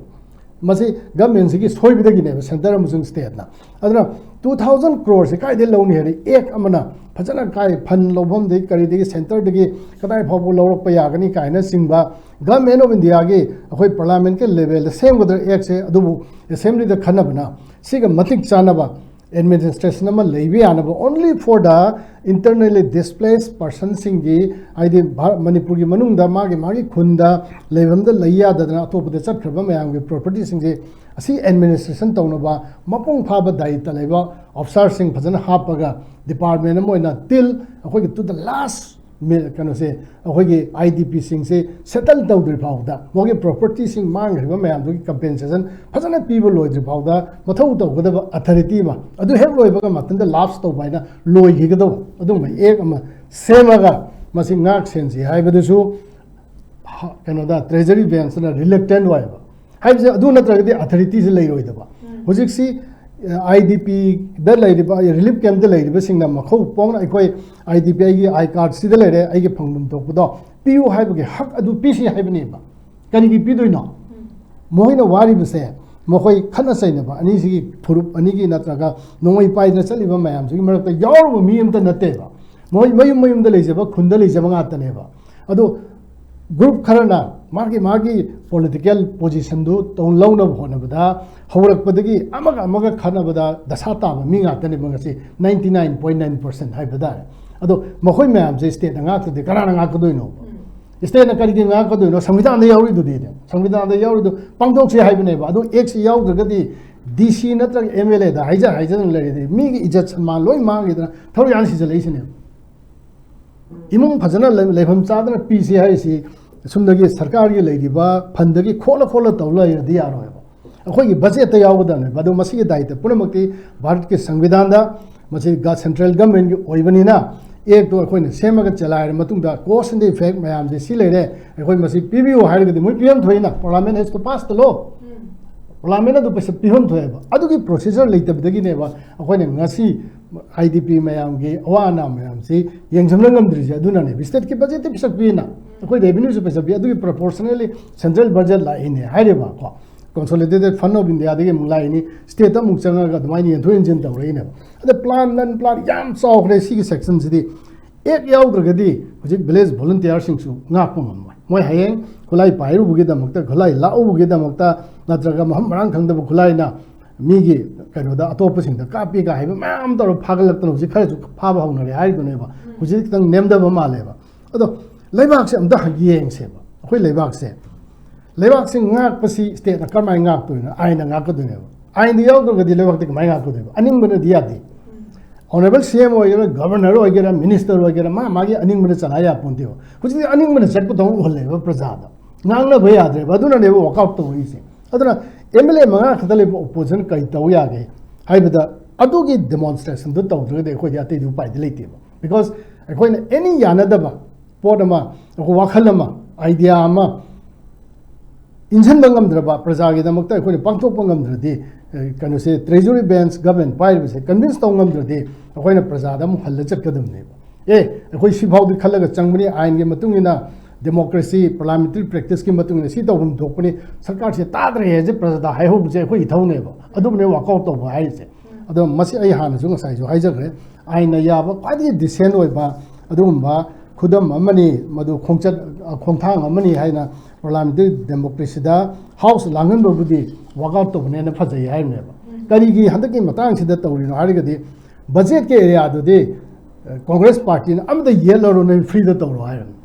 ꯃꯁꯤ ꯒꯃꯦꯟꯁꯤꯒꯤ ꯁꯣꯏꯕꯗꯒꯤꯅꯦꯕ, ꯁꯦꯟꯇꯔ ꯑꯃꯁꯨꯡ ꯁ꯭ꯇꯦꯠꯅ꯫ ꯑꯗꯨꯅ ꯇꯨ ꯊꯥꯎꯖꯟ ꯀ꯭ꯔꯣꯔꯁꯦ ꯀꯥꯏꯗꯒꯤ ꯂꯧꯅꯤ ꯍꯥꯏꯗꯤ, ꯑꯦꯛ ꯑꯃꯅ ꯐꯖꯅ ꯀꯥꯏ ꯐꯟ ꯂꯧꯐꯝꯗꯒꯤ ꯀꯔꯤꯗꯒꯤ ꯁꯦꯟꯇꯔꯗꯒꯤ ꯀꯗꯥꯏ ꯐꯥꯎꯕ ꯂꯧꯔꯛꯄ ꯌꯥꯒꯅꯤ ꯀꯥꯏꯅꯆꯤꯡꯕ ꯒꯃꯦꯟ ꯑꯣꯐ ꯏꯟꯗꯤꯌꯥꯒꯤ ꯑꯩꯈꯣꯏ ꯄꯥꯔꯂꯥꯃꯦꯟꯠꯀꯤ ꯂꯦꯚꯦꯜꯗ ꯁꯦꯝꯒꯗꯧꯔꯤꯕ ꯑꯦꯛꯁꯦ, ꯑꯗꯨꯕꯨ ꯑꯦꯁꯦꯝꯕ꯭ꯂꯤꯗ ꯈꯟꯅꯕꯅ ꯁꯤꯒ ꯃꯇꯤꯛ ꯆꯥꯅꯕ ꯑꯦꯗꯃꯤꯅꯤꯁꯇ꯭ꯔꯦꯁꯟ ꯑꯃ ꯂꯩꯕ ꯌꯥꯅꯕ, only for the internally displaced personꯁꯤꯡꯒꯤ, ꯍꯥꯏꯗꯤ ꯚꯥꯔꯠ, ꯃꯅꯤꯄꯨꯔꯒꯤ ꯃꯅꯨꯡꯗ ꯃꯥꯒꯤ ꯃꯥꯒꯤ ꯈꯨꯟꯗ ꯂꯩꯐꯝꯗ ꯂꯩ ꯌꯥꯗꯗꯅ ꯑꯇꯣꯞꯄꯗ ꯆꯠꯈ꯭ꯔꯕ ꯃꯌꯥꯝꯒꯤ ꯄ꯭ꯔꯣꯄꯔꯇꯤꯁꯤꯡꯁꯦ ꯑꯁꯤ ꯑꯦꯗꯃꯤꯅꯤꯁꯇ꯭ꯔꯦꯁꯟ ꯇꯧꯅꯕ ꯃꯄꯨꯡ ꯐꯥꯕ ꯗꯥꯌꯤꯠꯇ ꯂꯩꯕ ꯑꯣꯐꯤꯁꯥꯔꯁꯤꯡ ꯐꯖꯅ ꯍꯥꯞꯄꯒ, ꯗꯤꯄꯥꯔꯠꯃꯦꯟ ꯑꯃ ꯑꯣꯏꯅ till ꯑꯩꯈꯣꯏꯒꯤ to the last ꯃꯤ-, ꯀꯩꯅꯣꯁꯦ, ꯑꯩꯈꯣꯏꯒꯤ ꯑꯥꯏ ꯗꯤ ꯄꯤꯁꯤꯡꯁꯦ ꯁꯦꯇꯜ ꯇꯧꯗ꯭ꯔꯤ ꯐꯥꯎꯕꯗ, ꯃꯈꯣꯏꯒꯤ ꯄ꯭ꯔꯣꯄꯔꯇꯤꯁꯤꯡ ꯃꯥꯡꯈ꯭ꯔꯤꯕ ꯃꯌꯥꯝꯗꯨꯒꯤ ꯀꯝꯄꯦꯟꯁꯦꯁꯟ ꯐꯖꯅ ꯄꯤꯕ ꯂꯣꯏꯗ꯭ꯔꯤ ꯐꯥꯎꯗ ꯃꯊꯧ ꯇꯧꯒꯗꯕ ꯑꯊꯣꯔꯤꯇꯤ ꯑꯃ, ꯑꯗꯨ ꯍꯦꯛ ꯂꯣꯏꯕꯒ ꯃꯊꯟꯇ ꯂꯥꯞꯁ ꯇꯧꯕ ꯍꯥꯏꯅ ꯂꯣꯏꯈꯤꯒꯗꯧꯕ ꯑꯗꯨꯒꯨꯝꯕ ꯑꯦꯛ ꯑꯃ ꯁꯦꯝꯃꯒ ꯃꯁꯤ ꯉꯥꯛ ꯁꯦꯟꯁꯤ ꯍꯥꯏꯕꯗꯨꯁꯨ ꯍ-, ꯀꯩꯅꯣꯗ, ꯇ꯭ꯔꯦꯖꯔꯤ ꯕꯦꯟꯁꯅ ꯔꯤꯂꯛꯇꯦꯟ ꯑꯣꯏꯕ꯫ ꯍꯥꯏꯕꯁꯦ ꯑꯗꯨ ꯅꯠꯇ꯭ꯔꯒꯗꯤ ꯑꯊꯣꯔꯤꯇꯤꯁꯦ ꯂꯩꯔꯣꯏꯗꯕ꯫ ꯎꯝ꯫ ꯍꯧꯖꯤꯛꯁꯤ, ꯑ, ꯑꯥꯏ ꯗꯤ ꯄꯤꯗ ꯂꯩꯔꯤꯕ, ꯔꯤꯂꯤꯐ ꯀꯦꯝꯞꯇ ꯂꯩꯔꯤꯕꯁꯤꯡꯅ ꯃꯈꯧ ꯄꯣꯡꯅ ꯑꯩꯈꯣꯏ ꯑꯥꯏ ꯗꯤ ꯄꯤ, ꯑꯩꯒꯤ ꯑꯥꯏ ꯀꯥꯔꯗꯁꯤꯗ ꯂꯩꯔꯦ, ꯑꯩꯒꯤ ꯐꯪꯐꯝ ꯊꯣꯛꯄꯗꯣ ꯄꯤꯌꯨ ꯍꯥꯏꯕꯒꯤ ꯍꯛ ꯑꯗꯨ ꯄꯤꯁꯤ ꯍꯥꯏꯕꯅꯦꯕ꯫ ꯀꯔꯤꯒꯤ ꯄꯤꯗꯣꯏꯅꯣ? ꯎꯝ꯫ ꯃꯈꯣꯏꯅ ꯋꯥꯔꯤꯕꯁꯦ, ꯃꯈꯣꯏ ꯈꯠꯅ ꯆꯩꯅꯕ ꯑꯅꯤꯁꯤꯒꯤ ꯐꯨꯔꯨꯞ ꯑꯅꯤꯒꯤ ꯅꯠꯇ꯭ꯔꯒ ꯅꯣꯡꯃꯩ ꯄꯥꯏꯗꯅ ꯆꯠꯂꯤꯕ ꯃꯌꯥꯝꯁꯤꯒꯤ ꯃꯔꯛꯇ ꯌꯥꯎꯔꯨꯕ ꯃꯤ ꯑꯃꯇ ꯅꯠꯇꯦꯕ꯫ ꯃꯈꯣꯏ ꯃꯌꯨꯝ ꯃꯌꯨꯝꯗ ꯂꯩꯖꯕ, ꯈꯨꯟꯗ ꯂꯩꯖꯕ ꯉꯥꯛꯇꯅꯦꯕ꯫ ꯑꯗꯣ ꯒ꯭ꯔꯨꯞ ꯈꯔꯅ ꯃꯥꯒꯤ, ꯃꯥꯒꯤ ꯄꯣꯂꯤꯇꯤꯀꯦꯜ ꯄꯣꯖꯤꯁꯟꯗꯨ ꯇꯧ-, ꯂꯧꯅꯕ ꯍꯣꯠꯅꯕꯗ ꯍꯧꯔꯛꯄꯗꯒꯤ ꯑꯃꯒ ꯑꯃꯒ ꯈꯠꯅꯕꯗ ꯗꯁꯥ ꯇꯥꯕ ꯃꯤ ꯉꯥꯛꯇꯅꯦꯕ ꯉꯁꯤ ninety nine point nine percent ꯍꯥꯏꯕ ꯇꯥꯔꯦ꯫ ꯑꯗꯣ ꯃꯈꯣꯏ ꯃꯌꯥꯝꯁꯦ ꯁ꯭ꯇꯦꯠꯅ ꯉꯥꯛꯇꯗꯤ ꯀꯅꯥꯅ ꯉꯥꯛꯀꯗꯣꯏꯅꯣ? ꯎꯝ꯫ ꯁ꯭ꯇꯦꯠꯅ ꯀꯔꯤꯒꯤ ꯉꯥꯛꯀꯗꯣꯏꯅꯣ? ꯁꯪꯕꯤꯙꯥꯟꯗ ꯌꯥꯎꯔꯤꯗꯨꯗꯤ, ꯁꯪꯕꯤꯙꯥꯟꯗ ꯌꯥꯎꯔꯤꯗꯨ ꯄꯥꯡꯊꯣꯛꯁꯤ ꯍꯥꯏꯕꯅꯦꯕ꯫ ꯑꯗꯨ ꯑꯦꯛꯁꯤ ꯌꯥꯎꯗ꯭ꯔꯒꯗꯤ ꯗꯤ ꯁꯤ ꯅꯠꯇ꯭ꯔꯒ ꯑꯦꯝ ꯑꯦꯜ ꯑꯦꯗ ꯍꯥꯏꯖ ꯍꯥꯏꯖꯗꯅ ꯂꯩꯔꯗꯤ ꯃꯤꯒꯤ ꯏꯖꯠ ꯁꯟꯃꯥꯟ ꯂꯣꯏ ꯃꯥꯡꯈꯤꯗꯅ ꯊꯧꯔꯤ ꯌꯥꯟ ꯁꯤꯖꯜꯂꯛꯏꯁꯤꯅꯦꯕ꯫ ꯏꯃꯨꯡ ꯐꯖꯅ ꯂꯩ-, ꯂꯩꯐꯝ ꯆꯥꯗꯅ ꯄꯤꯁꯤ ꯍꯥꯏꯔꯤꯁꯤ ꯁꯨꯝꯗꯒꯤ ꯁꯔꯀꯥꯔꯒꯤ ꯂꯩꯔꯤꯕ ꯐꯟꯗꯒꯤ ꯈꯣꯠꯂ ꯈꯣꯠꯂ ꯇꯧ ꯂꯩꯔꯗꯤ ꯌꯥꯔꯣꯏꯕ꯫ ꯑꯩꯈꯣꯏꯒꯤ ꯕꯖꯦꯠꯇ ꯌꯥꯎꯒꯗꯕꯅꯦꯕ꯫ ꯑꯗꯣ ꯃꯁꯤꯒꯤ ꯗꯥꯌꯤꯠꯇ ꯄꯨꯝꯅꯃꯛꯇꯤ ꯚꯥꯔꯠꯀꯤ ꯁꯪꯕꯤꯙꯥꯟꯗ, ꯃꯁꯤ ꯒ-, ꯁꯦꯟꯇ꯭ꯔꯦꯜ ꯒꯃꯦꯟꯒꯤ ꯑꯣꯏꯕꯅꯤꯅ, ꯑꯦꯛꯇꯣ ꯑꯩꯈꯣꯏꯅ ꯁꯦꯝꯃꯒ ꯆꯂꯥꯏꯔ ꯃꯇꯨꯡꯗ, cause and effect ꯃꯌꯥꯝꯁꯦ ꯁꯤ ꯂꯩꯔꯦ, ꯑꯩꯈꯣꯏ ꯃꯁꯤ ꯄꯤꯕꯤꯌꯨ ꯍꯥꯏꯔꯒꯗꯤ ꯃꯣꯏ ꯄꯤꯐꯝ ꯊꯣꯛꯏꯅ, Parliament has to pass the law꯫ Um. Parliament ꯑꯗꯨ ꯄꯩꯁꯥ ꯄꯤꯐꯝ ꯊꯣꯛꯑꯦꯕ꯫ ꯑꯗꯨꯒꯤ procedure ꯂꯩꯇꯕꯗꯒꯤꯅꯦꯕ ꯑꯩꯈꯣꯏꯅ ꯉꯁꯤ ꯑꯥꯏ ꯗꯤ ꯄꯤ ꯃꯌꯥꯝꯒꯤ ꯑꯋꯥ ꯑꯅꯥ ꯃꯌꯥꯝꯁꯤ ꯌꯦꯡꯁꯤꯟꯕ ꯉꯝꯗ꯭ꯔꯤꯁꯦ꯫ ꯑꯗꯨꯅꯅꯦꯕ, ꯁ꯭ꯇꯦꯠꯀꯤ ꯕꯖꯦꯠꯇ ꯄꯩꯁꯥ ꯄꯤꯅ, ꯑꯩꯈꯣꯏ ꯔꯦꯚꯤꯅ꯭ꯌꯨꯁꯨ ꯄꯩꯁꯥ ꯄꯤ, ꯑꯗꯨꯒꯤ proportionally ꯁꯦꯟꯇ꯭ꯔꯦꯜ ꯕꯖꯦꯠ ꯂꯥꯛꯏꯅꯦ ꯍꯥꯏꯔꯦꯕꯀꯣ꯫ Consolidated Fund of Indiaꯗꯒꯤ ꯑꯃꯨꯛ ꯂꯥꯛꯏꯅꯤ, stateꯇ ꯑꯃꯨꯛ ꯆꯪꯉꯒ ꯑꯗꯨꯃꯥꯏꯅ ꯌꯦꯟꯊꯣꯛ ꯌꯦꯟꯁꯤꯟ ꯇꯧꯔꯛꯏꯅꯦꯕ꯫ ꯑꯗ plan, non plan ꯌꯥꯝ ꯆꯥꯎꯈ꯭ꯔꯦ꯫ ꯁꯤꯒꯤ sectionꯁꯤꯗꯤ act ꯌꯥꯎꯗ꯭ꯔꯒꯗꯤ ꯍꯧꯖꯤꯛ village volunteerꯁꯤꯡꯁꯨ ꯉꯥꯛꯄ ꯉꯝꯃꯣꯏ꯫ ꯃꯣꯏ ꯍꯌꯦꯡ ꯈꯨꯠꯂꯥꯏ ꯄꯥꯏꯔꯨꯕꯒꯤꯗꯃꯛꯇ, ꯈꯨꯠꯂꯥꯏ ꯂꯥꯛꯎꯕꯒꯤꯗꯃꯛꯇ, ꯅꯠꯇ꯭ꯔꯒ ꯃꯐꯝ ꯃꯔꯥꯡ ꯈꯪꯗꯕ ꯈꯨꯠꯂꯥꯏꯅ ꯃꯤꯒꯤ ꯀꯩꯅꯣꯗ ꯑꯇꯣꯞꯄꯁꯤꯡꯗ ꯀꯥꯞꯄꯤꯒ ꯍꯥꯏꯕ ꯃꯌꯥꯝ ꯇꯧꯔ ꯐꯥꯒꯠꯂꯛꯇꯅ ꯍꯧꯖꯤꯛ ꯈꯔꯁꯨ ꯐꯥꯕ ꯍꯧꯅꯔꯦ ꯍꯥꯏꯗꯨꯅꯦꯕ꯫ ꯍꯧꯖꯤꯛ ꯈꯤꯇꯪ ꯅꯦꯝꯗꯕ ꯃꯥꯜꯂꯦꯕ꯫ ꯑꯗꯣ ꯂꯩꯕꯥꯛꯁꯦ ꯑꯝꯇ ꯌꯦꯡꯁꯦꯕ꯫ ꯑꯩꯈꯣꯏ ꯂꯩꯕꯥꯛꯁꯦ, ꯂꯩꯕꯥꯛꯁꯦ ꯉꯥꯛꯄꯁꯤ stateꯅ ꯀꯔꯝꯍꯥꯏꯅ ꯉꯥꯛꯇꯣꯏꯅꯣ? ꯑꯥꯏꯟꯅ ꯉꯥꯛꯀꯗꯣꯏꯅꯦꯕ꯫ ꯑꯥꯏꯟꯗ ꯌꯥꯎꯗ꯭ꯔꯒꯗꯤ ꯂꯩꯕꯥꯛꯇꯤ ꯀꯃꯥꯏꯅ ꯉꯥꯛꯀꯗꯣꯏꯕ? ꯑꯅꯤꯡꯕꯅꯗꯤ ꯌꯥꯗꯦ꯫ Honourable C M ꯑꯣꯏꯒꯦꯔꯥ, governor ꯑꯣꯏꯒꯦꯔꯥ, minister ꯑꯣꯏꯒꯦꯔꯥ, ꯃꯥ ꯃꯥꯒꯤ ꯑꯅꯤꯡꯕꯅ ꯆꯂꯥꯏ ꯌꯥꯄꯣꯟꯇꯦꯕ꯫ ꯍꯧꯖꯤꯛꯇꯤ ꯑꯅꯤꯡꯕꯅ ꯆꯠꯄꯗꯧꯅ ꯎꯍꯜꯂꯦꯕ ꯄ꯭ꯔꯖꯥꯗ꯫ ꯉꯥꯡꯅꯕ ꯌꯥꯗ꯭ꯔꯦꯕ꯫ ꯑꯗꯨꯅꯅꯦꯕ walkout ꯇꯧꯔꯛꯏꯁꯦ꯫ ꯑꯗꯨꯅ M L A ꯃꯉꯥ ꯈꯛꯇ ꯂꯩꯕ opposition ꯀꯔꯤ ꯇꯧ ꯌꯥꯒꯦ ꯍꯥꯏꯕꯗ, ꯑꯗꯨꯒꯤ demonstrationꯗꯨ ꯇꯧꯗ꯭ꯔꯒꯗꯤ ꯑꯩꯈꯣꯏꯗꯤ ꯑꯇꯩꯗꯤ ꯎꯄꯥꯏꯗꯤ ꯂꯩꯇꯦꯕ꯫ Because ꯑꯩꯈꯣꯏꯅ any ꯌꯥꯅꯗꯕ ꯄꯣꯠ ꯑꯃ, ꯑꯩꯈꯣꯏ ꯋꯥꯈꯜ ꯑꯃ, idea ꯑꯃ ꯏꯟꯁꯤꯟꯕ ꯉꯝꯗ꯭ꯔꯕ, ꯄ꯭ꯔꯖꯥꯒꯤꯗꯃꯛꯇ ꯑꯩꯈꯣꯏꯅ ꯄꯥꯡꯊꯣꯛꯄ ꯉꯝꯗ꯭ꯔꯗꯤ, ꯑꯦ, ꯀꯩꯅꯣꯁꯦ, treasury bench government ꯄꯥꯏꯔꯤꯕꯁꯦ convince ꯇꯧ ꯉꯝꯗ꯭ꯔꯗꯤ ꯑꯩꯈꯣꯏꯅ ꯄ꯭ꯔꯖꯥꯗ ꯑꯃꯨꯛ ꯍꯜꯂ ꯆꯠꯀꯗꯕꯅꯦꯕ꯫ ꯑꯦ, ꯑꯩꯈꯣꯏ ꯁꯤꯐꯥꯎꯗꯤ ꯈꯜꯂꯒ ꯆꯪꯕꯅꯤ, ꯑꯥꯏꯟꯒꯤ ꯃꯇꯨꯡ ꯏꯟꯅ, democracy, parliamentary practiceꯀꯤ ꯃꯇꯨꯡ ꯏꯟꯅ ꯁꯤ ꯇꯧꯐꯝ ꯊꯣꯛꯄꯅꯤ, ꯁꯔꯀꯥꯔꯁꯦ ꯇꯥꯗ꯭ꯔꯦ ꯍꯥꯏꯁꯦ ꯄ꯭ꯔꯖꯥꯗ ꯍꯥꯏꯍꯧꯕꯁꯦ ꯑꯩꯈꯣꯏ ꯏꯊꯧꯅꯦꯕ꯫ ꯑꯗꯨꯕꯨꯅꯦ walkout ꯇꯧꯕ ꯍꯥꯏꯔꯤꯁꯦ꯫ ꯑꯗꯣ ꯃꯁꯤ ꯑꯩ ꯍꯥꯟꯅꯁꯨ ꯉꯁꯥꯏꯁꯨ ꯍꯥꯏꯖꯈ꯭ꯔꯦ, ꯑꯥꯏꯟꯅ ꯌꯥꯕ ꯈ꯭ꯋꯥꯏꯗꯒꯤ decent ꯑꯣꯏꯕ ꯑꯗꯨꯒꯨꯝꯕ ꯈꯨꯗꯝ ꯑꯃꯅꯤ, ꯃꯗꯨ ꯈꯣꯡꯆꯠ, ꯈꯣꯡꯊꯥꯡ ꯑꯃꯅꯤ ꯍꯥꯏꯅ parliamentary democracyꯗ House ꯂꯥꯡꯍꯟꯕꯕꯨꯗꯤ walkout ꯇꯧꯕꯅꯦꯅ ꯐꯖꯩ ꯍꯥꯏꯔꯤꯅꯦꯕ꯫ ꯀꯔꯤꯒꯤ ꯍꯟꯗꯛꯀꯤ ꯃꯇꯥꯡꯁꯤꯗ ꯇꯧꯔꯤꯅꯣ ꯍꯥꯏꯔꯒꯗꯤ, budgetꯀꯤ areaꯗꯨꯗꯤ, ꯑ, Congress partyꯅ ꯑꯃꯇ ꯌꯦꯠꯂꯔꯣ, ꯅꯣꯏ freeꯗ ꯇꯧꯔꯣ ꯍꯥꯏꯔꯕꯅꯤ꯫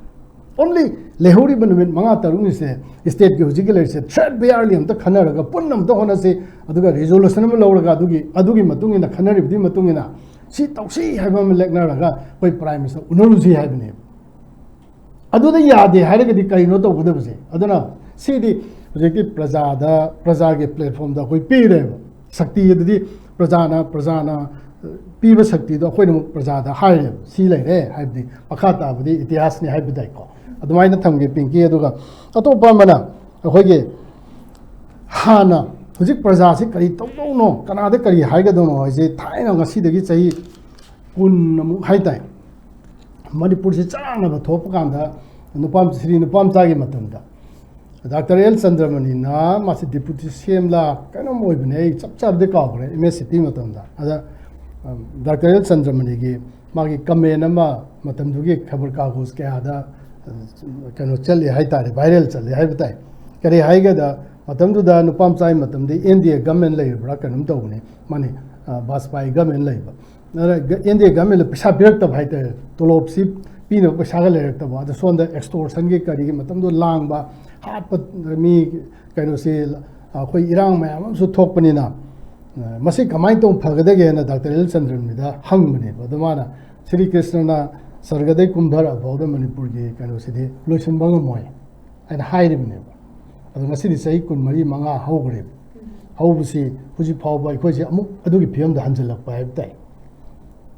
Only ꯂꯩꯍꯧꯔꯤꯕ ꯅꯨꯃꯤꯠ ꯃꯉꯥ ꯇꯔꯨꯛꯅꯤꯁꯦ stateꯀꯤ ꯍꯧꯖꯤꯛꯀꯤ ꯂꯩꯔꯤꯁꯦ threadbarely ꯑꯝꯇ ꯈꯟꯅꯔꯒ ꯄꯨꯟꯅ ꯑꯝꯇ ꯍꯣꯠꯅꯁꯤ, ꯑꯗꯨꯒ resolution ꯑꯃ ꯂꯧꯔꯒ ꯑꯗꯨꯒꯤ, ꯑꯗꯨꯒꯤ ꯃꯇꯨꯡ ꯏꯟꯅ, ꯈꯟꯅꯔꯤꯕꯗꯨꯒꯤ ꯃꯇꯨꯡ ꯏꯟꯅ ꯁꯤ ꯇꯧꯁꯤ ꯍꯥꯏꯕ ꯑꯃ ꯂꯦꯞꯅꯔꯒ ꯑꯩꯈꯣꯏ Prime Minister ꯎꯅꯔꯨꯁꯤ ꯍꯥꯏꯕꯅꯦꯕ꯫ ꯑꯗꯨꯗ ꯌꯥꯗꯦ ꯍꯥꯏꯔꯒꯗꯤ ꯀꯔꯤꯅꯣ ꯇꯧꯒꯗꯕꯁꯦ? ꯑꯗꯨꯅ ꯁꯤꯗꯤ ꯍꯧꯖꯤꯛꯇꯤ ꯄ꯭ꯔꯖꯥꯗ, ꯄ꯭ꯔꯖꯥꯒꯤ platformꯗ ꯑꯩꯈꯣꯏ ꯄꯤꯔꯦꯕ꯫ ꯁꯛꯇꯤ ꯑꯗꯨꯗꯤ ꯄ꯭ꯔꯖꯥꯅ, ꯄ꯭ꯔꯖꯥꯅ ꯄꯤꯕ ꯁꯛꯇꯤꯗꯣ ꯑꯩꯈꯣꯏꯅ ꯑꯃꯨꯛ ꯄ꯭ꯔꯖꯥꯗ ꯍꯥꯏꯔꯦꯕ꯫ ꯁꯤ ꯂꯩꯔꯦ ꯍꯥꯏꯕꯗꯤ ꯃꯈꯥ ꯇꯥꯕꯗꯤ ꯏꯇꯤꯍꯥꯁꯅꯤ ꯍꯥꯏꯕꯗꯥꯏꯀꯣ꯫ ꯑꯗꯨꯃꯥꯏꯅ ꯊꯝꯒꯦ, ꯄꯤꯡꯀꯤ꯫ ꯑꯗꯨꯒ ꯑꯇꯣꯞꯄ ꯑꯃꯅ ꯑꯩꯈꯣꯏꯒꯤ ꯍꯥꯟꯅ ꯍꯧꯖꯤꯛ ꯄ꯭ꯔꯖꯥꯁꯤ ꯀꯔꯤ ꯇꯧꯗꯧꯅꯣ, ꯀꯅꯥꯗ ꯀꯔꯤ ꯍꯥꯏꯒꯗꯧꯅꯣ ꯍꯥꯏꯁꯦ ꯊꯥꯏꯅ ꯉꯁꯤꯗꯒꯤ ꯆꯍꯤ ꯀꯨꯟꯃꯨꯛ ꯍꯥꯏꯇꯥꯏ, ꯃꯅꯤꯄꯨꯔꯁꯤ ꯆꯔꯥꯡꯅꯕ ꯊꯣꯛꯄ ꯀꯥꯟꯗ ꯅꯨꯄꯥ, ꯁ꯭ꯔꯤ ꯅꯨꯄꯥ ꯃꯆꯥꯒꯤ ꯃꯇꯝꯗ ꯗꯥꯛꯇꯔ ꯑꯦꯜ ꯆꯟꯗ꯭ꯔꯃꯅꯤꯅ ꯃꯥꯁꯤ ꯗꯤꯄꯨꯇꯤ ꯁꯤ ꯑꯦꯝꯂ ꯀꯩꯅꯣꯝ ꯑꯣꯏꯕꯅꯦ, ꯑꯩ ꯆꯞ ꯆꯥꯕꯗꯤ ꯀꯥꯎꯈ꯭ꯔꯦ, ꯑꯦꯝ ꯑꯦꯁ ꯁꯤ ꯄꯤ ꯃꯇꯝꯗ꯫ ꯑꯗ ꯗꯥꯛꯇꯔ ꯑꯦꯜ ꯆꯟꯗ꯭ꯔꯃꯅꯤꯒꯤ ꯃꯥꯒꯤ ꯀꯃꯦꯟ ꯑꯃ ꯃꯇꯝꯗꯨꯒꯤ ꯈꯕꯔ ꯀꯥꯒꯣꯖ ꯀꯌꯥꯗ ꯀꯩꯅꯣ ꯆꯠꯂꯤ ꯍꯥꯏꯇꯥꯔꯦ, ꯚꯥꯏꯔꯦꯜ ꯆꯠꯂꯤ ꯍꯥꯏꯕ ꯇꯥꯏ꯫ ꯀꯔꯤ ꯍꯥꯏꯒꯦꯗ, ꯃꯇꯝꯗꯨꯗ ꯅꯨꯄꯥ ꯃꯆꯥꯒꯤ ꯃꯇꯝꯗꯤ ꯑꯦꯟ ꯗꯤ ꯑꯦ ꯒꯃꯦꯟ ꯂꯩꯔꯕ꯭ꯔꯥ ꯀꯩꯅꯣꯝ ꯇꯧꯕꯅꯤ, ꯃꯥꯅꯤ, ꯕꯥꯖꯄꯥꯏ ꯒꯃꯦꯟ ꯂꯩꯕ꯫ ꯑꯦꯟ ꯗꯤ ꯑꯦ ꯒꯃꯦꯟꯅ ꯄꯩꯁꯥ ꯄꯤꯔꯛꯇꯕ ꯍꯥꯏꯇꯥꯔꯦ, ꯇꯣꯂꯣꯞꯁꯤ ꯄꯤꯅꯕ ꯄꯩꯁꯥꯒ ꯂꯩꯔꯛꯇꯕ꯫ ꯑꯗ ꯁꯣꯝꯗ ꯑꯦꯛꯁꯇꯣꯔꯁꯟꯒꯤ ꯀꯔꯤꯒꯤ ꯃꯇꯝꯗꯣ ꯂꯥꯡꯕ, ꯍꯥꯠꯄ, ꯃꯤ ꯀꯩꯅꯣꯁꯤ, ꯑꯩꯈꯣꯏ ꯏꯔꯥꯡ ꯃꯌꯥꯝ ꯑꯃꯁꯨ ꯊꯣꯛꯄꯅꯤꯅ, ꯃꯁꯤ ꯀꯃꯥꯏꯅ ꯇꯧ ꯐꯒꯗꯒꯦꯅ ꯗꯥꯛꯇꯔ ꯑꯦꯜ ꯆꯟꯗ꯭ꯔꯃꯅꯤꯗ ꯍꯪꯕꯅꯦꯕ꯫ ꯑꯗꯣ ꯃꯥꯅ, "ꯁ꯭ꯔꯤ ꯀ꯭ꯔꯤꯁꯅꯅ ꯁꯔꯒꯗꯩ ꯀꯨꯝꯊꯔꯛꯑ ꯐꯥꯎꯗ ꯃꯅꯤꯄꯨꯔꯒꯤ ꯀꯩꯅꯣꯁꯤꯗꯤ ꯂꯣꯏꯁꯤꯟꯕ ꯉꯝꯃꯣꯏ" ꯍꯥꯏꯅ ꯍꯥꯏꯔꯤꯕꯅꯦꯕ꯫ ꯑꯗꯣ ꯉꯁꯤꯗꯤ ꯆꯍꯤ ꯀꯨꯟꯃꯔꯤ ꯃꯉꯥ ꯍꯧꯈ꯭ꯔꯦꯕ꯫ ꯍꯧꯕꯁꯤ ꯍꯧꯖꯤꯛ ꯐꯥꯎꯕ ꯑꯩꯈꯣꯏꯁꯦ ꯑꯃꯨꯛ ꯑꯗꯨꯒꯤ ꯐꯤꯕꯝꯗ ꯍꯟꯖꯤꯜꯂꯛꯄ ꯍꯥꯏꯕ ꯇꯥꯏ꯫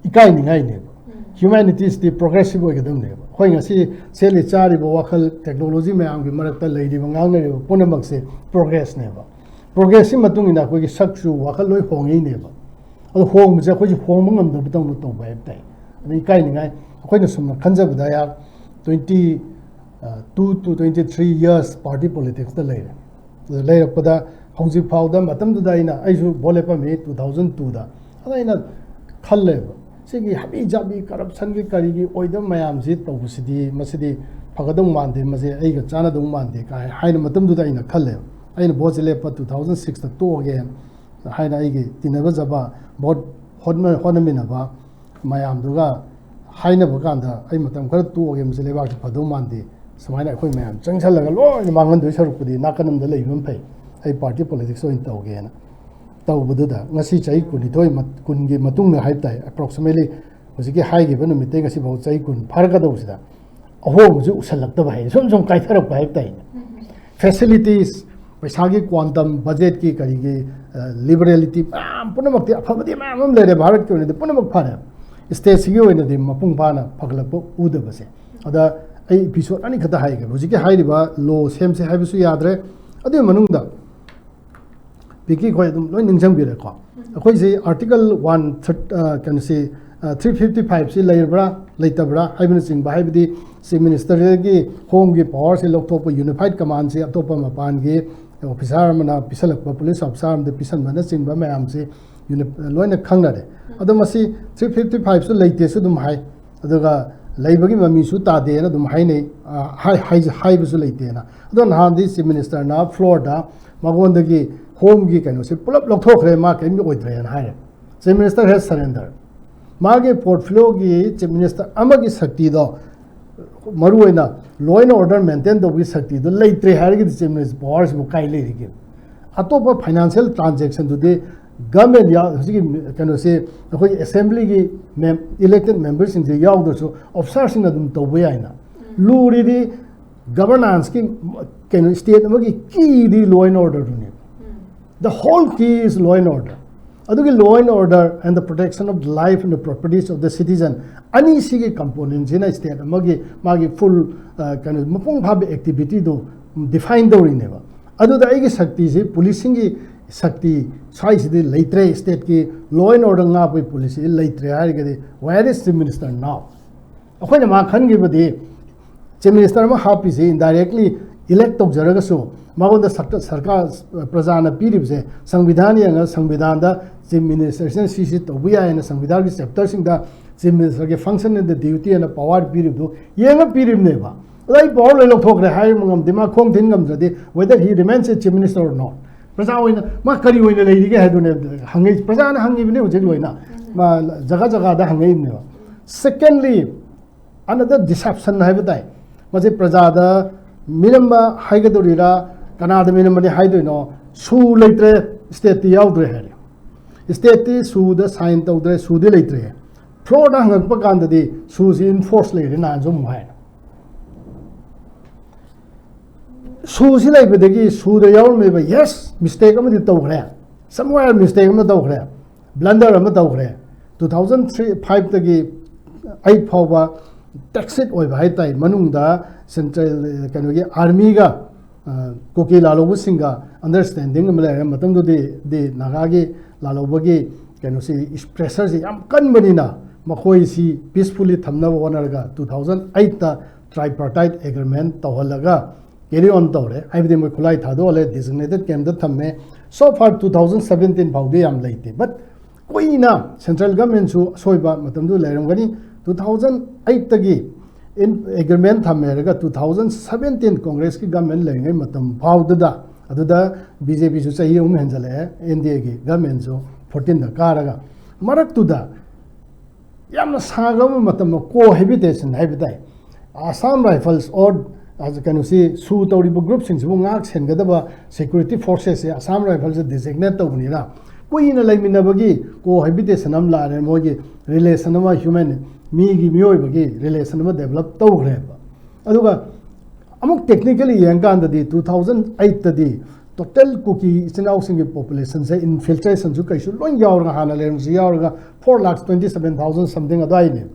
ꯏꯀꯥꯏꯅꯤꯡꯉꯥꯏꯅꯦꯕ꯫ ꯍ꯭ꯌꯨꯃꯦꯅꯤꯇꯤꯁꯇꯤ ꯄ꯭ꯔꯣꯒ꯭ꯔꯦꯁꯤꯞ ꯑꯣꯏꯒꯗꯕꯅꯦꯕ꯫ ꯑꯩꯈꯣꯏ ꯉꯁꯤ ꯁꯦꯠꯂꯤ ꯆꯥꯔꯤꯕ ꯋꯥꯈꯜ, ꯇꯦꯛꯅꯣꯂꯣꯖꯤ ꯃꯌꯥꯝꯒꯤ ꯃꯔꯛꯇ ꯂꯩꯔꯤꯕ, ꯉꯥꯡꯅꯔꯤꯕ ꯄꯨꯝꯅꯃꯛꯁꯦ ꯄ꯭ꯔꯣꯒ꯭ꯔꯦꯁꯅꯦꯕ꯫ ꯄ꯭ꯔꯣꯒ꯭ꯔꯦꯁꯀꯤ ꯃꯇꯨꯡ ꯏꯟꯅ ꯑꯩꯈꯣꯏꯒꯤ ꯁꯛꯁꯨ ꯋꯥꯈꯜ ꯂꯣꯏ ꯍꯣꯡꯉꯛꯏꯅꯦꯕ꯫ ꯑꯗꯣ ꯍꯣꯡꯕꯁꯦ ꯑꯩꯈꯣꯏꯁꯦ ꯍꯣꯡꯕ ꯉꯝꯗꯕꯗꯧꯅ ꯇꯧꯕ ꯍꯥꯏꯕ ꯇꯥꯏ꯫ ꯑꯗ ꯏꯀꯥꯏꯅꯤꯡꯉꯥꯏ, ꯑꯩꯈꯣꯏꯅ ꯁꯨꯝꯅ ꯈꯟꯖꯕꯗ ꯑꯩꯍꯥꯛ twenty two to twenty three years party politicsꯇ ꯂꯩꯔꯦ꯫ ꯑꯗꯨ ꯂꯩꯔꯛꯄꯗ ꯍꯧꯖꯤꯛ ꯐꯥꯎꯗ, ꯃꯇꯝꯗꯨꯗ ꯑꯩꯅ, ꯑꯩꯁꯨ ꯚꯣꯠ ꯂꯦꯞꯄꯝꯃꯤ two thousand twoꯗ꯫ ꯑꯗ ꯑꯩꯅ ꯈꯜꯂꯦꯕ, ꯁꯤꯒꯤ ꯍꯥꯕꯤ ꯖꯥꯕꯤ ꯀꯔꯞꯁꯟꯒꯤ ꯀꯔꯤꯒꯤ ꯑꯣꯏꯗꯕ ꯃꯌꯥꯝꯁꯤ ꯇꯧꯕꯁꯤꯗꯤ, ꯃꯁꯤꯗꯤ ꯐꯒꯗꯧ ꯃꯥꯟꯗꯦ, ꯃꯁꯤ ꯑꯩꯒ ꯆꯥꯟꯅꯗꯧ ꯃꯥꯟꯗꯦ ꯀꯥꯏ ꯍꯥꯏꯅ ꯃꯇꯝꯗꯨꯗ ꯑꯩꯅ ꯈꯜꯂꯦꯕ꯫ ꯑꯩꯅ ꯚꯣꯠꯁꯦ ꯂꯦꯞꯄ two thousand sixꯇ ꯇꯣꯛꯑꯒꯦ ꯍꯥꯏꯅ ꯑꯩꯒꯤ ꯇꯤꯟꯅꯕꯖꯕ, ꯚꯣꯠ ꯍꯣꯠꯅ-, ꯍꯣꯠꯅꯃꯤꯟꯅꯕ ꯃꯌꯥꯝꯗꯨꯒ ꯍꯥꯏꯅꯕ ꯀꯥꯟꯗ, "ꯑꯩ ꯃꯇꯝ ꯈꯔ ꯇꯣꯛꯑꯒꯦ, ꯃꯁꯤ ꯂꯩꯕꯥꯛꯁꯤ ꯐꯗꯧ ꯃꯥꯟꯗꯦ, ꯁꯨꯃꯥꯏꯅ ꯑꯩꯈꯣꯏ ꯃꯌꯥꯝ ꯆꯪꯁꯜꯂꯒ ꯂꯣꯏꯅ ꯃꯥꯡꯍꯟꯗꯣꯏ ꯁꯔꯨꯛꯄꯨꯗꯤ ꯅꯥꯀꯟ ꯑꯃꯗ ꯂꯩꯕꯅ ꯐꯩ, ꯑꯩ ꯄꯥꯔꯇꯤ ꯄꯣꯂꯤꯇꯤꯛꯁ ꯑꯣꯏꯅ ꯇꯧꯒꯦꯅ" ꯇꯧꯕꯗꯨꯗ, ꯉꯁꯤ ꯆꯍꯤ ꯀꯨꯟꯅꯤꯊꯣꯏ ꯃꯠ-, ꯀꯨꯟꯒꯤ ꯃꯇꯨꯡꯗ ꯍꯥꯏꯕ ꯇꯥꯏ, approximately ꯍꯧꯖꯤꯛꯀꯤ ꯍꯥꯏꯈꯤꯕ ꯅꯨꯃꯤꯠꯇꯩ ꯉꯁꯤ ꯐꯥꯎ ꯆꯍꯤ ꯀꯨꯟ ꯐꯥꯔꯛꯀꯗꯧꯕꯁꯤꯗ, ꯑꯍꯣꯡꯕꯁꯤ ꯎꯁꯜꯂꯛꯇꯕ ꯍꯥꯏ, ꯁꯨꯝ ꯁꯨꯝ ꯀꯥꯏꯊꯔꯛꯄ ꯍꯥꯏꯕ ꯇꯥꯏꯅꯦ꯫ ꯐꯦꯁꯤꯂꯤꯇꯤꯁ, ꯄꯩꯁꯥꯒꯤ ꯀ꯭ꯋꯥꯟꯇꯝ, ꯕꯖꯦꯠꯀꯤ ꯀꯔꯤꯒꯤ, ꯑ, ꯂꯤꯕꯔꯦꯂꯤꯇꯤ ꯃꯌꯥꯝ ꯄꯨꯝꯅꯃꯛꯇꯤ, ꯑꯐꯕꯗꯤ ꯃꯌꯥꯝ ꯑꯃ ꯂꯩꯔꯦ, ꯚꯥꯔꯠꯀꯤ ꯑꯣꯏꯅꯗꯤ ꯄꯨꯝꯅꯃꯛ ꯐꯔꯦ꯫ ꯁ꯭ꯇꯦꯠꯁꯤꯒꯤ ꯑꯣꯏꯅꯗꯤ ꯃꯄꯨꯡ ꯐꯥꯅ ꯐꯒꯠꯂꯛꯄ ꯎꯗꯕꯁꯦ꯫ ꯑꯗ ꯑꯩ ꯏꯄꯤꯁꯣꯗ ꯑꯅꯤꯈꯛꯇ ꯍꯥꯏꯒꯦ꯫ ꯍꯧꯖꯤꯛꯀꯤ ꯍꯥꯏꯔꯤꯕ ꯂꯣ ꯁꯦꯝꯁꯦ ꯍꯥꯏꯕꯁꯨ ꯌꯥꯗ꯭ꯔꯦ꯫ ꯑꯗꯨꯒꯤ ꯃꯅꯨꯡꯗ ꯄꯤꯀꯤ ꯈꯣꯏ ꯑꯗꯨꯝ ꯂꯣꯏ ꯅꯤꯡꯁꯤꯡꯕꯤꯔꯦꯀꯣ꯫ ꯑꯩꯈꯣꯏꯁꯤ ꯑꯥꯔꯇꯤꯀꯜ ꯋꯥꯟ ꯊꯥꯔꯇꯤ, ꯑ, ꯀꯩꯅꯣꯁꯤ, ꯑ, ꯊ꯭ꯔꯤ ꯐꯤꯐꯇꯤ ꯐꯥꯏꯚꯁꯤ ꯂꯩꯔꯕ꯭ꯔꯥ ꯂꯩꯇꯕ꯭ꯔꯥ ꯍꯥꯏꯕꯅꯆꯤꯡꯕ, ꯍꯥꯏꯕꯗꯤ Chief Ministerꯒꯤ Homeꯒꯤ powerꯁꯦ ꯂꯧꯊꯣꯛꯄ, unified commandꯁꯦ ꯑꯇꯣꯞꯄ ꯃꯄꯥꯟꯒꯤ officer ꯑꯃꯅ ꯄꯤꯁꯜꯂꯛꯄ, police officer ꯑꯃꯗ ꯄꯤꯁꯟꯕꯅꯆꯤꯡꯕ ꯃꯌꯥꯝꯁꯤ uni- ꯂꯣꯏꯅ ꯈꯪꯅꯔꯦ꯫ ꯑꯗꯣ ꯃꯁꯤ three fifty fiveꯁꯨ ꯂꯩꯇꯦꯁꯨ ꯑꯗꯨꯝ ꯍꯥꯏ, ꯑꯗꯨꯒ ꯂꯩꯕꯒꯤ ꯃꯃꯤꯁꯨ ꯇꯥꯗꯦꯅ ꯑꯗꯨꯝ ꯍꯥꯏꯅꯩ, ꯑ, ꯍꯥꯏ- ꯍꯥꯏ- ꯍꯥꯏꯕꯁꯨ ꯂꯩꯇꯦꯅ꯫ ꯑꯗꯣ ꯅꯍꯥꯟꯗꯤ Chief Ministerꯅ floorꯗ ꯃꯉꯣꯟꯗꯒꯤ Homeꯒꯤ ꯀꯩꯅꯣꯁꯦ ꯄꯨꯂꯞ ꯂꯧꯊꯣꯛꯈ꯭ꯔꯦ, ꯃꯥ ꯀꯔꯤꯝꯇ ꯑꯣꯏꯗ꯭ꯔꯦꯅ ꯍꯥꯏꯔꯦ꯫ Chief Minister has surrender꯫ ꯃꯥꯒꯤ portfolioꯒꯤ Chief Minister ꯑꯃꯒꯤ ꯁꯛꯇꯤꯗꯣ, ꯃꯔꯨꯑꯣꯏꯅ law and order maintain ꯇꯧꯕꯒꯤ ꯁꯛꯇꯤꯗꯣ ꯂꯩꯇ꯭ꯔꯦ ꯍꯥꯏꯔꯒꯗꯤ Chief Minister powerꯁꯤꯕꯨ ꯀꯥꯏ ꯂꯩꯔꯤꯒꯦ? ꯑꯇꯣꯞꯄ financial transactionꯗꯨꯗꯤ government ꯌꯥ- ꯍꯧꯖꯤꯛꯀꯤ ꯀꯩꯅꯣꯁꯦ, ꯑꯩꯈꯣꯏꯒꯤ assemblyꯒꯤ mem- elected memberꯁꯤꯡꯁꯦ ꯌꯥꯎꯗ꯭ꯔꯁꯨ officerꯁꯤꯡꯅ ꯑꯗꯨꯝ ꯇꯧꯕ ꯌꯥꯏꯅ꯫ ꯂꯨꯔꯤꯗꯤ governanceꯀꯤ ꯀꯩꯅꯣ, state ꯑꯃꯒꯤ keyꯗꯤ law and orderꯗꯨꯅꯦꯕ꯫ The whole key is law and order. ꯑꯗꯨꯒꯤ law and order and the protection of the life and the properties of the citizen ꯑꯅꯤꯁꯤꯒꯤ componentꯁꯤꯅ state ꯑꯃꯒꯤ ꯃꯥꯒꯤ full, ꯑ, ꯀꯩꯅꯣ, ꯃꯄꯨꯡ ꯐꯥꯕ activityꯗꯨ define ꯇꯧꯔꯤꯅꯦꯕ꯫ ꯑꯗꯨꯗ ꯑꯩꯒꯤ ꯁꯛꯇꯤꯁꯤ, policingꯒꯤ ꯁꯛꯇꯤ ꯁ꯭ꯋꯥꯏꯁꯤꯗꯤ ꯂꯩꯇ꯭ꯔꯦ, stateꯀꯤ law and order ꯉꯥꯛꯄꯒꯤ policy ꯂꯩꯇ꯭ꯔꯦ ꯍꯥꯏꯔꯒꯗꯤ, where is Chief Minister now? ꯑꯩꯈꯣꯏꯅ ꯃꯥ ꯈꯟꯈꯤꯕꯗꯤ Chief Minister ꯑꯃ ꯍꯥꯞꯄꯤꯁꯤ indirectly elect ꯇꯧꯖꯔꯒꯁꯨ ꯃꯉꯣꯟꯗ ꯁꯔꯀ- ꯁꯔꯀꯥꯔ, ꯄ꯭ꯔꯖꯥꯅ ꯄꯤꯔꯤꯕꯁꯦ, ꯁꯪꯕꯤꯙꯥꯟ ꯌꯦꯡꯉꯒ ꯁꯪꯕꯤꯙꯥꯟꯗ Chief Ministerꯁꯤꯅ ꯁꯤꯁꯤ ꯇꯧꯕ ꯌꯥꯏꯅ ꯁꯪꯕꯤꯙꯥꯟꯒꯤ chapterꯁꯤꯡꯗ Chief Ministerꯒꯤ function and duty ꯑꯅ power ꯄꯤꯔꯤꯕꯗꯨ ꯌꯦꯡꯉ ꯄꯤꯔꯤꯕꯅꯦꯕ꯫ ꯑꯗꯣ ꯑꯩ power ꯂꯣꯏ ꯂꯧꯊꯣꯛꯈ꯭ꯔꯦ ꯍꯥꯏꯕ ꯉꯝꯗꯦ, ꯃꯥ ꯈꯣꯡ ꯊꯤꯟ ꯉꯝꯗ꯭ꯔꯗꯤ whether he remains a Chief Minister or not꯫ ꯄ꯭ꯔꯖꯥ ꯑꯣꯏꯅ ꯃꯥ ꯀꯔꯤ ꯑꯣꯏꯅ ꯂꯩꯔꯤꯒꯦ ꯍꯥꯏꯗꯨꯅꯦ ꯍꯪꯉꯛꯏ, ꯄ꯭ꯔꯖꯥꯅ ꯍꯪꯉꯤꯕꯅꯦ ꯍꯧꯖꯤꯛ ꯂꯣꯏꯅ꯫ ꯃꯥ ꯖꯒꯥ ꯖꯒꯥꯗ ꯍꯪꯉꯛꯏꯕꯅꯦꯕ꯫ Secondly, another deception ꯍꯥꯏꯕ ꯇꯥꯏ꯫ ꯃꯁꯤ ꯄ꯭ꯔꯖꯥꯗ ꯃꯤꯅꯝꯕ ꯍꯥꯏꯒꯗꯧꯔꯤꯔꯥ, ꯀꯅꯥꯗ ꯃꯤꯅꯝꯕꯅꯤ ꯍꯥꯏꯗꯣꯏꯅꯣ? ꯁꯨ ꯂꯩꯇ꯭ꯔꯦ, stateꯇꯤ ꯌꯥꯎꯗ꯭ꯔꯦ ꯍꯥꯏꯔꯦ꯫ Stateꯇꯤ ꯁꯨꯗ sign ꯇꯧꯗ꯭ꯔꯦ, ꯁꯨꯗꯤ ꯂꯩꯇ꯭ꯔꯦ꯫ Floorꯗ ꯍꯪꯉꯛꯄ ꯀꯥꯟꯗꯗꯤ ꯁꯨꯁꯤ enforce ꯂꯩꯔꯦ, ꯅꯍꯥꯟꯁꯨ ꯑꯃꯨꯛ ꯍꯥꯏꯔꯦ꯫ ꯁꯨꯁꯤ ꯂꯩꯕꯗꯒꯤ ꯁꯨꯗ ꯌꯥꯎꯔꯝꯃꯤꯕ, yes, mistake ꯑꯃꯗꯤ ꯇꯧꯈ꯭ꯔꯦ, somewhere mistake ꯑꯃ ꯇꯧꯈ꯭ꯔꯦ, blunder ꯑꯃ ꯇꯧꯈ꯭ꯔꯦ꯫ Two thousand three fiveꯇꯒꯤ eight ꯐꯥꯎꯕ tacit ꯑꯣꯏꯕ ꯍꯥꯏ ꯇꯥꯏ, ꯃꯅꯨꯡꯗ central ꯀꯩꯅꯣꯒꯤ armyꯒ, ꯑ, ꯀꯨꯀꯤ ꯂꯥꯜꯍꯧꯕꯁꯤꯡꯒ understanding ꯑꯃ ꯂꯩꯔꯦ꯫ ꯃꯇꯝꯗꯨꯗꯤ ꯗꯤ ꯅꯥꯒꯥꯒꯤ ꯂꯥꯜꯍꯧꯕꯒꯤ ꯀꯩꯅꯣꯁꯤ, pressureꯁꯤ ꯌꯥꯝ ꯀꯟꯕꯅꯤꯅ ꯃꯈꯣꯏꯁꯤ peacefully ꯊꯝꯅꯕ ꯍꯣꯠꯅꯔꯒ two thousand eightꯇ tripartite agreement ꯇꯧꯍꯜꯂꯒ carry on ꯇꯧꯔꯦ꯫ ꯍꯥꯏꯕꯗꯤ ꯃꯣꯏ ꯈꯨꯠꯂꯥꯏ ꯊꯥꯗꯣꯛꯍꯜꯂꯦ, designated campꯇ ꯊꯝꯃꯦ꯫ So far two thousand seventeen ꯐꯥꯎꯗꯤ ꯌꯥꯝ ꯂꯩꯇꯦ, but ꯀꯨꯏꯅ central governmentꯁꯨ ꯑꯁꯣꯏꯕ ꯃꯇꯝꯗꯨ ꯂꯩꯔꯝꯒꯅꯤ꯫ Two thousand eightꯇꯒꯤ agreement ꯊꯝꯃꯦ ꯍꯥꯏꯔꯒ two thousand seventeen Congressꯀꯤ government ꯂꯩꯔꯤꯉꯩ ꯃꯇꯝ ꯐꯥꯎꯗꯨꯗ, ꯑꯗꯨꯗ BJPꯁꯨ ꯆꯍꯤ ꯑꯍꯨꯝ ꯍꯦꯟꯖꯜꯂꯛꯑꯦ, NDAꯒꯤ governmentꯁꯨ fourteenꯗ ꯀꯥꯔꯒ, ꯃꯔꯛꯇꯨꯗ ꯌꯥꯝꯅ ꯁꯥꯡꯂꯕ ꯃꯇꯝ ꯑꯃ cohabitation ꯍꯥꯏꯕ ꯇꯥꯏ꯫ Assam Rifles or ꯀꯩꯅꯣꯁꯤ, ꯁꯨ ꯇꯧꯔꯤꯕ groupꯁꯤꯡꯁꯤꯕꯨ ꯉꯥꯛ ꯁꯦꯟꯒꯗꯕ security forcesꯁꯦ Assam Riflesꯁꯦ designate ꯇꯧꯕꯅꯤꯅ, ꯀꯨꯏꯅ ꯂꯩꯃꯤꯟꯅꯕꯒꯤ cohabitation ꯑꯃ ꯂꯥꯛꯑꯦ, ꯃꯣꯏꯒꯤ relation ꯑꯃ, human, ꯃꯤꯒꯤ, ꯃꯤꯑꯣꯏꯕꯒꯤ relation ꯑꯃ develop ꯇꯧꯈ꯭ꯔꯦꯕ꯫ ꯑꯗꯨꯒ ꯑꯃꯨꯛ technically ꯌꯦꯡꯀꯥꯟꯗꯗꯤ two thousand eightꯇꯗꯤ total ꯀꯨꯀꯤ ꯏꯆꯤꯟ ꯏꯅꯥꯎꯁꯤꯡꯒꯤ populationꯁꯦ, infiltrationꯁꯨ ꯀꯩꯁꯨ ꯂꯣꯏ ꯌꯥꯎꯔꯒ, ꯍꯥꯟꯅ ꯂꯩꯔꯝꯕꯁꯨ ꯌꯥꯎꯔꯒ, four lakh twenty seven thousand something ꯑꯗꯨꯋꯥꯏꯅꯦ꯫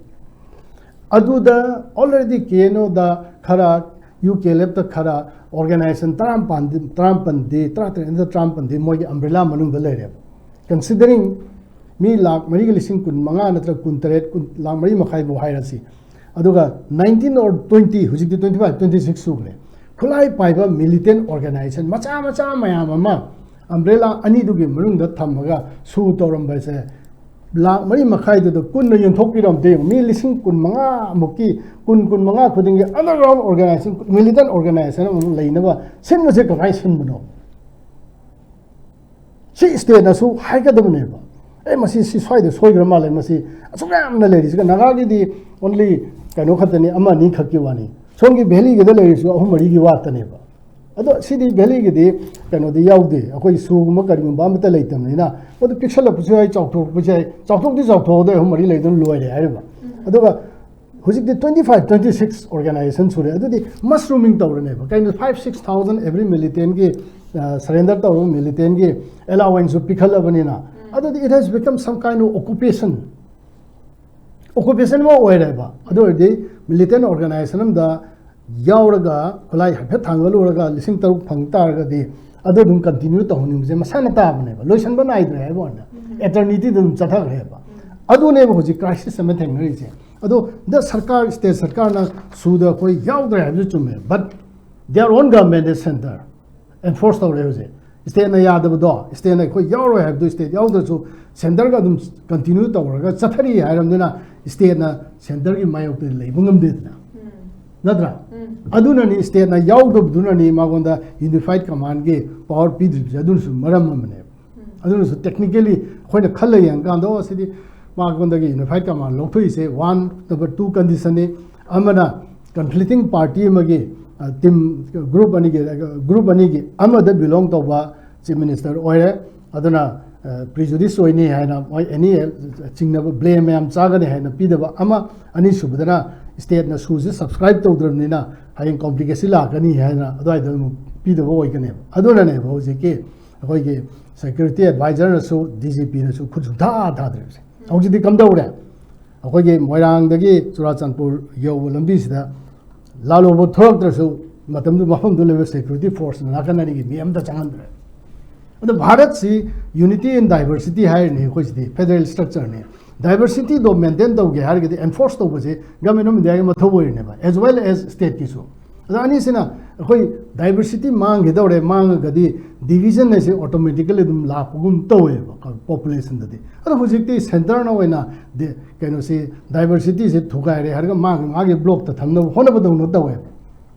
ꯑꯗꯨꯗ already KNOꯗ ꯈꯔ, UKLFꯇ ꯈꯔ, organization ꯇꯔꯥꯃꯥꯄꯜꯗꯤ, ꯇꯔꯥꯃꯥꯄꯜꯗꯤ, ꯇꯔꯥꯇꯔꯦꯠ ꯅꯠꯇ꯭ꯔ ꯇꯔꯥꯃꯥꯄꯜꯗꯤ ꯃꯣꯏꯒꯤ umbrella ꯃꯅꯨꯡꯗ ꯂꯩꯔꯦꯕ꯫ Considering ꯃꯤ ꯂꯥꯛ ꯃꯔꯤꯒ ꯂꯤꯁꯤꯡ ꯀꯨꯟ ꯃꯉꯥ ꯅꯠꯇ꯭ꯔꯒ ꯀꯨꯟ ꯇꯔꯦꯠ, ꯀꯨꯟ, ꯂꯥꯛ ꯃꯔꯤ ꯃꯈꯥꯏꯕꯨ ꯍꯥꯏꯔꯁꯤ, ꯑꯗꯨꯒ nineteen or twenty, ꯍꯧꯖꯤꯛꯇꯤ twenty five, twenty six ꯁꯨꯈ꯭ꯔꯦ, ꯈꯨꯠꯂꯥꯏ ꯄꯥꯏꯕ militant organization ꯃꯆꯥ ꯃꯆꯥ ꯃꯌꯥꯝ ꯑꯃ umbrella ꯑꯅꯤꯗꯨꯒꯤ ꯃꯅꯨꯡꯗ ꯊꯝꯃꯒ ꯁꯨ ꯇꯧꯔꯝꯕꯁꯦ, ꯂꯥꯛ ꯃꯔꯤ ꯃꯈꯥꯏꯗꯨꯗ ꯀꯨꯟꯅ ꯌꯣꯟꯊꯣꯛꯄꯤꯔꯝꯗꯦ꯫ ꯃꯤ ꯂꯤꯁꯤꯡ ꯀꯨꯟ ꯃꯉꯥ ꯃꯨꯛꯀꯤ, ꯀꯨꯟ, ꯀꯨꯟ ꯃꯉꯥ ꯈꯨꯗꯤꯡꯒꯤ underground organization, militant organization ꯑꯃ ꯂꯩꯅꯕ ꯁꯤꯟꯕꯁꯦ ꯀꯃꯥꯏꯅ ꯁꯤꯟꯕꯅꯣ? ꯁꯤ stateꯅꯁꯨ ꯍꯥꯏꯒꯗꯕꯅꯦꯕ꯫ ꯑꯦ, ꯃꯁꯤ ꯁꯤ ꯁ꯭ꯋꯥꯏꯗ ꯁꯣꯏꯈ꯭ꯔ ꯃꯥꯜꯂꯦ, ꯃꯁꯤ ꯑꯁꯨꯛ ꯌꯥꯝꯅ ꯂꯩꯔꯤꯁꯤꯒ꯫ ꯅꯥꯒꯥꯒꯤꯗꯤ only ꯀꯩꯅꯣ ꯈꯛꯇꯅꯤ, ꯑꯃ ꯑꯅꯤ ꯈꯛꯀꯤ ꯋꯥꯅꯤ꯫ ꯁꯣꯝꯒꯤ valleyꯒꯤꯗ ꯂꯩꯔꯤꯁꯨ ꯑꯍꯨꯝ ꯃꯔꯤꯒꯤ ꯋꯥꯇꯅꯦꯕ꯫ ꯑꯗꯣ ꯁꯤꯗꯤ valleyꯒꯤꯗꯤ ꯀꯩꯅꯣꯗꯤ ꯌꯥꯎꯗꯦ, ꯑꯩꯈꯣꯏ ꯁꯨꯒꯨꯝꯕ ꯀꯔꯤꯒꯨꯝꯕ ꯑꯃꯠꯇ ꯂꯩꯇꯕꯅꯤꯅ꯫ ꯃꯗꯨ ꯄꯤꯛꯁꯜꯂꯛꯄꯁꯨ ꯌꯥꯏ, ꯆꯥꯎꯊꯣꯔꯛꯄꯁꯨ ꯌꯥꯏ꯫ ꯆꯥꯎꯊꯣꯛꯇꯤ ꯆꯥꯎꯊꯣꯛꯑꯗ ꯑꯍꯨꯝ ꯃꯔꯤ ꯂꯩꯗꯨꯅ ꯂꯣꯏꯔꯦ ꯍꯥꯏꯔꯤꯕ꯫ ꯑꯗꯨꯒ ꯍꯧꯖꯤꯛꯇꯤ twenty five, twenty six organization ꯁꯨꯔꯦ꯫ ꯑꯗꯨꯗꯤ mushrooming ꯇꯧꯔꯅꯦꯕ꯫ ꯀꯩꯅꯣ, five, six thousand every militantꯒꯤ, ꯑ, surrender ꯇꯧꯔꯕ militantꯒꯤ allowanceꯁꯨ ꯄꯤꯈꯠꯂꯕꯅꯤꯅ, ꯑꯗꯨꯗꯤ it has become some kind of occupation, occupation ꯑꯃ ꯑꯣꯏꯔꯦꯕ꯫ ꯑꯗꯨ ꯑꯣꯏꯔꯗꯤ militant organization ꯑꯃꯗ ꯌꯥꯎꯔꯒ, ꯈꯨꯠꯂꯥꯏ ꯍꯥꯏꯐꯦꯠ ꯊꯥꯡꯒꯠꯂꯨꯔꯒ ꯂꯤꯁꯤꯡ ꯇꯔꯨꯛ ꯐꯪ ꯇꯥꯔꯒꯗꯤ, ꯑꯗꯨ ꯑꯗꯨꯝ continue ꯇꯧꯍꯟꯅꯤꯡꯕꯁꯦ ꯃꯁꯥꯅ ꯇꯥꯕꯅꯦꯕ꯫ ꯂꯣꯏꯁꯟꯕ ꯅꯥꯏꯗ꯭ꯔꯦ ꯍꯥꯏꯕ ꯋꯥꯅꯤꯗ, eternityꯗ ꯑꯗꯨꯝ ꯆꯠꯊꯈ꯭ꯔꯦꯕ꯫ ꯑꯗꯨꯅꯦꯕ ꯍꯧꯖꯤꯛ crisis ꯑꯃ ꯊꯦꯡꯅꯔꯤꯁꯦ꯫ ꯑꯗꯣ ꯗ ꯁꯔꯀꯥꯔ, ꯁ꯭ꯇꯦꯠ ꯁꯔꯀꯥꯔꯅ ꯁꯨꯗ ꯑꯩꯈꯣꯏ ꯌꯥꯎꯗ꯭ꯔꯦ ꯍꯥꯏꯕꯁꯨ ꯆꯨꯝꯃꯦ, but their own government is center enforce ꯇꯧꯔꯦ ꯍꯧꯖꯤꯛ꯫ ꯁ꯭ꯇꯦꯠꯅ ꯌꯥꯗꯕꯗꯣ, ꯁ꯭ꯇꯦꯠꯅ ꯑꯩꯈꯣꯏ ꯌꯥꯎꯔꯣꯏ ꯍꯥꯏꯕꯗꯨ ꯁ꯭ꯇꯦꯠ ꯌꯥꯎꯗ꯭ꯔꯁꯨ ꯁꯦꯟꯇꯔꯒ ꯑꯗꯨꯝ ꯀꯟꯇꯤꯅ꯭ꯌꯨ ꯇꯧꯔꯒ ꯆꯠꯊꯔꯤ ꯍꯥꯏꯔꯕꯅꯤꯅ ꯁ꯭ꯇꯦꯠꯅ ꯁꯦꯟꯇꯔꯒꯤ ꯃꯥꯌꯣꯛꯇꯗꯤ ꯂꯩꯕ ꯉꯝꯗꯦꯗꯅ, ꯅꯠꯇ꯭ꯔꯥ? ꯑꯗꯨꯅꯅꯤ ꯁ꯭ꯇꯦꯠꯅ ꯌꯥꯎꯗꯕꯗꯨꯅꯅꯤ ꯃꯉꯣꯟꯗ ꯌꯨꯅꯤꯐꯥꯏꯠ ꯀꯃꯥꯟꯒꯤ ꯄꯋꯥꯔ ꯄꯤꯗ꯭ꯔꯤꯕꯁꯦ, ꯑꯗꯨꯅꯁꯨ ꯃꯔꯝ ꯑꯃꯅꯦꯕ꯫ ꯑꯗꯨꯅꯁꯨ ꯇꯦꯛꯅꯤꯀꯦꯜꯂꯤ ꯑꯩꯈꯣꯏꯅ ꯈꯜꯂ ꯌꯦꯡꯀꯥꯟꯗ, "ꯑꯣ, ꯁꯤꯗꯤ ꯃꯉꯣꯟꯗꯒꯤ ꯌꯨꯅꯤꯐꯥꯏꯠ ꯀꯃꯥꯟ ꯂꯧꯊꯣꯛꯏꯁꯦ ꯋꯥꯟ, ꯅꯝꯕꯔ ꯇꯨ ꯀꯟꯗꯤꯁꯟꯅꯤ꯫ ꯑꯃꯅ ꯀꯟꯐ꯭ꯂꯤꯛꯇꯤꯡ ꯄꯥꯔꯇꯤ ꯑꯃꯒꯤ, ꯑ, ꯇꯤꯝ, ꯒ꯭ꯔꯨꯞ ꯑꯅꯤꯒꯤ, ꯒ꯭ꯔꯨꯞ ꯑꯅꯤꯒꯤ ꯑꯃꯗ ꯕꯤꯂꯣꯡ ꯇꯧꯕ ꯆꯤꯐ ꯃꯤꯅꯤꯁꯇꯔ ꯑꯣꯏꯔꯦ꯫ ꯑꯗꯨꯅ, ꯑ, ꯄ꯭ꯔꯤꯖꯨꯗꯤꯁ ꯑꯣꯏꯅꯤ ꯍꯥꯏꯅ ꯃꯣꯏ ꯑꯦꯅꯤ ꯆꯤꯡꯅꯕ, ꯕ꯭ꯂꯦꯝ ꯃꯌꯥꯝ ꯆꯥꯒꯅꯤ ꯍꯥꯏꯅ ꯄꯤꯗꯕ ꯑꯃ꯫ ꯑꯅꯤꯁꯨꯕꯗꯅ ꯁ꯭ꯇꯦꯠꯅ ꯁꯨꯁꯦ ꯁꯕꯁꯀ꯭ꯔꯥꯏꯕ ꯇꯧꯗ꯭ꯔꯕꯅꯤꯅ ꯍꯌꯦꯡ ꯀꯣꯝꯄ꯭ꯂꯤꯀꯦꯁꯟ ꯂꯥꯛꯀꯅꯤ ꯍꯥꯏꯅ ꯑꯗꯨꯋꯥꯏꯗ ꯑꯃꯨꯛ ꯄꯤꯗꯕ ꯑꯣꯏꯒꯅꯦꯕ꯫ ꯑꯗꯨꯅꯅꯦꯕ ꯍꯧꯖꯤꯛꯀꯤ ꯑꯩꯈꯣꯏꯒꯤ ꯁꯦꯀ꯭ꯌꯨꯔꯤꯇꯤ ꯑꯦꯗꯚꯥꯏꯖꯔꯅꯁꯨ, ꯗꯤ ꯖꯤ ꯄꯤꯅꯁꯨ ꯈꯨꯠ ꯁꯨꯡꯊꯥ ꯊꯥꯗ꯭ꯔꯤꯕꯁꯦ꯫ ꯍꯧꯖꯤꯛꯇꯤ ꯀꯝꯗꯧꯔꯦ? ꯑꯩꯈꯣꯏꯒꯤ ꯃꯣꯏꯔꯥꯡꯗꯒꯤ ꯆꯨꯔꯥꯆꯥꯟꯄꯨꯔ ꯌꯧꯕ ꯂꯝꯕꯤꯁꯤꯗ ꯂꯥꯜꯂꯣꯡꯕ ꯊꯣꯛꯂꯛꯇ꯭ꯔꯁꯨ ꯃꯇꯝꯗꯨ ꯃꯐꯝꯗꯨ ꯂꯩꯕ ꯁꯦꯀ꯭ꯌꯨꯔꯤꯇꯤ ꯐꯣꯔꯁꯅ ꯅꯥꯀꯟ ꯑꯅꯤꯒꯤ ꯃꯤ ꯑꯝꯇ ꯆꯪꯍꯟꯗ꯭ꯔꯦ꯫ ꯑꯗꯣ ꯚꯥꯔꯠꯁꯤ unity in diversity ꯍꯥꯏꯔꯤꯅꯤ, ꯑꯩꯈꯣꯏꯁꯤꯗꯤ ꯐꯦꯗꯔꯦꯜ ꯁ꯭ꯇ꯭ꯔꯛꯆꯔꯅꯤ꯫ ꯗꯥꯏꯕꯔꯁꯤꯇꯤꯗꯣ ꯃꯦꯟꯇꯦꯟ ꯇꯧꯒꯦ ꯍꯥꯏꯔꯒꯗꯤ ꯑꯦꯟꯐꯣꯔꯁ ꯇꯧꯕꯁꯦ ꯒꯃꯦꯟ ꯑꯣꯐ ꯏꯟꯗꯤꯌꯥꯒꯤ ꯃꯊꯧ ꯑꯣꯏꯔꯤꯅꯦꯕ, as well as ꯁ꯭ꯇꯦꯠꯀꯤꯁꯨ꯫ ꯑꯗꯣ ꯑꯅꯤꯁꯤꯅ ꯑꯩꯈꯣꯏ ꯗꯥꯏꯕꯔꯁꯤꯇꯤ ꯃꯥꯡꯈꯤꯗꯧꯔꯦ, ꯃꯥꯡꯉꯒꯗꯤ ꯗꯤꯚꯤꯖꯟ ꯍꯥꯏꯁꯦ ꯑꯣꯇꯣꯃꯦꯇꯤꯀꯦꯜꯂꯤ ꯑꯗꯨꯝ ꯂꯥꯛꯄꯒꯨꯝ ꯇꯧꯋꯦꯕ ꯄꯣꯄꯨꯂꯦꯁꯟꯗꯗꯤ꯫ ꯑꯗꯣ ꯍꯧꯖꯤꯛꯇꯤ ꯁꯦꯟꯇꯔꯅ ꯑꯣꯏꯅ ꯗꯤ-, ꯀꯩꯅꯣꯁꯤ, ꯗꯥꯏꯕꯔꯁꯤꯇꯤꯁꯦ ꯊꯨꯒꯥꯏꯔꯦ ꯍꯥꯏꯔꯒ ꯃꯥꯒꯤ, ꯃꯥꯒꯤ ꯕ꯭ꯂꯣꯛꯇ ꯊꯝꯅꯕ ꯍꯣꯠꯅꯕꯗꯧꯅ ꯇꯧꯋꯦꯕ꯫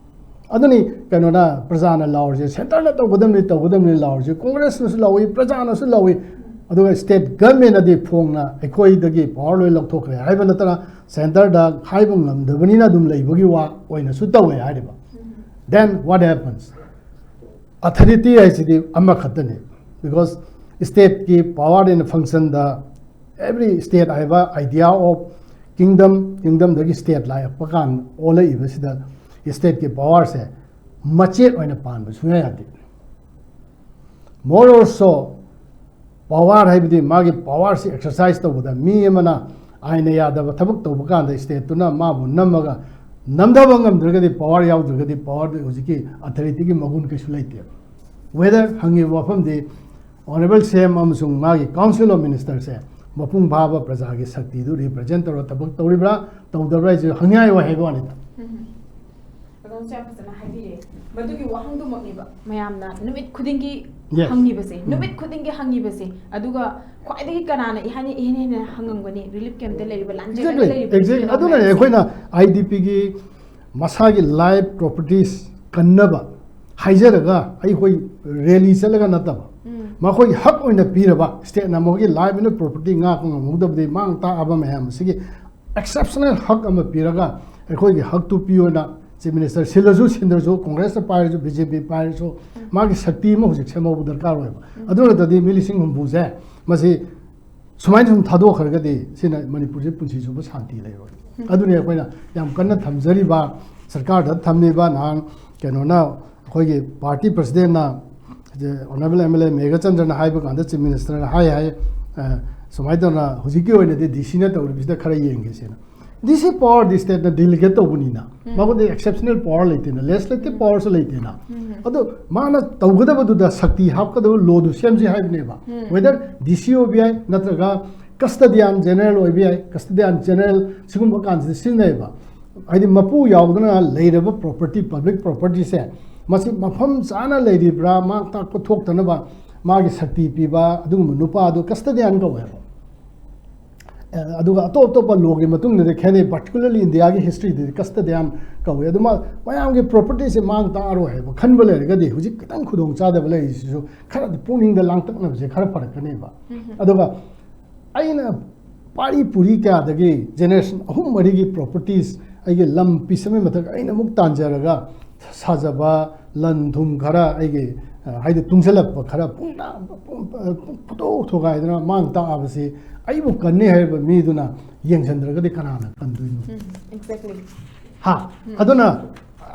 ꯑꯗꯨꯅꯤ ꯀꯩꯅꯣꯅ ꯄ꯭ꯔꯖꯥꯅ ꯂꯥꯎꯔꯤꯁꯦ, ꯁꯦꯟꯇꯔꯅ ꯇꯧꯒꯗꯕꯅꯤ, ꯇꯧꯒꯗꯕꯅꯤ ꯂꯥꯎꯔꯤꯁꯦ꯫ ꯀꯣꯡꯒ꯭ꯔꯦꯁꯅꯁꯨ ꯂꯥꯎꯏ, ꯄ꯭ꯔꯖꯥꯅꯁꯨ ꯂꯥꯎꯏ꯫ ꯑꯗꯨꯒ ꯁ꯭ꯇꯦꯠ ꯒꯃꯦꯟꯅꯗꯤ ꯐꯣꯡꯅ ꯑꯩꯈꯣꯏꯗꯒꯤ ꯄꯋꯥꯔ ꯂꯣꯏ ꯂꯧꯊꯣꯛꯈ꯭ꯔꯦ ꯍꯥꯏꯕ ꯅꯠꯇꯅ ꯁꯦꯟꯇꯔꯗ ꯍꯥꯏꯕ ꯉꯝꯗꯕꯅꯤꯅ ꯑꯗꯨꯝ ꯂꯩꯕꯒꯤ ꯋꯥ ꯑꯣꯏꯅꯁꯨ ꯇꯧꯋꯦ ꯍꯥꯏꯔꯤꯕ꯫ Then what happens? ꯑꯣꯊꯣꯔꯤꯇꯤ ꯍꯥꯏꯁꯤꯗꯤ ꯑꯃꯈꯛꯇꯅꯤ, because ꯁ꯭ꯇꯦꯠꯀꯤ power and functionꯗ every state ꯍꯥꯏꯕ idea of kingdom, kingdomꯗꯒꯤ ꯁ꯭ꯇꯦꯠ ꯂꯥꯛꯄ ꯀꯥꯟ ꯑꯣꯜꯂꯛꯏꯕꯁꯤꯗ ꯁ꯭ꯇꯦꯠꯀꯤ powerꯁꯦ ꯃꯆꯦꯠ ꯑꯣꯏꯅ ꯄꯥꯟꯕ ꯁꯨꯡꯌꯥ ꯌꯥꯗꯦ꯫ More or so, power ꯍꯥꯏꯕꯗꯤ ꯃꯥꯒꯤ powerꯁꯤ exercise ꯇꯧꯕꯗ ꯃꯤ ꯑꯃꯅ ꯑꯥꯏꯟꯅ ꯌꯥꯗꯕ ꯊꯕꯛ ꯇꯧꯕ ꯀꯥꯟꯗ ꯁ꯭ꯇꯦꯠꯇꯨꯅ ꯃꯥꯕꯨ ꯅꯝꯃꯒ ꯅꯝꯊꯕ ꯉꯝꯗ꯭ꯔꯒꯗꯤ, power ꯌꯥꯎꯗ꯭ꯔꯒꯗꯤ powerꯗꯨ ꯍꯧꯖꯤꯛꯀꯤ ꯑꯣꯊꯣꯔꯤꯇꯤꯒꯤ ꯃꯒꯨꯟ ꯀꯩꯁꯨ ꯂꯩꯇꯦꯕ꯫ Whether ꯍꯪꯉꯤꯕ ꯋꯥꯐꯝꯗꯤ Honourable C M ꯑꯃꯁꯨꯡ ꯃꯥꯒꯤ Council of Ministerꯁꯦ ꯃꯄꯨꯡ ꯐꯥꯕ ꯄ꯭ꯔꯖꯥꯒꯤ ꯁꯛꯇꯤꯗꯨ ꯔꯤꯄ꯭ꯔꯖꯦꯟ ꯇꯧꯔ ꯊꯕꯛ ꯇꯧꯔꯤꯕ꯭ꯔꯥ ꯇꯧꯗꯕ꯭ꯔꯥ ꯍꯥꯏꯁꯦ ꯍꯪꯅꯤꯡꯉꯥꯏ ꯑꯣꯏ ꯍꯥꯏꯕ ꯋꯥꯅꯤꯗ꯫ ꯎꯝ꯫ ꯑꯗꯣꯝꯁꯨ ꯌꯥꯝ ꯐꯖꯅ ꯍꯥꯏꯕꯤꯔꯦ꯫ ꯃꯗꯨꯒꯤ ꯋꯥꯍꯪꯗꯨꯃꯛꯅꯦꯕ ꯃꯌꯥꯝꯅ ꯅꯨꯃꯤꯠ ꯈꯨꯗꯤꯡꯒꯤ Yes. ꯍꯪꯉꯤꯕꯁꯦ, ꯎꯝ꯫ ꯅꯨꯃꯤꯠ ꯈꯨꯗꯤꯡꯒꯤ ꯍꯪꯉꯤꯕꯁꯦ꯫ ꯑꯗꯨꯒ ꯈ꯭ꯋꯥꯏꯗꯒꯤ ꯀꯅꯥꯅ ꯏꯍꯥꯟ ꯏꯍꯦꯟ ꯍꯦꯟꯅ ꯍꯪꯉꯝꯒꯅꯤ? ꯔꯤꯂꯤꯐ ꯀꯦꯝꯞꯇ ꯂꯩꯔꯤꯕ, ꯂꯥꯟꯖꯦꯜꯗ Exactly, ꯂꯩꯔꯤꯕ exactly. ꯏꯆꯤꯜ ꯑꯗꯨꯅꯅꯦ ꯏꯅꯥꯎ ꯑꯩꯈꯣꯏꯅ ꯑꯥꯏ ꯗꯤ ꯄꯤꯒꯤ ꯃꯁꯥꯒꯤ ꯂꯥꯏꯐ ꯄ꯭ꯔꯣꯄꯔꯇꯤꯁ ꯀꯟꯅꯕ ꯍꯥꯏꯖꯔꯒ ꯑꯩꯈꯣꯏ ꯔꯦꯂꯤ ꯆꯠꯂꯒ ꯅꯠꯇꯕ, ꯎꯝ꯫ ꯃꯈꯣꯏꯒꯤ ꯍꯛ ꯑꯣꯏꯅ ꯄꯤꯔꯕ, ꯁ꯭ꯇꯦꯠꯅ ꯃꯈꯣꯏꯒꯤ ꯂꯥꯏꯐ ꯑꯦꯟ ꯄ꯭ꯔꯣꯄꯔꯇꯤ ꯉꯥꯛꯄ ꯉꯝꯍꯧꯗꯕꯗꯤ ꯃꯥꯡ ꯇꯥꯛꯑꯕ ꯃꯌꯥꯝ ꯑꯁꯤꯒꯤ ꯑꯦꯛꯁꯦꯞꯁꯅꯦꯜ ꯍꯛ ꯑꯃ ꯄꯤꯔꯒ ꯑꯩꯈꯣꯏꯒꯤ ꯍꯛꯇꯨ ꯄꯤꯌꯣꯅ ꯆꯤꯐ ꯃꯤꯅꯤꯁꯇꯔ ꯁꯤꯜꯂꯁꯨ ꯁꯤꯟꯗ꯭ꯔꯁꯨ, ꯀꯣꯡꯒ꯭ꯔꯦꯁꯅ ꯄꯥꯏꯔꯁꯨ, ꯕꯤ ꯖꯦ ꯄꯤ ꯄꯥꯏꯔꯁꯨ, ꯃꯥꯒꯤ ꯁꯛꯇꯤ ꯑꯃ ꯍꯧꯖꯤꯛ ꯁꯦꯝꯍꯧꯕ ꯗꯔꯀꯥꯔ ꯑꯣꯏꯕ꯫ ꯑꯗꯨ ꯅꯠꯇ꯭ꯔꯗꯤ ꯃꯤ ꯂꯤꯁꯤꯡ ꯍꯨꯝꯐꯨꯁꯦ ꯃꯁꯤ ꯁꯨꯃꯥꯏꯅ ꯁꯨꯝ ꯊꯥꯗꯣꯛꯈ꯭ꯔꯒꯗꯤ ꯁꯤꯅ ꯃꯅꯤꯄꯨꯔꯁꯦ ꯄꯨꯟꯁꯤ ꯆꯨꯞꯄ ꯁꯥꯟꯇꯤ ꯂꯩꯔꯣꯏ꯫ ꯑꯗꯨꯅꯤ ꯑꯩꯈꯣꯏꯅ ꯌꯥꯝ ꯀꯟꯅ ꯊꯝꯖꯔꯤꯕ, ꯁꯔꯀꯥꯔꯗ ꯊꯝꯃꯤꯕ, ꯅꯍꯥꯟ ꯀꯩꯅꯣꯅ, ꯑꯩꯈꯣꯏꯒꯤ ꯄꯥꯔꯇꯤ ꯄ꯭ꯔꯁꯤꯗꯦꯟꯅ, ꯑꯣꯅꯔꯦꯕꯜ ꯑꯦꯝ ꯑꯦꯜ ꯑꯦ ꯃꯦꯘꯆꯟꯗ꯭ꯔꯅ ꯍꯥꯏꯕ ꯀꯥꯟꯗ ꯆꯤꯐ ꯃꯤꯅꯤꯁꯇꯔꯅ ꯍꯥꯏ ꯍꯥꯏ, ꯑ, ꯁꯨꯃꯥꯏꯅ ꯇꯧꯅ ꯍꯧꯖꯤꯛꯀꯤ ꯑꯣꯏꯅꯗꯤ ꯗꯤ ꯁꯤꯅ ꯇꯧꯔꯤꯕꯁꯤꯗ ꯈꯔ ꯌꯦꯡꯒꯦ ꯁꯤꯅ꯫ ꯗꯤ ꯁꯤ ꯄꯋꯥꯔꯗꯤ ꯁ꯭ꯇꯦꯠꯅ ꯗꯤꯂꯤꯒꯦꯠ ꯇꯧꯕꯅꯤꯅ, ꯃꯉꯣꯟꯗ ꯑꯦꯛꯁꯦꯞꯁꯅꯦꯜ ꯄꯋꯥꯔ ꯂꯩꯇꯦꯅ, ꯂꯦꯖꯤꯁꯂꯦꯇꯤꯚ ꯄꯋꯥꯔꯁꯨ ꯂꯩꯇꯦꯅ꯫ ꯑꯗꯣ ꯃꯥꯅ ꯇꯧꯒꯗꯕꯗꯨꯗ ꯁꯛꯇꯤ ꯍꯥꯞꯀꯗꯕ ꯂꯣꯗꯨ ꯁꯦꯝꯁꯤ ꯍꯥꯏꯕꯅꯦꯕ꯫ ꯋꯦꯗꯔ ꯗꯤ ꯁꯤ ꯑꯣꯏꯕ ꯌꯥꯏ, ꯅꯠꯇ꯭ꯔꯒ ꯀꯁꯇꯗꯤꯌꯥꯟ ꯖꯦꯅꯔꯦꯜ ꯑꯣꯏꯕ ꯌꯥꯏ, ꯀꯁꯇꯗꯤꯌꯥꯟ ꯖꯦꯅꯔꯦꯜ ꯁꯤꯒꯨꯝꯕ ꯀꯥꯟꯁꯤꯗ ꯁꯤꯖꯤꯟꯅꯩꯌꯦꯕ꯫ ꯍꯥꯏꯗꯤ ꯃꯄꯨ ꯌꯥꯎꯗꯅ ꯂꯩꯔꯕ ꯄ꯭ꯔꯣꯄꯔꯇꯤ, ꯄꯕ꯭ꯂꯤꯛ ꯄ꯭ꯔꯣꯄꯔꯇꯤꯁꯦ ꯃꯁꯤ ꯃꯐꯝ ꯆꯥꯅ ꯂꯩꯔꯤꯕ꯭ꯔꯥ, ꯃꯥꯡ ꯇꯥꯛꯄ ꯊꯣꯛꯇꯅꯕ ꯃꯥꯒꯤ ꯁꯛꯇꯤ ꯄꯤꯕ ꯑꯗꯨꯒꯨꯝꯕ ꯅꯨꯄꯥ ꯑꯗꯨ ꯀꯁꯇꯗꯤꯌꯥꯟ ꯀꯧꯋꯦꯕ꯫ ꯑꯦ, ꯑꯗꯨꯒ ꯑꯇꯣꯞ ꯑꯇꯣꯞꯄ ꯂꯣꯒꯤ ꯃꯇꯨꯡꯗꯗꯤ ꯈꯦꯠꯅꯩ, ꯄꯥꯔꯇꯤꯀꯨꯂꯔꯂꯤ ꯏꯟꯗꯤꯌꯥꯒꯤ ꯍꯤꯁꯇ꯭ꯔꯤꯗꯗꯤ ꯀꯁꯇꯗꯤꯌꯥꯟ ꯀꯧꯋꯦ꯫ ꯑꯗꯨ ꯃꯥ ꯃꯌꯥꯝꯒꯤ ꯄ꯭ꯔꯣꯄꯔꯇꯤꯁꯦ ꯃꯥꯡ ꯇꯥꯛꯑꯔꯣꯏ ꯍꯥꯏꯕ ꯈꯟꯕ ꯂꯩꯔꯒꯗꯤ ꯍꯧꯖꯤꯛ ꯈꯤꯇꯪ ꯈꯨꯗꯣꯡ ꯆꯥꯗꯕ ꯂꯩꯔꯤꯁꯤꯁꯨ ꯈꯔꯗꯤ ꯄꯨꯛꯅꯤꯡꯗ ꯂꯥꯡꯇꯛꯅꯕꯁꯦ ꯈꯔ ꯐꯔꯛꯀꯅꯦꯕ꯫ ꯑꯗꯨꯒ ꯑꯩꯅ ꯄꯥꯔꯤ ꯄꯨꯔꯤ ꯀꯌꯥꯗꯒꯤ ꯖꯦꯅꯦꯔꯦꯁꯟ ꯑꯍꯨꯝ ꯃꯔꯤꯒꯤ ꯄ꯭ꯔꯣꯄꯔꯇꯤꯁ ꯑꯩꯒꯤ ꯂꯝ ꯄꯤꯁ ꯑꯃꯒꯤ ꯃꯊꯛ ꯑꯩꯅ ꯑꯃꯨꯛ ꯇꯥꯟꯖꯔꯒ ꯁꯥꯖꯕ ꯂꯟ ꯊꯨꯝ ꯈꯔ ꯑꯩꯒꯤ, ꯑ, ꯍꯥꯏꯗꯤ ꯇꯨꯡꯁꯤꯜꯂꯛꯄ ꯈꯔ ꯄꯨꯡꯇ-, ꯄꯨꯡ-, ꯑ, ꯄꯨꯡ-, ꯄꯨꯊꯣꯛ ꯊꯨꯒꯥꯏꯗꯅ ꯃꯥꯡ ꯇꯥꯛꯑꯕꯁꯤ ꯑꯩꯕꯨ ꯀꯟꯅꯤ ꯍꯥꯏꯔꯤꯕ ꯃꯤꯗꯨꯅ ꯌꯦꯡꯁꯤꯟꯗ꯭ꯔꯒꯗꯤ ꯀꯅꯥꯅ ꯀꯟꯗꯣꯏꯅꯣ? ꯎꯝ, exactly. ꯍꯥ? ꯑꯗꯨꯅ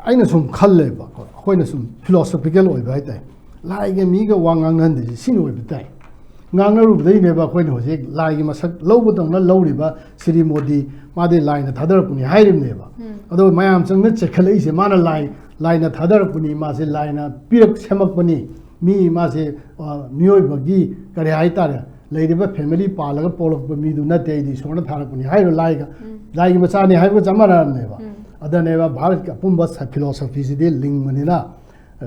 ꯑꯩꯅ ꯁꯨꯝ ꯈꯜꯂꯦꯕꯀꯣ, ꯑꯩꯈꯣꯏꯅ ꯁꯨꯝ ꯐꯤꯂꯣꯁꯣꯐꯤꯀꯦꯜ ꯑꯣꯏꯕ ꯍꯥꯏꯇꯥꯔꯦ꯫ ꯂꯥꯏꯒ ꯃꯤꯒ ꯋꯥ ꯉꯥꯡꯅꯍꯟꯗꯣꯏꯁꯦ ꯁꯤꯅ ꯑꯣꯏꯕ ꯇꯥꯏ꯫ ꯉꯥꯡꯅꯔꯨꯕꯗꯩꯅꯦꯕ ꯑꯩꯈꯣꯏꯅ ꯍꯧꯖꯤꯛ ꯂꯥꯏꯒꯤ ꯃꯁꯛ ꯂꯧꯕꯗꯧꯅ ꯂꯧꯔꯤꯕ ꯁ꯭ꯔꯤ ꯃꯣꯗꯤ, ꯃꯥꯗꯤ ꯂꯥꯏꯅ ꯊꯥꯗꯔꯛꯄꯅꯤ ꯍꯥꯏꯔꯤꯕꯅꯦꯕ꯫ ꯑꯗꯣ ꯃꯌꯥꯝ ꯆꯪꯅ ꯆꯦꯛꯈꯠꯂꯛꯏꯁꯦ ꯃꯥꯅ ꯂꯥꯏ, ꯂꯥꯏꯅ ꯊꯥꯗꯔꯛꯄꯅꯤ, ꯃꯥꯁꯦ ꯂꯥꯏꯅ ꯄꯤꯔꯛ ꯁꯦꯝꯃꯛꯄꯅꯤ, ꯃꯤ ꯃꯥꯁꯦ, ꯑ, ꯃꯤꯑꯣꯏꯕꯒꯤ ꯀꯔꯤ ꯍꯥꯏꯇꯥꯔꯦ, ꯂꯩꯔꯤꯕ ꯐꯦꯃꯤꯂꯤ ꯄꯥꯜꯂꯒ ꯄꯣꯛꯂꯛꯄ ꯃꯤꯗꯨ ꯅꯠꯇꯦ, ꯑꯩꯗꯤ ꯏꯁꯣꯔꯅ ꯊꯥꯔꯛꯄꯅꯤ ꯍꯥꯏꯔꯤꯕ ꯂꯥꯏꯒ, ꯂꯥꯏꯒꯤ ꯃꯆꯥꯅꯤ ꯍꯥꯏꯕꯒ ꯆꯞ ꯃꯥꯟꯅꯔꯕꯅꯦꯕ꯫ ꯑꯗꯨꯅꯦꯕ ꯚꯥꯔꯠꯀꯤ ꯑꯄꯨꯝꯕ ꯐꯤꯂꯣꯁꯣꯐꯤꯁꯤꯗꯤ ꯂꯤꯡꯕꯅꯤꯅ, ꯑ,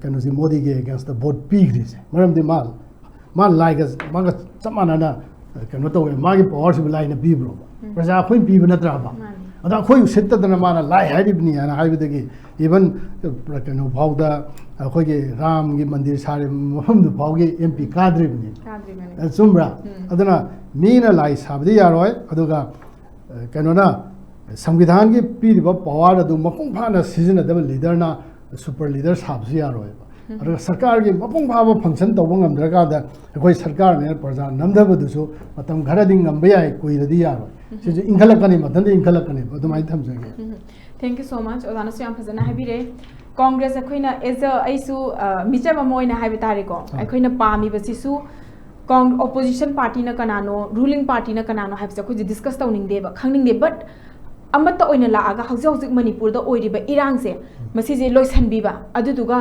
ꯀꯩꯅꯣꯁꯤ ꯃꯣꯗꯤꯒꯤ ꯑꯦꯒꯦꯟꯁꯇ ꯚꯣꯠ ꯄꯤꯈ꯭ꯔꯤꯁꯦ꯫ ꯃꯔꯝꯗꯤ ꯃꯥ, ꯃꯥ ꯂꯥꯏꯒ, ꯃꯥꯒ ꯆꯞ ꯃꯥꯟꯅꯅ, ꯑ, ꯀꯩꯅꯣ ꯇꯧꯋꯦ꯫ ꯃꯥꯒꯤ ꯄꯋꯥꯔꯁꯤꯕꯨ ꯂꯥꯏꯅ ꯄꯤꯕ꯭ꯔꯣꯕ? ꯄ꯭ꯔꯖꯥ ꯑꯩꯈꯣꯏꯅ ꯄꯤꯕ ꯅꯠꯇ꯭ꯔꯕ? ꯑꯗꯣ ꯑꯩꯈꯣꯏ ꯎꯁꯤꯠꯇꯗꯅ ꯃꯥꯅ ꯂꯥꯏ ꯍꯥꯏꯔꯤꯕꯅꯤ ꯍꯥꯏꯅ ꯍꯥꯏꯕꯗꯒꯤ even, ꯑ, ꯀꯩꯅꯣ ꯐꯥꯎꯗ, ꯑꯩꯈꯣꯏꯒꯤ ꯔꯥꯝꯒꯤ ꯃꯟꯗꯤꯔ ꯁꯥꯔꯤꯕ ꯃꯐꯝꯗꯨ ꯐꯥꯎꯒꯤ ꯑꯦꯝ ꯄꯤ ꯀꯥꯗ꯭ꯔꯤꯕꯅꯤ꯫ ꯑ, ꯆꯨꯝꯕ꯭ꯔꯥ? ꯑꯗꯨꯅ ꯃꯤꯅ ꯂꯥꯏ ꯁꯥꯕꯗꯤ ꯌꯥꯔꯣꯏ꯫ ꯑꯗꯨꯒ, ꯑ, ꯀꯩꯅꯣꯅ, ꯁꯪꯕꯤꯙꯥꯟꯒꯤ ꯄꯤꯔꯤꯕ ꯄꯋꯥꯔ ꯑꯗꯨ ꯃꯄꯨꯡ ꯐꯥꯅ ꯁꯤꯖꯤꯟꯅꯗꯕ ꯂꯤꯗꯔꯅ ꯁꯨꯄꯔ ꯂꯤꯗꯔ ꯁꯥꯕꯁꯨ ꯌꯥꯔꯣꯏꯕ꯫ ꯑꯗꯨꯒ ꯁꯔꯀꯥꯔꯒꯤ ꯃꯄꯨꯡ ꯐꯥꯕ ꯐꯪꯁꯟ ꯇꯧꯕ ꯉꯝꯗ꯭ꯔꯀꯥꯟꯗ ꯑꯩꯈꯣꯏ ꯁꯔꯀꯥꯔꯅ ꯄ꯭ꯔꯖꯥ ꯅꯝꯊꯕꯗꯨꯁꯨ ꯃꯇꯝ ꯈꯔꯗꯤ ꯉꯝꯕ ꯌꯥꯏ, ꯀꯨꯏꯔꯗꯤ ꯌꯥꯔꯣꯏ꯫ ꯁꯤꯁꯨ ꯏꯟꯈꯠꯂꯛꯀꯅꯤ, ꯃꯊꯟꯇ ꯏꯟꯈꯠꯂꯛꯀꯅꯦꯕ꯫ ꯑꯗꯨꯃꯥꯏꯅ ꯊꯝꯖꯒꯦ꯫ Thank you so much. ꯑꯣꯖꯥꯅꯁꯨ ꯌꯥꯝ ꯐꯖꯅ ꯍꯥꯏꯕꯤꯔꯦ꯫ ꯀꯣꯡꯒ꯭ꯔꯦꯁ ꯑꯩꯈꯣꯏꯅ as a, ꯑꯩꯁꯨ, ꯑ, ꯃꯤꯆꯝ ꯑꯃ ꯑꯣꯏꯅ ꯍꯥꯏꯕ ꯇꯥꯔꯦꯀꯣ, ꯑꯩꯈꯣꯏꯅ ꯄꯥꯝꯃꯤꯕꯁꯤꯁꯨ ꯀꯣꯡ-, opposition partyꯅ ꯀꯅꯥꯅꯣ, ruling partyꯅ ꯀꯅꯥꯅꯣ ꯍꯥꯏꯕꯁꯦ ꯑꯩꯈꯣꯏꯁꯦ discuss ꯇꯧꯅꯤꯡꯗꯦꯕ, ꯈꯪꯅꯤꯡꯗꯦ꯫ But ꯑꯃꯠꯇ ꯑꯣꯏꯅ ꯂꯥꯛꯑꯒ ꯍꯧꯖꯤꯛ ꯍꯧꯖꯤꯛ ꯃꯅꯤꯄꯨꯔꯗ ꯑꯣꯏꯔꯤꯕ ꯏꯔꯥꯡꯁꯦ, ꯃꯁꯤꯁꯦ ꯂꯣꯏꯁꯤꯟꯕꯤꯕ, ꯑꯗꯨꯗꯨꯒ,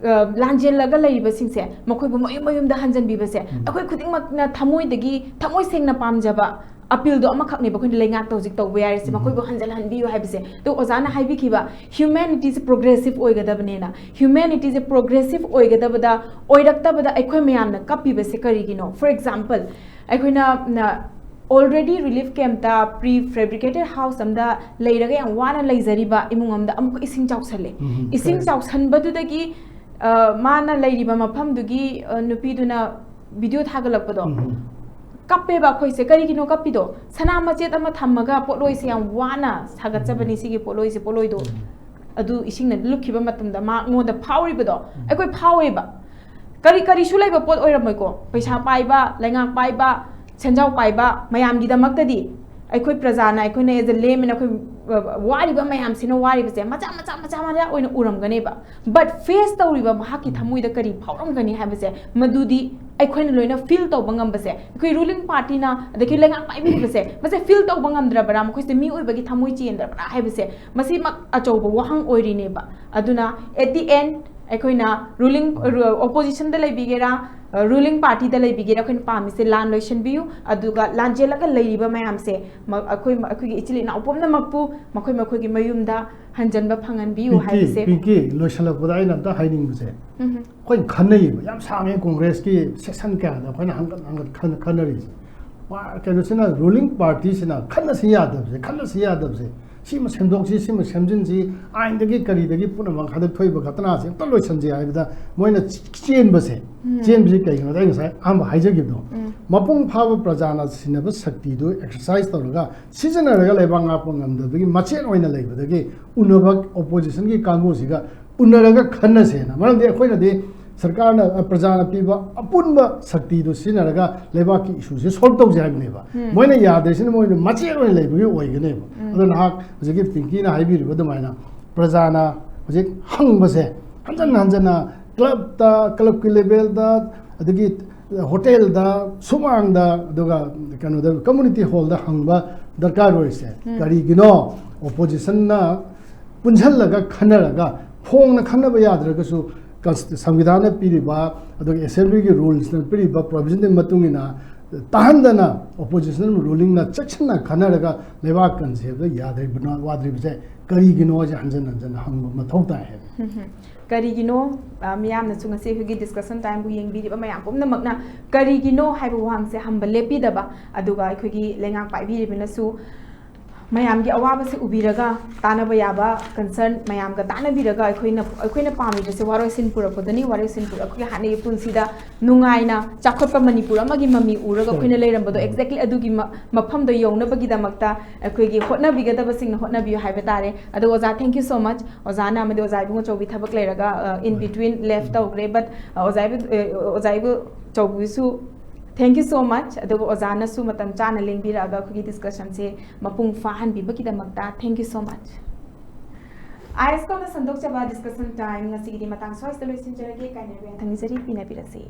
ꯑ, ꯂꯥꯟꯖꯦꯜꯂꯒ ꯂꯩꯔꯤꯕꯁꯤꯡꯁꯦ ꯃꯈꯣꯏꯕꯨ ꯃꯌꯨꯝ ꯃꯌꯨꯝꯗ ꯍꯟꯖꯤꯟꯕꯤꯕꯁꯦ ꯑꯩꯈꯣꯏ ꯈꯨꯗꯤꯡꯃꯛꯅ ꯊꯃꯣꯏꯗꯒꯤ, ꯊꯃꯣꯏ ꯁꯦꯡꯅ ꯄꯥꯝꯖꯕ appealꯗꯣ ꯑꯃꯈꯛꯅꯦꯕ ꯑꯩꯈꯣꯏꯅ ꯂꯩꯉꯥꯛꯇ ꯍꯧꯖꯤꯛ ꯇꯧꯕ ꯌꯥꯔꯤꯁꯦ, ꯃꯈꯣꯏꯕꯨ ꯍꯟꯖꯤꯜꯍꯟꯕꯤꯌꯨ ꯍꯥꯏꯕꯁꯦ꯫ ꯑꯗꯣ ꯑꯣꯖꯥꯅ ꯍꯥꯏꯕꯤꯈꯤꯕ humanityꯁꯦ progressive ꯑꯣꯏꯒꯗꯕꯅꯦꯅ, humanityꯁꯦ progressive ꯑꯣꯏꯒꯗꯕꯗ, ꯑꯣꯏꯔꯛꯇꯕꯗ ꯑꯩꯈꯣꯏ ꯃꯌꯥꯝꯅ ꯀꯞꯄꯤꯕꯁꯦ ꯀꯔꯤꯒꯤꯅꯣ? For example, ꯑꯩꯈꯣꯏꯅ, ꯅ, already relief campꯇ pre fabricated house ꯑꯝꯗ ꯂꯩꯔꯒ ꯌꯥꯝ ꯋꯥꯅ ꯂꯩꯖꯔꯤꯕ ꯏꯃꯨꯡ ꯑꯃꯗ ꯑꯃꯨꯛꯀ ꯏꯁꯤꯡ ꯆꯥꯎꯁꯜꯂꯦ꯫ ꯏꯁꯤꯡ ꯆꯥꯎꯁꯟꯕꯗꯨꯗꯒꯤ, ꯑ, ꯃꯥꯅ ꯂꯩꯔꯤꯕ ꯃꯐꯝꯗꯨꯒꯤ, ꯑ, ꯅꯨꯄꯤꯗꯨꯅ video ꯊꯥꯒꯠꯂꯛꯄꯗꯣ, ꯀꯞꯄꯦꯕ ꯑꯩꯈꯣꯏꯁꯦ꯫ ꯀꯔꯤꯒꯤꯅꯣ ꯀꯞꯄꯤꯗꯣ? ꯁꯅꯥ ꯃꯆꯦꯠ ꯑꯃ ꯊꯝꯃꯒ ꯄꯣꯠꯂꯣꯏꯁꯦ ꯌꯥꯝ ꯋꯥꯅ ꯁꯥꯒꯠꯆꯕꯅꯤ, ꯁꯤꯒꯤ ꯄꯣꯠꯂꯣꯏꯁꯦ, ꯄꯣꯠꯂꯣꯏꯗꯣ ꯑꯗꯨ ꯏꯁꯤꯡꯅ ꯂꯨꯞꯈꯤꯕ ꯃꯇꯝꯗ ꯃꯉꯣꯟꯗ ꯐꯥꯎꯔꯤꯕꯗꯣ ꯑꯩꯈꯣꯏ ꯐꯥꯎꯋꯦꯕ꯫ ꯀꯔꯤ, ꯀꯔꯤꯁꯨ ꯂꯩꯕ ꯄꯣꯠ ꯑꯣꯏꯔꯝꯃꯣꯏꯀꯣ, ꯄꯩꯁꯥ ꯄꯥꯏꯕ, ꯂꯩꯉꯥꯛ ꯄꯥꯏꯕ, ꯁꯦꯟꯖꯥꯎ ꯄꯥꯏꯕ ꯃꯌꯥꯝꯒꯤꯗꯃꯛꯇꯗꯤ ꯑꯩꯈꯣꯏ ꯄ꯭ꯔꯖꯥꯅ, ꯑꯩꯈꯣꯏꯅ as a layman ꯑꯩꯈꯣꯏ, ꯑ, ꯋꯥꯔꯤꯕ ꯃꯌꯥꯝꯁꯤꯅ ꯋꯥꯔꯤꯕꯁꯦ ꯃꯆꯥ ꯃꯆꯥ ꯃꯆꯥ ꯃꯆꯥ ꯑꯣꯏꯅ ꯎꯔꯝꯒꯅꯦꯕ꯫ But face ꯇꯧꯔꯤꯕ ꯃꯍꯥꯛꯀꯤ ꯊꯃꯣꯏꯗ ꯀꯔꯤ ꯐꯥꯎꯔꯝꯒꯅꯤ ꯍꯥꯏꯕꯁꯦ, ꯃꯗꯨꯗꯤ ꯑꯩꯈꯣꯏꯅ ꯂꯣꯏꯅ feel ꯇꯧꯕ ꯉꯝꯕꯁꯦ, ꯑꯩꯈꯣꯏ ruling partyꯅ ꯑꯗꯒꯤ ꯂꯩꯉꯥꯛ ꯄꯥꯏꯕꯤꯔꯤꯕꯁꯦ, ꯃꯁꯦ feel ꯇꯧꯕ ꯉꯝꯗ꯭ꯔꯕꯔꯥ? ꯃꯈꯣꯏꯁꯦ ꯃꯤꯑꯣꯏꯕꯒꯤ ꯊꯃꯣꯏ ꯆꯦꯟꯗ꯭ꯔꯕꯔꯥ ꯍꯥꯏꯕꯁꯦ, ꯃꯁꯤꯃꯛ ꯑꯆꯧꯕ ꯋꯥꯍꯪ ꯑꯣꯏꯔꯤꯅꯦꯕ꯫ ꯑꯗꯨꯅ at the end, ꯑꯩꯈꯣꯏꯅ ꯔꯨꯂꯤꯡ ꯑꯣꯄꯣꯖꯤꯁꯟꯗ ꯂꯩꯕꯤꯒꯦꯔꯥ, ꯔꯨꯂꯤꯡ ꯄꯥꯔꯇꯤꯗ ꯂꯩꯕꯤꯒꯦꯔꯥ, ꯑꯩꯈꯣꯏꯅ ꯄꯥꯝꯃꯤꯁꯦ ꯂꯥꯟ ꯂꯣꯏꯁꯤꯟꯕꯤꯌꯨ, ꯑꯗꯨꯒ ꯂꯥꯟꯖꯦꯜꯂꯒ ꯂꯩꯔꯤꯕ ꯃꯌꯥꯝꯁꯦ, ꯃ- ꯑꯩꯈꯣꯏ ꯑꯩꯈꯣꯏꯒꯤ ꯏꯆꯤꯜ ꯏꯅꯥꯎ ꯄꯨꯝꯅꯃꯛꯄꯨ ꯃꯈꯣꯏ ꯃꯈꯣꯏꯒꯤ ꯃꯌꯨꯝꯗ ꯍꯟꯖꯟꯕ ꯐꯪꯍꯟꯕꯤꯌꯨ ꯄꯤꯡꯀꯤ ꯍꯥꯏꯕꯁꯦ꯫ ꯄꯤꯡꯀꯤ, ꯂꯣꯏꯁꯤꯜꯂꯛꯄꯗ ꯑꯩꯅ ꯑꯝꯇ ꯍꯥꯏꯅꯤꯡꯕꯁꯦ, ꯎꯝ꯫ ꯑꯩꯈꯣꯏꯅ ꯈꯟꯅꯩꯌꯦꯕ, ꯌꯥꯝ ꯁꯥꯡꯉꯦ, ꯀꯣꯡꯒ꯭ꯔꯦꯁꯀꯤ ꯁꯦꯛꯁꯟ ꯀꯌꯥꯗ ꯑꯩꯈꯣꯏꯅ ꯍꯪꯒꯠ ꯍꯪꯒꯠ ꯈꯟꯅ ꯈꯟꯅꯔꯤꯁꯦ꯫ ꯄꯥ- ꯀꯩꯅꯣꯁꯤꯅ, ꯔꯨꯂꯤꯡ ꯄꯥꯔꯇꯤꯁꯤꯅ ꯈꯟꯅꯁꯤ ꯌꯥꯗꯕꯁꯦ, ꯈꯟꯅꯁꯤ ꯌꯥꯗꯕꯁꯦ, ꯁꯤꯃ ꯁꯦꯝꯗꯣꯛꯁꯤ, ꯁꯤꯃ ꯁꯦꯝꯖꯤꯟꯁꯤ, ꯑꯥꯏꯟꯗꯒꯤ ꯀꯔꯤꯗꯒꯤ ꯄꯨꯝꯅꯃꯛ ꯍꯟꯗꯛ ꯊꯣꯛꯏꯕ ꯘꯇꯅꯥꯁꯦ ꯑꯝꯇ ꯂꯣꯏꯁꯤꯟꯁꯤ ꯍꯥꯏꯕꯗ ꯃꯣꯏꯅ ꯆꯦꯟꯕꯁꯦ꯫ ꯎꯝ꯫ ꯆꯦꯟꯕꯁꯤ ꯀꯩꯒꯤꯅꯣꯗ ꯑꯩ ꯉꯁꯥꯏ ꯑꯍꯥꯟꯕ ꯍꯥꯏꯖꯈꯤꯕꯗꯣ, ꯎꯝ꯫ ꯃꯄꯨꯡ ꯐꯥꯕ ꯄ꯭ꯔꯖꯥꯅ ꯁꯤꯟꯅꯕ ꯁꯛꯇꯤꯗꯨ ꯑꯦꯛꯁꯔꯁꯥꯏꯁ ꯇꯧꯔꯒ ꯁꯤꯖꯤꯟꯅꯔꯒ ꯂꯩꯕꯥꯛ ꯉꯥꯛꯄ ꯉꯝꯗꯕꯒꯤ ꯃꯆꯦꯠ ꯑꯣꯏꯅ ꯂꯩꯕꯗꯒꯤ ꯎꯅꯕ ꯑꯣꯄꯣꯖꯤꯁꯟꯒꯤ ꯀꯥꯡꯕꯨꯁꯤꯒ ꯎꯅꯔꯒ ꯈꯟꯅꯁꯦꯅ꯫ ꯃꯔꯝꯗꯤ ꯑꯩꯈꯣꯏꯅꯗꯤ ꯁꯔꯀꯥꯔꯅ, ꯑ, ꯄ꯭ꯔꯖꯥꯅ ꯄꯤꯕ ꯑꯄꯨꯟꯕ ꯁꯛꯇꯤꯗꯨ ꯁꯤꯖꯤꯟꯅꯔꯒ ꯂꯩꯕꯥꯛꯀꯤ ꯏꯁꯨꯁꯦ ꯁꯣꯜꯕ ꯇꯧꯁꯦ ꯍꯥꯏꯕꯅꯦꯕ꯫ ꯎꯝ꯫ ꯃꯣꯏꯅ ꯌꯥꯗ꯭ꯔꯤꯁꯤꯅ ꯃꯣꯏꯅ ꯃꯆꯦꯠ ꯑꯣꯏꯅ ꯂꯩꯕꯒꯤ ꯑꯣꯏꯒꯅꯦꯕ꯫ ꯎꯝ꯫ ꯑꯗꯣ ꯅꯍꯥꯛ ꯍꯧꯖꯤꯛꯀꯤ ꯄꯤꯡꯀꯤꯅ ꯍꯥꯏꯕꯤꯔꯤꯕ ꯑꯗꯨꯃꯥꯏꯅ ꯄ꯭ꯔꯖꯥꯅ ꯍꯧꯖꯤꯛ ꯍꯪꯕꯁꯦ ꯍꯟꯖꯟ ꯍꯟꯖꯟꯅ ꯀ꯭ꯂꯕꯇ, ꯀ꯭ꯂꯕꯀꯤ ꯂꯦꯚꯦꯜꯗ, ꯑꯗꯒꯤ ꯍꯣꯇꯦꯜꯗ, ꯁꯨꯃꯥꯡꯗ, ꯑꯗꯨꯒ ꯀꯩꯅꯣꯗ, ꯀꯝꯃꯨꯅꯤꯇꯤ ꯍꯣꯜꯗ ꯍꯪꯕ ꯗꯔꯀꯥꯔ ꯑꯣꯏꯔꯤꯁꯦ꯫ ꯎꯝ꯫ ꯀꯔꯤꯒꯤꯅꯣ ꯑꯣꯄꯣꯖꯤꯁꯟꯅ ꯄꯨꯟꯁꯤꯜꯂꯒ ꯈꯟꯅꯔꯒ, ꯐꯣꯡꯅ ꯈꯟꯅꯕ ꯌꯥꯗ꯭ꯔꯒꯁꯨ, ꯀꯟꯁ- ꯁꯪꯕꯤꯙꯥꯟꯅ ꯄꯤꯔꯤꯕ, ꯑꯗꯨꯒ ꯑꯦꯁꯦꯝꯕ꯭ꯂꯤꯒꯤ ꯔꯨꯜꯁꯅ ꯄꯤꯔꯤꯕ ꯄ꯭ꯔꯣꯚꯤꯖꯟꯗꯨꯒꯤ ꯃꯇꯨꯡ ꯏꯟꯅ ꯇꯥꯍꯟꯗꯅ ꯑꯣꯄꯣꯖꯤꯁꯟ ꯔꯨꯂꯤꯡꯅ ꯆꯦꯛꯁꯤꯟꯅ ꯈꯟꯅꯔꯒ ꯂꯩꯕꯥꯛ ꯀꯟꯁꯦ ꯍꯥꯏꯕꯗ ꯌꯥꯗ꯭ꯔꯤꯕꯅ-, ꯋꯥꯗ꯭ꯔꯤꯕꯁꯦ ꯀꯔꯤꯒꯤꯅꯣ ꯍꯥꯏꯁꯦ ꯍꯟꯖꯟ ꯍꯟꯖꯟꯅ ꯍꯪꯕ ꯃꯊꯧ ꯇꯥꯏ ꯍꯥꯏꯕ꯫ ꯎꯝ, ꯎꯝ꯫ ꯀꯔꯤꯒꯤꯅꯣ, ꯑ, ꯃꯤꯌꯥꯝꯅꯁꯨ ꯉꯁꯤ ꯑꯩꯈꯣꯏꯒꯤ ꯗꯤꯁꯀꯁꯟ ꯇꯥꯏꯝꯕꯨ ꯌꯦꯡꯕꯤꯔꯤꯕ ꯃꯌꯥꯝ ꯄꯨꯝꯅꯃꯛꯅ ꯀꯔꯤꯒꯤꯅꯣ ꯍꯥꯏꯕ ꯋꯥꯍꯪꯁꯦ ꯍꯪꯕ ꯂꯦꯞꯄꯤꯗꯕ, ꯑꯗꯨꯒ ꯑꯩꯈꯣꯏꯒꯤ ꯂꯩꯉꯥꯛ ꯄꯥꯏꯕꯤꯔꯤꯕꯅꯁꯨ ꯃꯌꯥꯝꯒꯤ ꯑꯋꯥꯕꯁꯤ ꯎꯕꯤꯔꯒ ꯇꯥꯟꯅꯕ ꯌꯥꯕ ꯀꯟꯁꯔꯟ ꯃꯌꯥꯝꯒ ꯇꯥꯟꯅꯕꯤꯔꯒ ꯑꯩꯈꯣꯏꯅ, ꯑꯩꯈꯣꯏꯅ ꯄꯥꯝꯃꯤꯕꯁꯦ ꯋꯥꯔꯣꯏꯁꯤꯟ ꯄꯨꯔꯛꯄꯗꯅꯤ꯫ ꯋꯥꯔꯣꯏꯁꯤꯟ ꯄꯨꯔꯛ-, ꯑꯩꯈꯣꯏꯒꯤ ꯍꯥꯟꯅꯒꯤ ꯄꯨꯟꯁꯤꯗ ꯅꯨꯡꯉꯥꯏꯅ ꯆꯥꯎꯈꯠꯄ ꯃꯅꯤꯄꯨꯔ ꯑꯃꯒꯤ ꯃꯃꯤ ꯎꯔꯒ ꯑꯩꯈꯣꯏꯅ ꯂꯩꯔꯝꯕꯗꯣ, exactly ꯑꯗꯨꯒꯤ ꯃ-, ꯃꯐꯝꯗꯣ ꯌꯧꯅꯕꯒꯤꯗꯃꯛꯇ ꯑꯩꯈꯣꯏꯒꯤ ꯍꯣꯠꯅꯕꯤꯒꯗꯕꯁꯤꯡꯅ ꯍꯣꯠꯅꯕꯤꯌꯨ ꯍꯥꯏꯕ ꯇꯥꯔꯦ꯫ ꯑꯗꯣ ꯑꯣꯖꯥ, thank you so much꯫ ꯑꯣꯖꯥꯅ ꯑꯃꯗꯤ ꯑꯣꯖꯥ ꯏꯕꯨꯡꯉꯣ ꯆꯧꯕꯤ ꯊꯕꯛ ꯂꯩꯔꯒ, ꯑ, in between left ꯇꯧꯈ꯭ꯔꯦ, but, ꯑ, ꯑꯣꯖꯥ ꯏꯕꯨ-, ꯑ, ꯑꯣꯖꯥ ꯏꯕꯨ ꯆꯧꯕꯤꯁꯨ thank you so much꯫ ꯑꯗꯨꯒ ꯑꯣꯖꯥꯅꯁꯨ ꯃꯇꯝ ꯆꯥꯅ ꯂꯦꯡꯕꯤꯔꯛꯑꯒ ꯑꯩꯈꯣꯏꯒꯤ ꯗꯤꯁꯀꯁꯟꯁꯦ ꯃꯄꯨꯡ ꯐꯥꯍꯟꯕꯤꯕꯒꯤꯗꯃꯛꯇ thank you so much꯫ ꯑꯥꯏ ꯑꯦꯁ ꯀꯣꯝꯅ ꯁꯟꯗꯣꯛꯆꯕ ꯗꯤꯁꯀꯁꯟ ꯇꯥꯏꯝ ꯉꯁꯤꯒꯤꯗꯤ ꯃꯇꯥꯡ ꯁ꯭ꯋꯥꯏꯁꯤꯗ ꯂꯣꯏꯁꯤꯟꯖꯔꯒꯦ꯫ ꯀꯥꯏꯅꯕ ꯌꯥꯊꯪ ꯅꯤꯖꯔꯤ, ꯄꯤꯅꯕꯤꯔꯁꯤ꯫